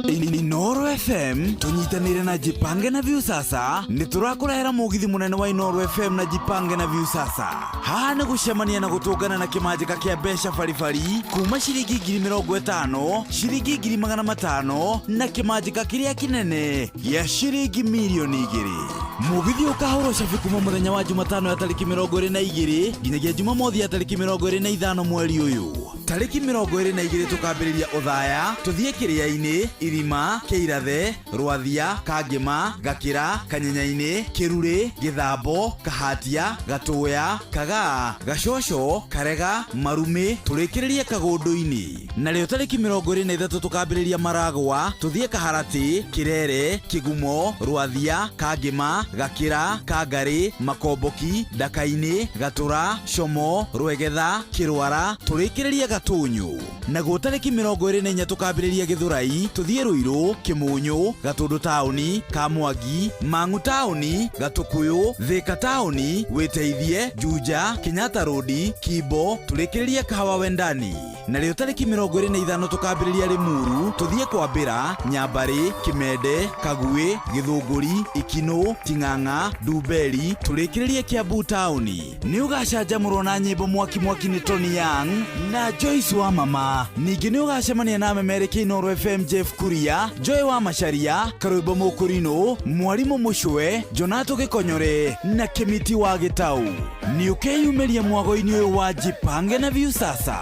Inoro FM tunyitanire na Jipange na Viusasa nĩ tũrakũrehera mũgithi mũnene wa Inoro FM na Jipange na Viusasa. Haha nĩ gũcemania na gũtũngana na kĩmanjĩka kĩa mbeca baribari kuma ciringi 50,000, ciringi 500,000 na kĩmanjĩka kĩrĩa kĩnene gĩa ciringi 2,000,000. Mũgithi ũkahũrwo cabi kuma mũthenya wa Jumatano ya tarĩki 22 nginyagia Jumamothi ya tarĩki 25 mweri ũyũ. Tarĩki 22 tũkambĩrĩria ũthaya tũthiĩ Kĩrĩa-inĩ, Irima, Kĩirathe, Rwathia, Kangĩma, Gakĩra, Kanyenyainĩ, Kĩrurĩ, Gĩthambo, Kahatia, Gatũya, Kagaa, Gacoco, Karega, Marumĩ, tũrĩkĩrĩrie Kagũndũ-inĩ. Narĩo tarĩki 23 tũkambĩrĩria Maragwa, tũthiĩ Kaharatĩ, Kĩrere, Kĩgumo, Rwathia, Kangĩma, Gakĩra, Kangarĩ, Makomboki, Ndaka-inĩ, Gatũra, Como, Rwegetha, Kĩrwara, tũrĩkĩrĩrie Gatũnyũ. Naguo tarĩki 24 tũkambĩrĩria Gĩthũrai, tũthiĩ Ruiru, Kĩmũnyũ, Gatũndũ taũni, Kamwangi, Mang'u taũni, Gatũkũyũ, Thĩka taũni, Wĩteithie, Juja, Kenyatta Road, Kimbo, tũrĩkĩrĩrie Kahawa Wendani. Narĩo tarĩki 25 tũkambĩrĩria Rĩmuru, tũthiĩ Kwambĩra, Nyambarĩ, Kĩmende, Kaguĩ, Gĩthũngũri, Ikinũ, Ting'ang'a, Ndumberi, tũrĩkĩrĩrie Kiambu taũni. Nĩ ũgacanjamũrwo na nyĩmbo mwaki mwaki nĩ Tony Young na Joyce wa Mama. Ningĩ nĩ ũgacemania na memereki Inooro FM Jeff Kuria, Joy wa Macharia, Karwĩmbo Mũkũrinũ, Mwarimũ Mũcwe, Jonato Gĩkonyore na Kĩmiti wa Gĩtau. Nĩ ũkeyumĩria mwago-inĩ ũyũ wa Jipange na Viusasa.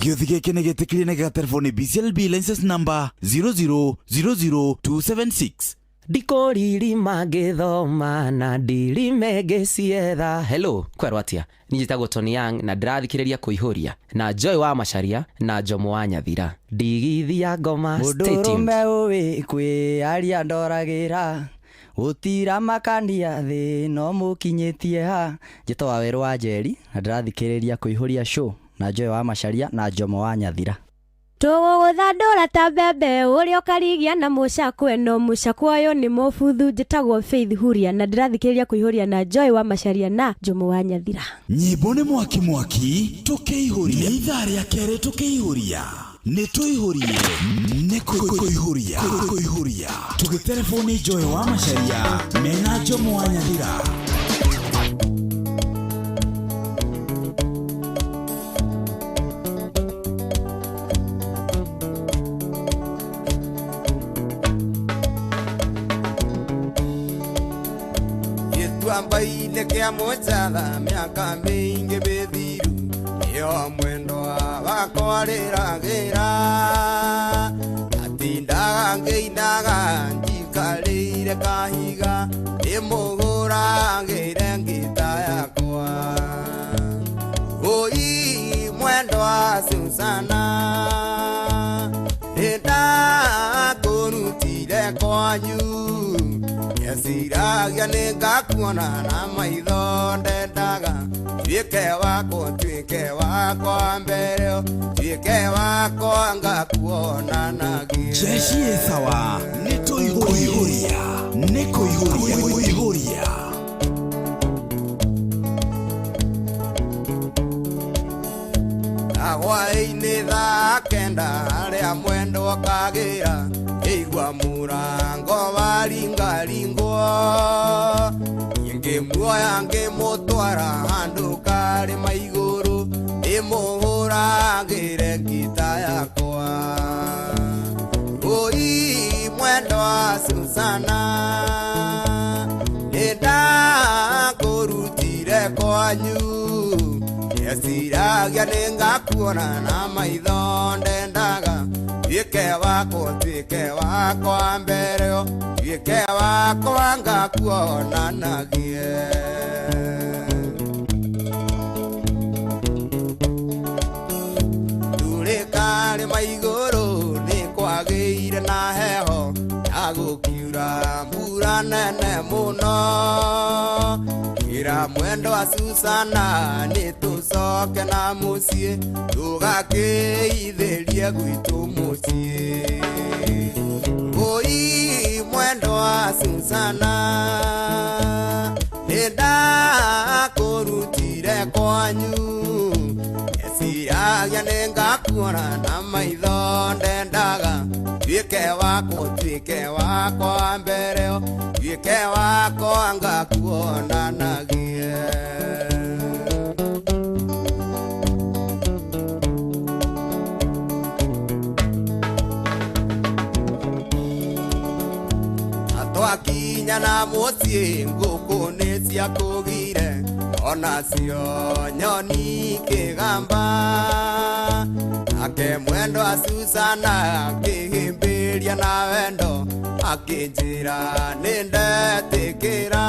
Gĩũthi gĩkĩ nĩ gĩtĩkĩrie na gĩgaterefoni BCLB license number 0000276. Ndikũririma ngĩthoma na ndirime ngĩcietha. Hello, kwerwo atĩa? Niĩ njĩtagwo Tony Young na ndĩrathikĩrĩria Kũihũria na Joy wa Macharia na Jomo wa Nyathira. Ndigithi ya ngoma, stay tuned. Mũndũrũme ũĩ kwĩaria ndoragĩra gũtira makania thĩ no mũkinyĩtie ha. Njĩtagwo Wawerũ wa Njeri na ndĩrathikĩrĩria Kũihũria show na Joy wa Macharia na Jomo wa Nyathira. Tũgũgũthandũra ta mbembe ũrĩa ũkarigia na mũcakwe no mũcakwe ũyũ nĩ mũbuthu. Njĩtagwo Faith Huria na ndĩrathikĩrĩria Kũihũria na Joy wa Macharia na Jomo wa Nyathira. Nyĩmbo nĩ mwaki mwaki tũkĩihũria. Nĩ ithaa rĩa kerĩ tũkĩihũria. Nĩ tũihũrie nĩ kũihũria kũihũria. Tũgĩtereboni Joy wa Macharia mena Jomo wa Nyathira. Gĩtuamba-inĩ kĩa mũcatha mĩaka mĩingĩ mĩthiru nĩyo mwendwa wakwa rĩragĩra atindaga ngĩinaga njikarĩire kahiga ndĩmũgũragĩre ngita yakwa ũi mwendwa Susana ndĩndakũrutire kwanyu Ndeciragia nĩngakuona na maitho ndendaga tuĩke wakwa tuĩke wakwa mbere tuĩke wakwa ngakuonanagie. Jeshi ĩ sawa nĩ tũihũria nĩ kũihũria kũihũria. Hwaĩ-inĩ thaa kenda harĩa mwendwa kagĩra ĩigua mũrango waringaringwo ngĩmuoya ngĩmũtwara handũ karĩma igũrũ ndĩmũhũragĩre ngita yakwa. Oi mwendwa Susana nĩndakũrutire kwanyu ndeciragia nĩngakuona na maitho ndendaga tuĩke wakwa tuĩke wakwa mbere tuĩke wakwa ngakuonanagie. Tũrĩ karĩma igũrũ nĩkwagĩire na heho na gũkiura mbura nene mũno ira mwendwa Susana nĩtũcoke na mũciĩ tũgakĩithĩrie gwitũ mũciĩ. Oi mwendwa Susana nĩndakũrutire kwanyu ndeciragia nĩngakuona na maitho ndendaga tuĩke wakwa tuĩke wakwa mbere tuĩke wakwa ngakuonanagie. Twakinya na mũciĩ ngũkũ nĩciakũgire onacio nyoni kĩgamba ake mwendwa Susana akĩhĩmbĩria na wendo akĩnjĩra nĩndetĩkĩra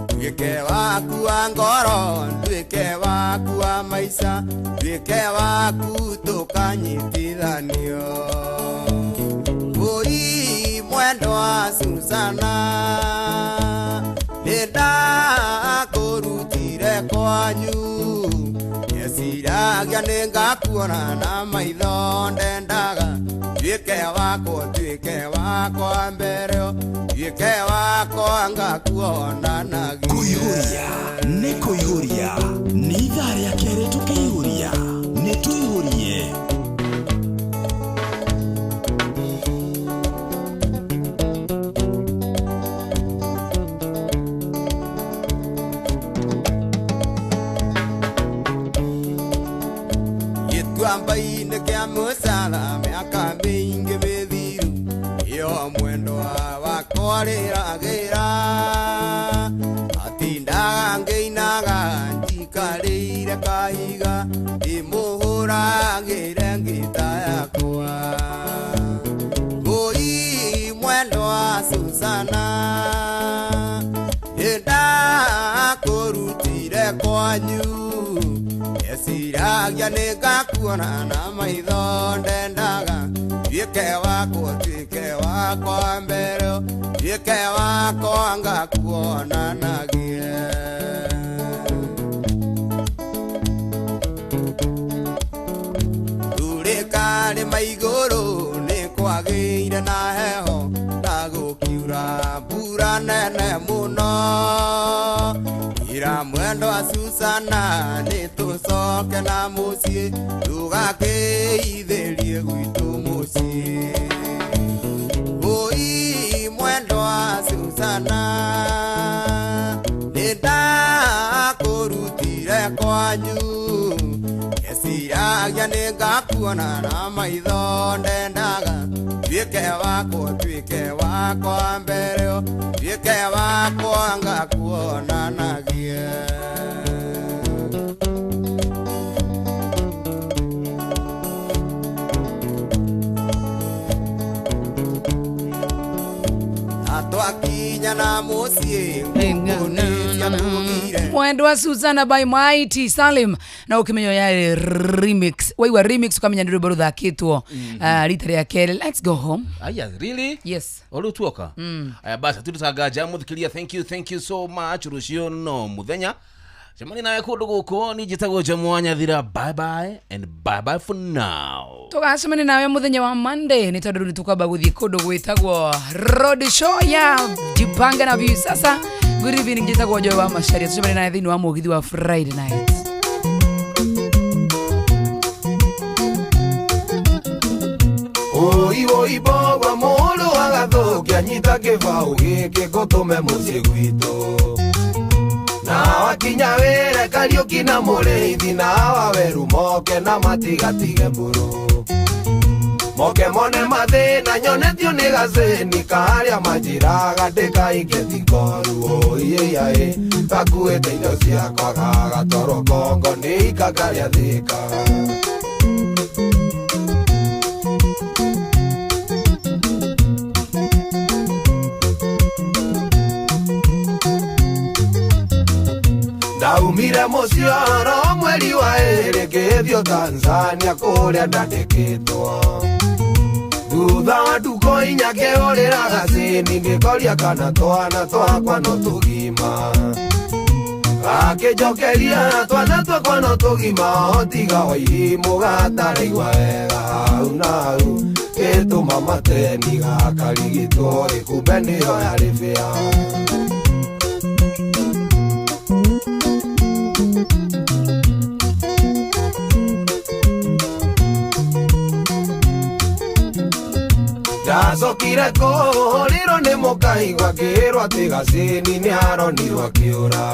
nduĩke waku wa ngoro nduĩke waku wa maica nduĩke waku tũkanyitithanio. Oi mwendwa Susana nĩndakũrutire kwanyu ndeciragia nĩngakuona na maitho ndendaga tuĩke wakwa tuĩke wakwa mbere tuĩke wakwa ngakuonanagie. Kũihũria nĩ kũihũria nĩ ithaa rĩa kerĩ tũkĩihũria nĩ tũihũrie. Gĩtuamba-inĩ kĩa mũcara mĩaka mĩingĩ mĩthiru ĩyo mwendwa wakwa rĩragĩra atindaga ngĩinaga njikarĩire kahiga ndĩmũhũragĩre ngita yakwa. Oi mwendwa Susana nĩndakũrutire kwanyu ndeciragia nĩngakuona na maitho ndendaga tuĩke wakwa tuĩke wakwa mbere tuĩke wakwa ngakuonanagie. Tũrĩ karĩma igũrũ nĩkwagĩire na heho na gũkiura mbura nene mũno ira mwendwa Susana nĩtũcoke na mũciĩ tũgakĩithĩrie gwitũ mũciĩ. Oi mwendwa Susana nĩndakũrutire kwanyu ndeciragia nĩngakuona na maitho ndendaga tuĩke wakwa tuĩke wakwa mbere tuĩke wakwa ngakuonanagie. Twakinya na mũciĩ ngũkũ nĩciatugire. Mwendwa Susana by Mighty Salim na ukimenya ya remix, waigua remix ukamenya nĩ rwĩmbo rũthakĩtwo rita rĩa kerĩ. Let's go home. Aya, really? Yes. Olu tuoka. Aya basi tutagaja muthikiria, thank you, thank you so much. Rucio no muthenya cemani nawe kundu guku ni njitagwo Jomo wa Nyathira. Bye bye and bye bye for now. Tũgacemania nawe mũthenya wa Monday nĩ tondũ rĩu nĩ tũkwamba gũthiĩ kũndũ gwĩtagwo road show ya Jipange na Viusasa. Good evening, njĩtagwo Joy wa Macharia. Tũcemanie nawe thĩinĩ wa mũgithi wa Friday night. Oi oi bogwa mũndũ agathũkia nyita kĩbaũ gĩkĩ ngũtũme mũciĩ gwitũ. Na wakinya wĩre Kariũki na Mũrĩithi na Waweru moke na matigatige mbũrũ. Moke mone mathĩna nyonetio nĩ gacĩni karĩa manjĩraga ndĩkainge tikoru. Oi ĩyaĩ gakuĩte indo ciakwa gagatwarwo Kongo nĩ ikanga rĩa Thĩka. Ndaumire mũcioro mweri wa ĩrĩ ngĩthiĩ Tanzania kũrĩa ndandĩkĩtwo. Thutha wa ndukũ inya ngĩhũrĩra gacĩni ngĩkoria kana twana twakwa no tũgima. Gakĩnjokeria twana twakwa no tũgima o tiga Wairimũ gataraigua wega hau na hau. Gĩtũma mateni gakarigitwo ĩ kumbe nĩyo yarĩ bĩa. Ndacokire kũhũrĩrwo nĩ mũkaigua ngĩrwo atĩ gacĩni nĩaronirwo akĩũra.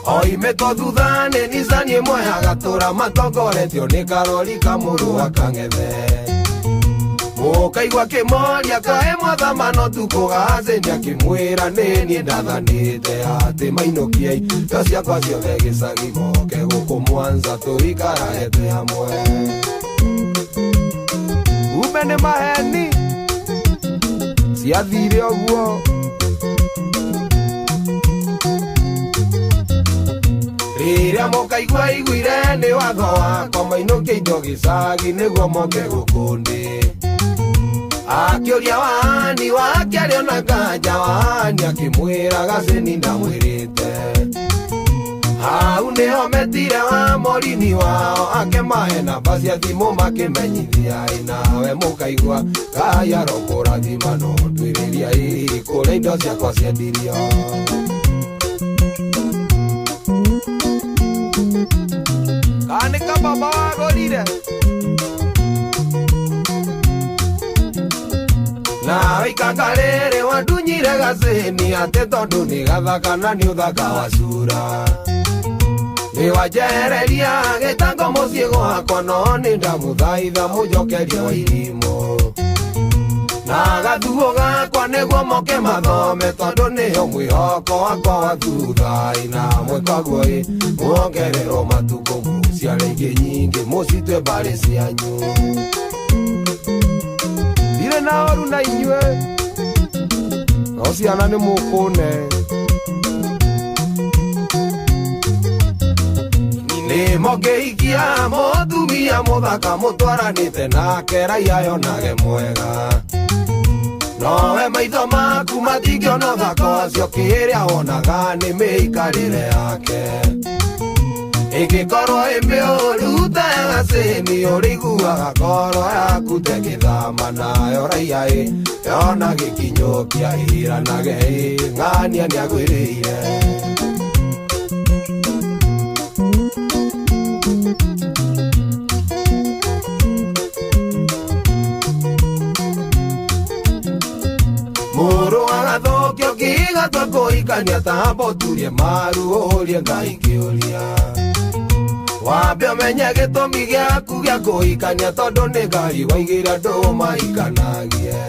Oimĩtwo thutha nĩ Nissan ĩmwe ya gatũra matongoretio nĩ karori kamũrũ wa Kang'ethe. Mũkaigua akĩmoria kaĩ mwathama no tukũ gacĩni akĩmwĩra nĩ niĩ ndathanĩte atĩ mainũkie indo ciakwa ciothe gĩcagi moke gũkũ Mwanza tũikarage twĩ hamwe. Kumbe nĩ maheni ciathire ũguo. Rĩrĩa mũkaigua iguire nĩ watho wakwa mainũkie indo gĩcagi nĩguo moke gũkũ ndĩ. Akĩũria wani wake arĩ ona nganja wani akĩmwĩra gacĩni ndamwĩrĩte. Hau nĩho metire wa morini wao akĩmahe namba cia thimũ makĩmenyithia ĩ nawe mũkaigua Ngai arokũrathima no ndwĩrĩria ĩ kũrĩa indo ciakwa ciendirio. Kana nĩ kababa wagũrire? Nawe ikanga rĩrĩ wandunyire gacĩni atĩ tondũ nĩ gathaka na nĩ ũthaka wa cura. Nĩwanjehereria gĩtango mũciĩ gwakwa no nĩ ndamũthaitha mũnjokerie Wairimũ. Na gathuo gakwa nĩguo moke mathome tondũ nĩyo mwĩhoko wakwa wa thutha. Ĩ na mwĩkaguo ĩ muongererwo matukũ mũciare ingĩ nyingĩ mũcitue mbarĩ cianyu. Ndirĩ na ũru na inyuĩ no ciana nĩ mũkũne. Nĩ mũngĩhikia mũtumia mũthaka mũtwaranĩte nake raia yonage mwega. Nowe maitho maku matingĩona ũthaka ũcio kĩrĩa wonaga nĩ mĩikarĩre yake. Ĩngĩkorwo ĩ mĩũru ta ya gacĩni ũrĩiguaga ngoro yaku ta ĩgĩthama nayo raia ĩ yona gĩkinyũkia ĩranage ĩ ng'ania nĩagwĩrĩire. Mũrũ agathũkio kĩgatwa kũhikania ta mboturie maru ũrie Ngai kĩũria. Wambe ũmenye gĩtũmi gĩaku gĩa kũhikania tondũ nĩ ngari waigĩra andũ mahikanagie.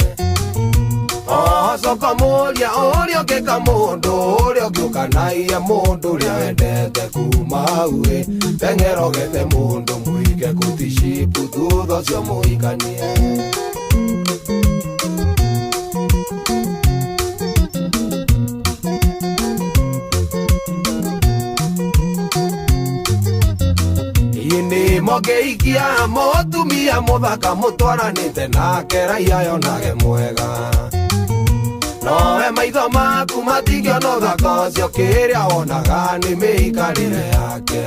Oho coka mũria ũrĩa ũngĩka mũndũ ũrĩa ũngĩũkanagia mũndũ ũrĩa wendete kuma hau ĩ teng'erogete mũndũ mũige kũticipu thutha ũcio mũhikanie. Ũngĩikia mũtumia mũthaka mũtwaranĩte nake raia yonage mwega. Nowe maitho maku matingĩona ũthaka ũcio, kĩrĩa wonaga nĩ mĩikarĩre yake.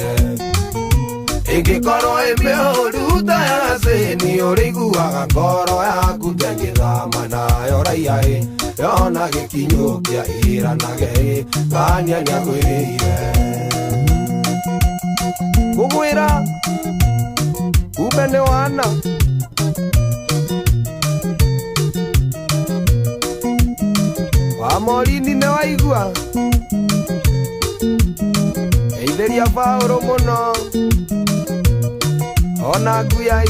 Ĩngĩkorwo ĩ mĩũru ta ya cĩni, ũrĩiguaga ngoro yaku tengĩthama nayo raia ĩ yona gĩkinyũkia ĩranage ĩ ngania nĩagwĩrĩire. Ngũgwĩra kumbe nĩ wana. Wa Morini nĩ waigua geithĩria Paũlũ mũno ona nguyai.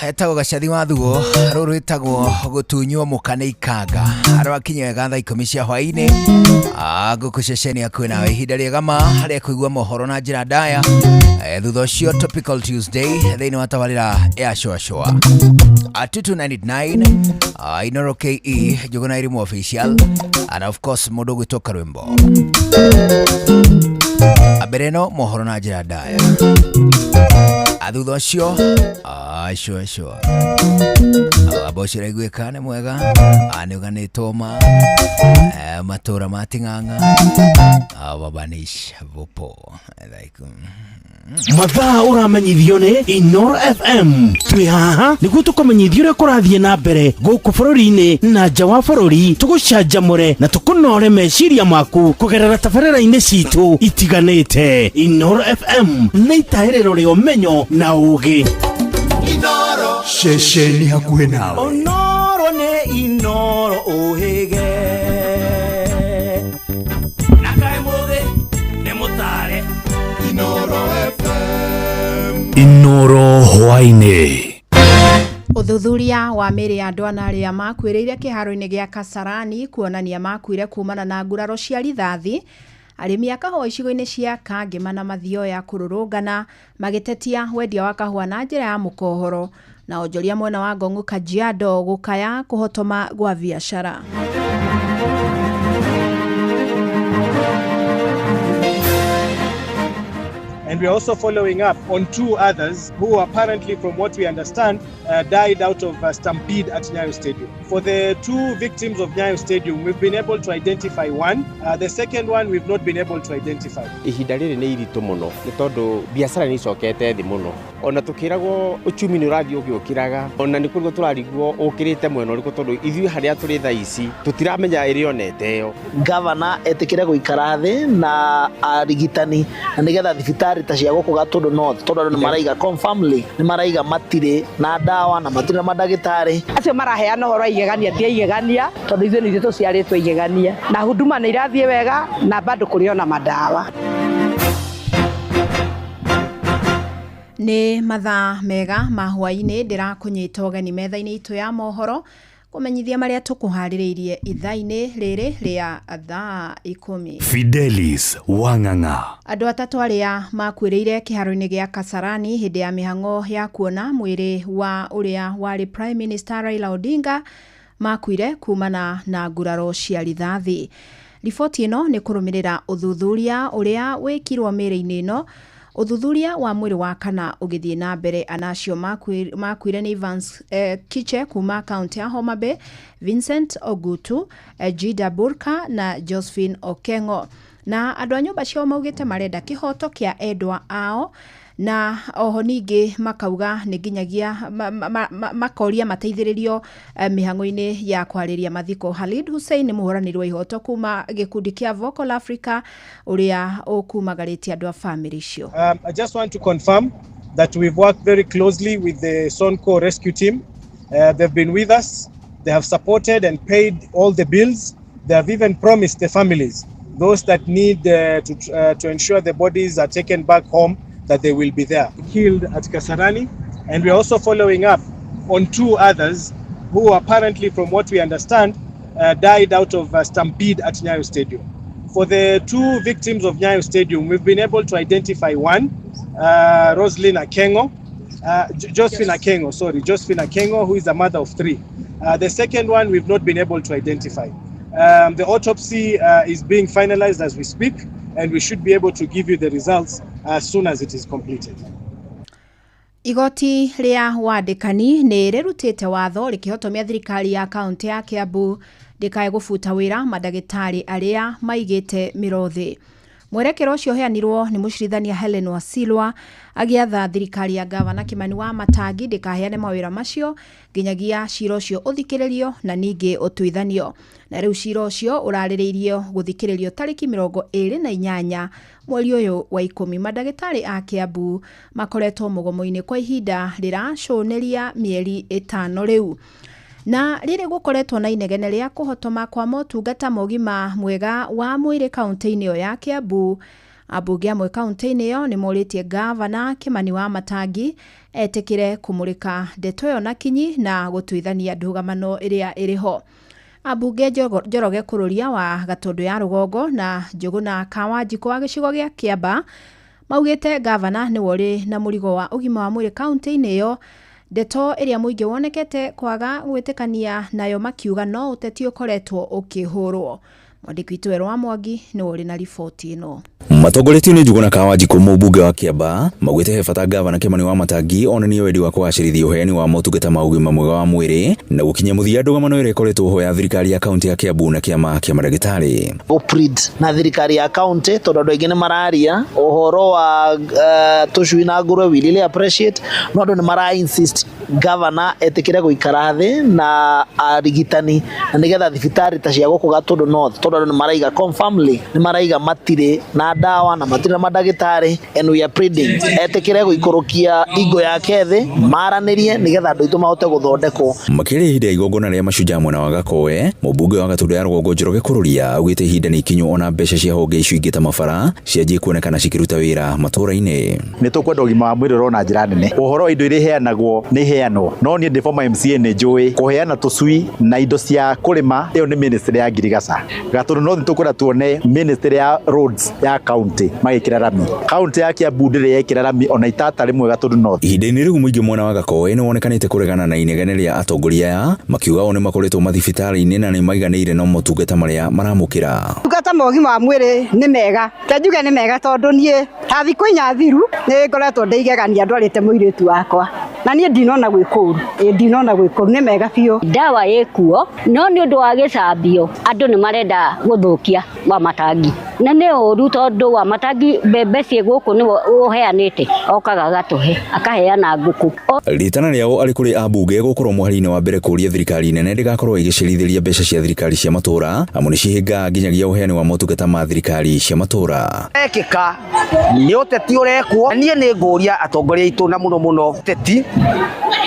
Etagwo Gacathi wa Thuo, rũrũ rwĩtagwo gũtunywo mũka nĩ ikanga. Rwakinya wega thaa 10 cia hwaĩ-inĩ. Ngũkũ ceceni yaku nawe ihinda rĩega ma rĩa kũigua mohoro na njĩra ndaya. Thutha ũcio Topical Tuesday thĩinĩ wa tabarĩra ya Shwashwa. 2299 Inoro KE Njũgũna Irimũ official and of course mũndũ ũgwĩtwo Karwĩmbo. Mbere ĩno mohoro na njĩra ndaya. Thutha ũcio shua amba ũcio ũraiguĩka nĩ mwega, nĩ ũganĩtwo ma matũra ma Ting'ang'a babanish vopo Mathaa ũramenyithio nĩ Inoro FM. Twĩ haha nĩguo tũkũmenyithie ũrĩa kũrathiĩ na mbere gũkũ bũrũri-inĩ na nja wa bũrũri, tũgũcanjamũre na tũkũnore meciria maku kũgerera tabarĩra-inĩ citũ itiganĩte. Inoro FM nĩ itahĩrĩro rĩa ũmenyo na ũgĩ. Inoro ceceni hakuhĩ nawe. Onoro nĩ Inoro ũhĩge. Na kaĩ mũthĩ nĩ mũtare. Inoro FM. Inoro hwaĩ-inĩ. Ũthuthuria wa mĩĩrĩ ya andũ ana arĩa makuĩrĩire kĩharo-inĩ gĩa Kasarani kuonania makuire kumana na nguraro cia rithathi. Arĩmi a kahũa icigo-inĩ cia Kangema na Mathioya kũrũrũngana magĩtetia wendia wa kahũa na njĩra ya mũkohoro, na onjoria mwena wa Ngong'u Kajiado gũkaya kũhotoma gwa biacara. And we are also following up on 2 others who apparently, from what we understand, died out of a stampede at Nyayo Stadium. For the 2 victims of Nyayo Stadium, we've been able to identify one. The second one, we've not been able to identify. Ihinda rĩrĩ nĩ iritũ mũno nĩ tondũ biacara nĩ icokete thĩ mũno. Ona tũkĩragwo uchumi nĩ ũrathiĩ ũgĩũkĩraga, ona nĩ kũrigwo tũrarigwo ũkĩrĩte mwena ũrĩkũ tondũ ithuĩ harĩa tũrĩ thaa ici tũtiramenya ĩrĩa onete ĩyo. Gavana etĩkĩre gũikara thĩ na arigitani na nĩgetha thibitarĩ ta cia gũkũ Gatũndũ North, tondũ andũ nĩ maraiga confirmly nĩ maraiga matirĩ na ndawa na matirĩ na mandagĩtarĩ. Acio maraheana ũhoro wa igegania ti igegania tondũ ithuĩ nĩ ithuĩ tũciarĩtwo igegania, na huduma nĩ irathiĩ wega na bado kũrĩ ona madawa. Nĩ mathaa mega ma hwaĩ-inĩ, ndĩrakũnyita ũgeni metha-inĩ itũ ya mohoro kũmenyithia marĩa tũkũharĩrĩirie ithaa-inĩ rĩrĩ rĩa thaa 10. Fidelis Wang'ang'a. Andũ atatũ arĩa makuĩrĩire kĩharo-inĩ gĩa Kasarani hĩndĩ ya mĩhang'o ya kuona mwĩrĩ wa ũrĩa warĩ Prime Minister Raila Odinga makuire kumana na nguraro cia rithathi. Riboti ĩno nĩ kũrũmĩrĩra ũthuthuria ũrĩa wĩkirwo mĩĩrĩ-inĩ ĩno. Ũthuthuria wa mwĩrĩ wa kana ũgĩthiĩ na mbere. Anacio makuire nĩ Evans Kiche kuma kaunti ya Homa Bay, Vincent Ogutu, Jida Burka na Josephine Okengo. Na andũ a nyũmba ciao maugĩte marenda kĩhoto kĩa endwa ao, na oho ningĩ makauga nĩ nginyagia makoria mateithĩrĩrio mĩhang'o-inĩ ya kwarĩria mathiko. Halid Hussein nĩ mũhũranĩri wa ihoto kuma gĩkundi kĩa Vocal Africa ũrĩa ũkumagarĩtie andũ a famĩlĩ icio. I just want to confirm that we've worked very closely with the Sonko rescue team. They've been with us. They have supported and paid all the bills. They have even promised the families, those that need to ensure the bodies are taken back home, that they will be there. Killed at Kasarani, and we are also following up on two others who apparently, from what we understand, died out of a stampede at Nyayo Stadium. For the two victims of Nyayo Stadium, we've been able to identify one, Roslyn Akengo, Josephine Akengo, sorry, Josephine Akengo, who is a mother of three. The second one, we've not been able to identify. The autopsy is being finalized as we speak, and we should be able to give you the results as soon as it is completed. Igoti rĩa wandĩkani nĩ rĩrutĩte watho rĩkĩhotomia thirikari ya kaũntĩ ya Kiambu ndĩkae gũbuta wĩra mandagĩtarĩ arĩa maigĩte mĩro thĩ. Mwerekera ũcio ũheanirwo nĩ mũcirithania Helen Wasilwa agĩatha thirikari ya gavana Kimani wa Matangi ndĩkaheane mawĩra macio nginyagia cira ũcio ũthikĩrĩrio na ningĩ ũtuithanio. Na rĩu cira ũcio ũrarĩrĩirio gũthikĩrĩrio tarĩki 28 mweri ũyũ wa 10. Mandagĩtarĩ a Kiambu makoretwo mũgomo-inĩ kwa ihinda rĩracũnĩria mĩeri 5 rĩu. Na rĩrĩ gũkoretwo na inegene rĩa kũhotoma kwa motungata ma ũgima mwega wa mwĩrĩ kaũntĩ-inĩ ĩyo ya Kiambu, ambunge amwe kaũntĩ-inĩ ĩyo nĩ morĩtie gavana Kimani wa Matangi etĩkĩre kũmũrĩka ndeto ĩyo na kinyi na gũtuithania ndũgamano ĩrĩa ĩrĩ ho. Ambunge Njoroge Kũrũria wa Gatũndũ ya Rũgongo na Njũgũna Kawanjikũ wa gĩcigo gĩa Kĩamba maugĩte gavana nĩwe ũrĩ na mũrigo wa ũgima wa mwĩrĩ kaũntĩ-inĩ ĩyo, ndeto ĩrĩa mũingĩ wonekete kwaga gwĩtĩkania nayo makiuga no ũteti ũkoretwo ũkĩhũrwo. Mwandĩki witũ Werũ wa Mwangi nĩwe ũrĩ na riboti ĩno. Matongoretio nĩ Njũgũna Kawanjikũ mũmbunge wa Kĩamba maugĩte he bata gavana Kimani wa Matangi onanie wendi wa kũgacĩrithia ũheani wa motungata ma ũgima mwega wa mwĩrĩ na gũkinyia mũthia ndũgamano ĩrĩa ĩkoretwo ho ya thirikari ya kaũntĩ ya Kiambu na kĩama kĩa mandagĩtarĩ. Gũplead na thirikari ya kaũntĩ tondũ andũ aingĩ nĩ mararia ũhoro wa tũcui na ngũrwe, we really appreciate, no andũ nĩ mara insist governor etĩkĩre gũikara thĩ na arigitani na nĩgetha thibitarĩ ta cia gũkũ Gatũndũ North, tondũ andũ nĩ maraiga confirmly nĩ maraiga matirĩ na ndawa na matirĩ na mandagĩtarĩ, and we are pleading etĩkĩre gũikũrũkia ingo yake thĩ maranĩrie nĩgetha andũ aitũ mahote gũthondekwo. Makĩria ihinda ya igongona rĩa mashujaa mwena wa Gakoe, mũmbunge wa Gatũndũ ya Rũgongo Njoroge Kũrũria augĩte ihinda nĩ ikinyu ona mbeca cia honge icio ingĩ ta mabara cianjie kuonekana cikĩruta wĩra matũũra-inĩ. Nĩ tũkwenda ũgima wa mwĩrĩ ũrorwo na njĩra nene. Ũhoro wa indo iria iheanagwo nĩ iheanwo, no niĩ ndĩ former MCA nĩ njũĩ kũheana tũcui na indo cia kũrĩma ĩyo nĩ ministry ya ngirigaca. Gatũndũ North tũkwenda tuone ministry ya roads ya county magĩkĩra rami. County ya Kiambu ndĩrĩ yekĩra rami ona itata rĩmwe Gatũndũ North. Ihinda-inĩ rĩu mũingĩ mwena wa Gakoe nĩ wonekanĩte kũregana na inegene rĩa atongoria aya makiuga o nĩ makoretwo mathibitarĩ-inĩ na nĩ maiganĩire no motungata marĩa maramũkĩra. Motungata ma ũgima wa mwĩrĩ nĩ mega, ta njuge nĩ mega tondũ niĩ ta thikũ 4 thiru nĩ ngoretwo ndĩ igegania ndwarĩte mũirĩtu wakwa na niĩ ndinona gwĩ kũũru, ĩ ndinona gwĩ kũũru, nĩ mega biũ. Ndawa ĩkuo no nĩ ũndũ wa gĩcambio andũ nĩ marenda gũthũkia wa Matangi na nĩ ũru tondũ wa Matangi mbembe ciĩ gũkũ nĩwe ũheanĩte, okaga agatũhe akaheana ngũkũ. Rĩtana rĩao arĩ kũrĩ ambunge gũkorwo mũhari-inĩ wa mbere kũũria thirikari nene ndĩgakorwo ĩgĩcerithĩria mbeca cia thirikari cia matũũra amu nĩ cihingaga nginyagia ũheani wa motungata ma thirikari cia matũũra. Ekĩka nĩ ũteti ũrekwo. Niĩ nĩ ngũria atongoria aitũ na mũno mũno teti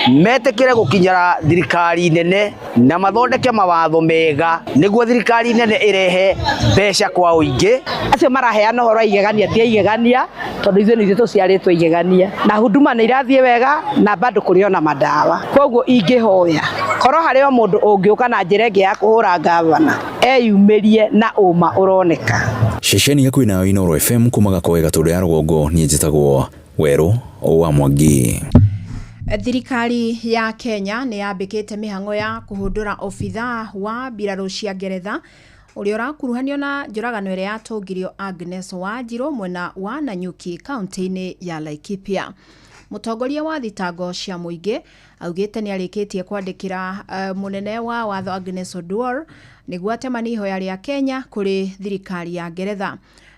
metĩkĩre gũkinyĩra thirikari nene na mathondeke mawatho mega nĩguo thirikari nene ĩrehe mbeca kwa ũingĩ. Acio maraheana ũhoro wa igegania ti igegania tondũ ithuĩ nĩ ithuĩ tũciarĩtwo igegania na huduma nĩ irathiĩ wega na bado kũrĩ ona madawa. Koguo ingĩhoya korwo harĩ o mũndũ ũngĩũka na njĩra ĩngĩ ya kũhũra gavana eyumĩrie na ũma ũroneka. Ceceni hakuhĩ nayo Inooro FM kuma Gakoe Gatũndũ ya Rũgongo, niĩ njĩtagwo Werũ wa Mwangi. Thirikari ya Kenya nĩ yambĩkĩte mĩhang'o ya kũhũndũra obithaa wa mbirarũ cia Ngeretha ũrĩa ũrakuruhanio na njũragano ĩrĩa yatũngirio Agnes Wanjiru mwena wa Nanyuki kaunti-inĩ ya Laikipia. Mũtongoria wa thitango cia mũingĩ augĩte nĩ arĩkĩtie kwandĩkĩra mũnene wa watho Agnes Oduor nĩguo atemanie ihoya rĩa Kenya kũrĩ thirikari ya Ngeretha.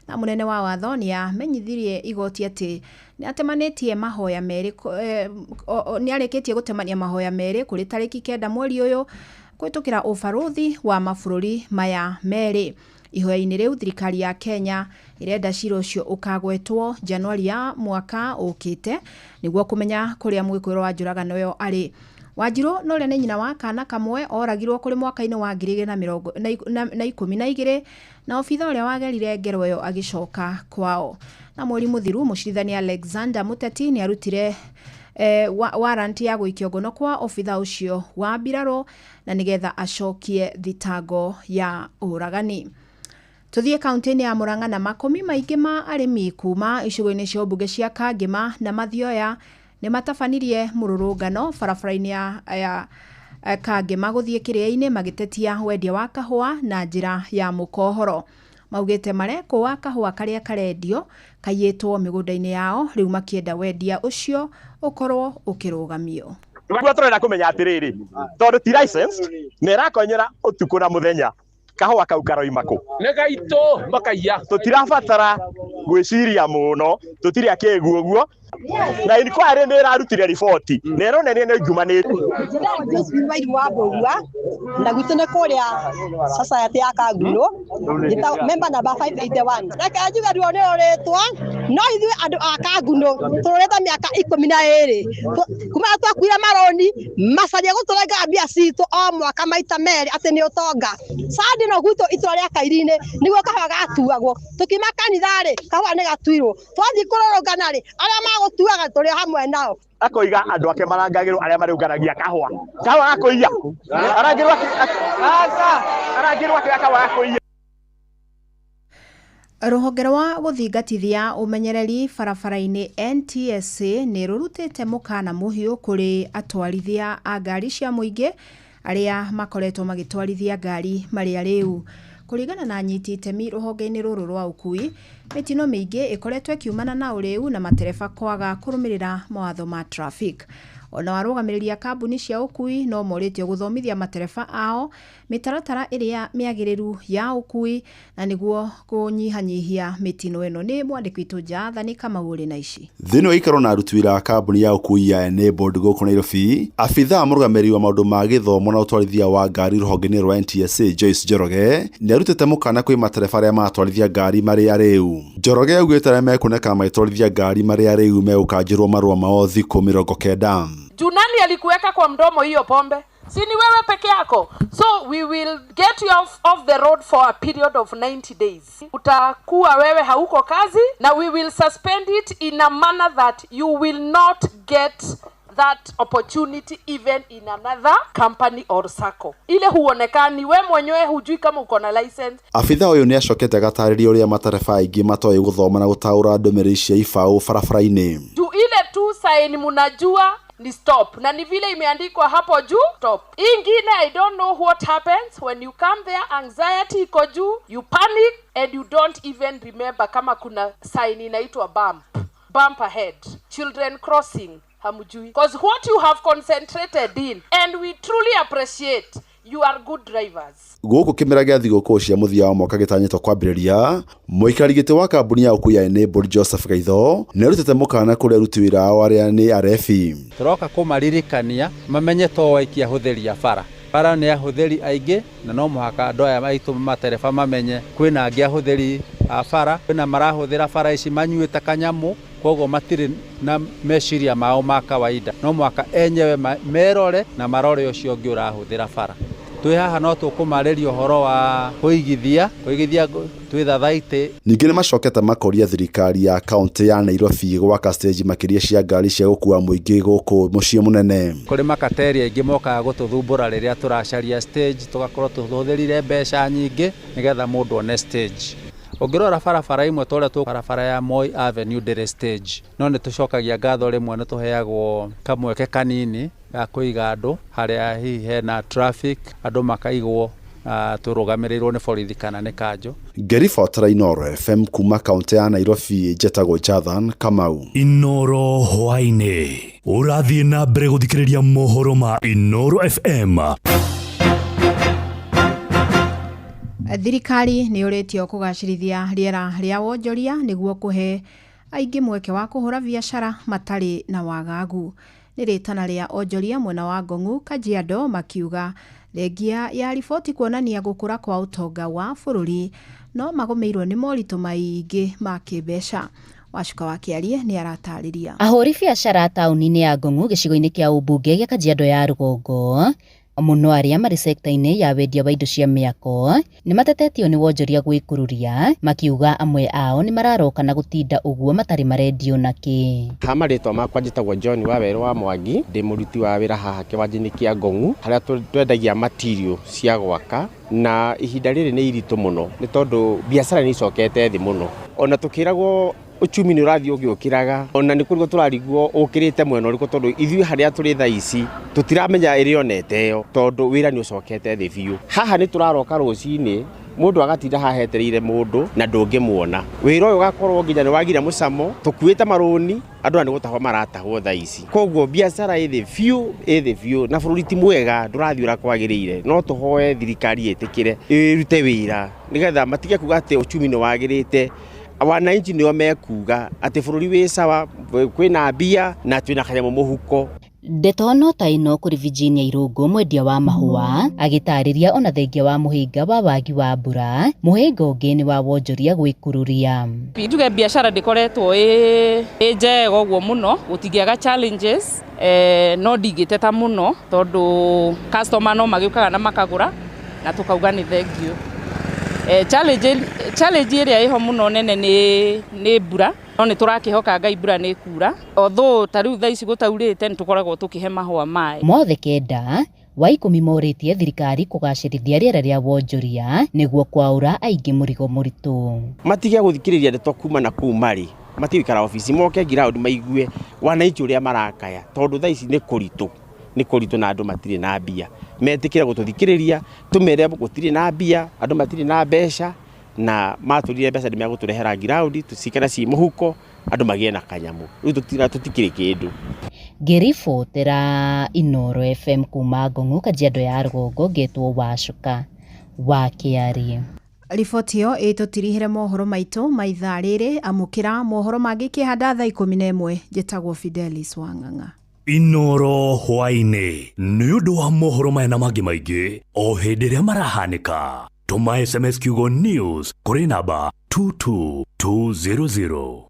Na mũnene wa watho nĩ amenyithirie igoti atĩ nĩ atemanĩtie mahoya merĩ, nĩ arĩkĩtie gũtemania mahoya merĩ kũrĩ tarĩki 9 mweri ũyũ kũhĩtũkĩra ũbarũthi wa mabũrũri maya merĩ. Ihoya-inĩ rĩu thirikari ya Kenya ĩrenda cira ũcio ũkagwetwo Januari ya mwaka ũkĩte nĩguo kũmenya kũrĩa mwĩkũĩrwo wa njũragano ĩyo arĩ. Wanjiru na ũrĩa nĩ nyina wa kana kamwe oragirwo kũrĩ mwaka-inĩ wa 2012 na obitha ũrĩa wagerire ngero ĩyo agĩcoka kwao. Na mweri mũthiru mũcirithania Alexander Muteti nĩ arutire warrant ya gũikio ngono kwa obitha ũcio wa mbirarũ na nĩgetha acokie thitango ya ũragani. Tuthiĩ kaunti-inĩ ya Murang'a na makũmi maingĩ ma arĩmi kuma icigo-inĩ cia mbunge cia Kangema na Mathioya nĩ matabanirie mũrũrũngano barabara-inĩ ya Kangema gũthiĩ Kĩrĩa-inĩ magĩtetia wendia wa kahũa na njĩra ya mũkohoro. Maugĩte marekũa kahũa karĩa karendio kaiyĩtwo mĩgũnda-inĩ yao rĩu makĩenda wendia ũcio ũkorwo ũkĩrũgamio. Nĩguo tũrenda kũmenya atĩrĩrĩ, tondũ ti licensed na ĩrakonyera ũtukũ na mũthenya, kahũa kau karoima kũ? Nĩ gaitũ makaiya. Tũtirabatara gwĩciria mũno, tũtirĩ akĩgu ũguo. Na inquiry nĩ ĩrarutire riboti na ĩronania nĩ ĩngumanĩte. Njĩtagwo Josephine Wairimu wa Mbũgua na gwitũ nĩ kũrĩa society ya Kanguno, njĩtagwo member number 581. Reke njuge ruo nĩ rũrĩtwo, no ithuĩ andũ a Kanguno tũrũrĩte mĩaka 12 kuma twakuire maroni macaria gũtũrengaga mbia citũ o mwaka maita merĩ atĩ nĩ ũtonga. Sandi no gwitũ itũra rĩa Kairi-inĩ nĩguo kahũa gatuagwo, tũkiuma kanitha-rĩ kahũa nĩ gatuirwo, twathiĩ kũrũrũngana-rĩ arĩa magũtuaga tũrĩ hamwe nao. Akoiga andũ ake marangagĩrwo arĩa marĩũnganagia kahũa. Kahũa gakũiya. Arangĩrwo arangĩrwo akĩoya kahũa gakũiya. Rũhonge rwa gũthingatithia ũmenyereri barabara-inĩ NTSA nĩ rũrutĩte mũkana mũhiũ kũrĩ atwarithia a ngari cia mũingĩ arĩa makoretwo magĩtwarithia ngari marĩ arĩu. Kũringana na anyiti itemi rũhonge-inĩ rũrũ rwa ũkui, mĩtino mĩingĩ ĩkoretwo ĩkiumana na ũrĩu na matereba kwaga kũrũmĩrĩra mawatho ma traffic. Ona arũgamĩrĩri a kambuni cia ũkui no morĩtio gũthomithia matereba ao mĩtaratara ĩrĩa mĩagĩrĩru ya ũkui na nĩguo kũnyihanyihia mĩtino ĩno. Nĩ mwandĩki witũ Jathani Kamau ũrĩ na ici. Thĩinĩ wa gĩikaro na aruti wĩra a kambuni ya ũkui ya Enabled gũkũ Nairobi, abithaa mũrũgamĩrĩri wa maũndũ ma gĩthomo na ũtwarithia wa ngari rũhonge-inĩ rwa NTSA Joyce Njoroge nĩ arutĩte mũkana kwĩ matereba arĩa maratwarithia ngari marĩ arĩu. Njoroge augĩte arĩa mekuoneka magĩtwarithia ngari marĩ arĩu megũkanjĩrwo marũa mao thikũ 90. Juu nani alikuweka kwa mdomo hiyo pombe? Si ni wewe peke yako. So we will get you off the road for a period of 90 days. Utakuwa wewe hauko kazi na we will suspend it in a manner that you will not get that opportunity even in another company or circle. Ile huonekani we mwenyewe hujui kama uko na license. Abithaa ũyũ nĩ acokete agatarĩria ũrĩa matereba aingĩ matoĩ gũthoma na gũtaũra ndũmĩrĩri cia ibaũ barabara-inĩ. Juu ile tu sign munajua ni stop na ni vile imeandikwa hapo juu stop. Ingine I don't know what happens when you come there, anxiety iko juu, you panic and you don't even remember kama kuna sign inaitwa bump ahead, children crossing, hamjui, because what you have concentrated in, and we truly appreciate you are good drivers. Gũkũ kĩmera gĩa thigũkũ cia mũthia wa mwaka gĩtanyĩtwo kwambĩrĩria, mũikarĩri gĩtĩ wa kambuni ya ũkui ya Enabled Joseph Gaitho nĩ arutĩte mũkana kũrĩ aruti wĩra ao arĩa nĩ arebi. Tũroka kũmaririkania mamenye to aikia ahũthĩri a bara. Bara nĩ ahũthĩri aingĩ na no mũhaka andũ aya aitũ matereba mamenye kwĩna angĩ ahũthĩri a bara, kwĩna marahũthĩra bara ici manyuĩte kanyamũ, koguo matirĩ na meciria mao ma kawaida. No mũhaka enyewe merore na marore ũcio ũngĩ ũrahũthĩra bara. Twĩ haha no tũkũmarĩria ũhoro wa kũigithia twĩ thathaitĩ. Ningĩ nĩ macokete makoria thirikari ya kaunti ya Nairobi gwaka stage makĩria cia ngari cia gũkua mũingĩ gũkũ mũciĩ mũnene. Kũrĩ makateri aingĩ mokaga gũtũthumbũra rĩrĩa tũracaria stage, tũgakorwo tũhũthĩrire mbeca nyingĩ nĩgetha mũndũ one stage. Ũngĩrora barabara imwe ta ũrĩa tũ barabara ya Moi Avenue ndĩrĩ stage, no nĩ tũcokagia ngatho rĩmwe nĩ tũheagwo kamweke kanini ga kũiga andũ harĩa hihi hena traffic, andũ makaigwo tũrũgamĩrĩirwo nĩ borithi kana nĩ kanjũ. Ngĩribotera Inooro FM kuma kaunti ya Nairobi, njetagwo Jathan Kamau. Inooro hwaĩ-inĩ ũrathiĩ na mbere gũthikĩrĩria mohoro ma Inooro FM. Thirikari nĩ yũrĩtio kũgacĩrithia rĩera rĩa wonjoria nĩguo kũhe aingĩ mweke wa kũhũra biacara matarĩ na wagagu. Nĩ rĩtana rĩa onjoria mwena wa Ngong'u Kajiado makiuga thengia ya riboti kuonania gũkũra kwa ũtonga wa bũrũri no magũmĩirwo nĩ moritũ maingĩ ma kĩmbeca. Wacuka wa Kĩarie nĩ aratarĩria. Ahũri biacara taũni-inĩ ya Ngong'u gĩcigo-inĩ kĩa ũmbunge gĩa Kajiado ya rũgongo mũno arĩa marĩ sekta-inĩ ya wendia wa indo cia mĩako nĩ matetetio nĩ wonjoria gwĩkururia, makiuga amwe ao nĩ mararoka na gũtinda ũguo matarĩ marendio nakĩ. Ha marĩtwa makwa njĩtagwo John Wawerũ wa Mwangi, ndĩ mũruti wa wĩra haha kĩwanja-inĩ kĩa Ngong'u harĩa twendagia material cia gwaka, na ihinda rĩrĩ nĩ iritũ mũno nĩ tondũ biacara nĩ icokete thĩ mũno. Ona tũkĩragwo uchumi nĩ ũrathiĩ ũgĩũkĩraga, ona nĩ kũrigwo tũrarigwo ũkĩrĩte mwena ũrĩkũ, tondũ ithuĩ harĩa tũrĩ thaa ici tũtiramenya ĩrĩa onete ĩyo, tondũ wĩra nĩ ũcokete thĩ biũ. Haha nĩ tũraroka rũcinĩ, mũndũ agatinda haha etereire mũndũ na ndũngĩmuona. Wĩra ũyũ ũgakorwo nginya nĩ wagire mũcamo, tũkuĩte marũni, andũ aya nĩ gũtahwo maratahwo thaa ici. Koguo biacara ĩ thĩ biũ, ĩ thĩ biũ, na bũrũri ti mwega, ndũrathiĩ ũrĩa kwagĩrĩire. No tũhoe thirikari ĩtĩkĩre ĩrute wĩra nĩgetha matige kuga atĩ uchumi nĩ wagĩrĩte. Wananchi nĩo mekuga atĩ bũrũri wĩ sawa, kwĩna mbia na twĩna kanyamũ mũhuko. Ndeto no ta ĩno kũrĩ Virginia Irũngũ, mwendia wa mahũa, agĩtarĩria ona thengia wa mũhĩnga wa wagi wa mbura, mũhĩnga ũngĩ nĩ wa wonjoria gwĩkururia. Njuge biacara ndĩkoretwo ĩ njega ũguo mũno, gũtingĩaga challenges, no ndingĩteta mũno tondũ customer no magĩũkaga na makagũra na tũkauga nĩ thengiũ. Challenge ĩrĩa ĩho mũno nene nĩ mbura, no nĩ tũrakĩhoka Ngai mbura nĩ ĩkura. Although ta rĩu thaa ici gũtaurĩte nĩ tũkoragwo tũkĩhe mahũa maĩ. Mothe 9 wa 10 morĩtie thirikari kũgacĩrithia rĩera rĩa wonjoria nĩguo kwaũra aingĩ mũrigo mũritũ. Matige gũthikĩrĩria ndeto kuma na kũu marĩ, matige gũikara obici, moke ground maigue wananchi ũrĩa marakaya, tondũ thaa ici nĩ kũritũ, nĩ kũritũ na andũ matirĩ na mbia. Metĩkĩre gũtũthikĩrĩria, tũmere gũtirĩ na mbia, andũ matirĩ na mbeca, na matũrire mbeca nĩ megũtũrehera ground, tũcikare ci mũhuko, andũ magĩe na kanyamũ. Rĩu tũtikĩrĩ kĩndũ. Ngĩribotera Inooro FM kuma Ngong'u, Kajiado ya rũgongo, ngetwo Wacuka wa Kĩarie. Riboti ĩyo ĩtũtirihĩre mohoro maitũ ma ithaa rĩrĩ. Amũkĩra mohoro mangĩ kĩhanda thaa 11. Njĩtagwo Fidelis Wang'ang'a. Inooro hwaĩ-inĩ nĩ ũndũ wa mohoro maya na mangĩ maingĩ o hĩndĩ ĩrĩa marahanĩka, tũma SMS kiugo news kũrĩ namba 22200.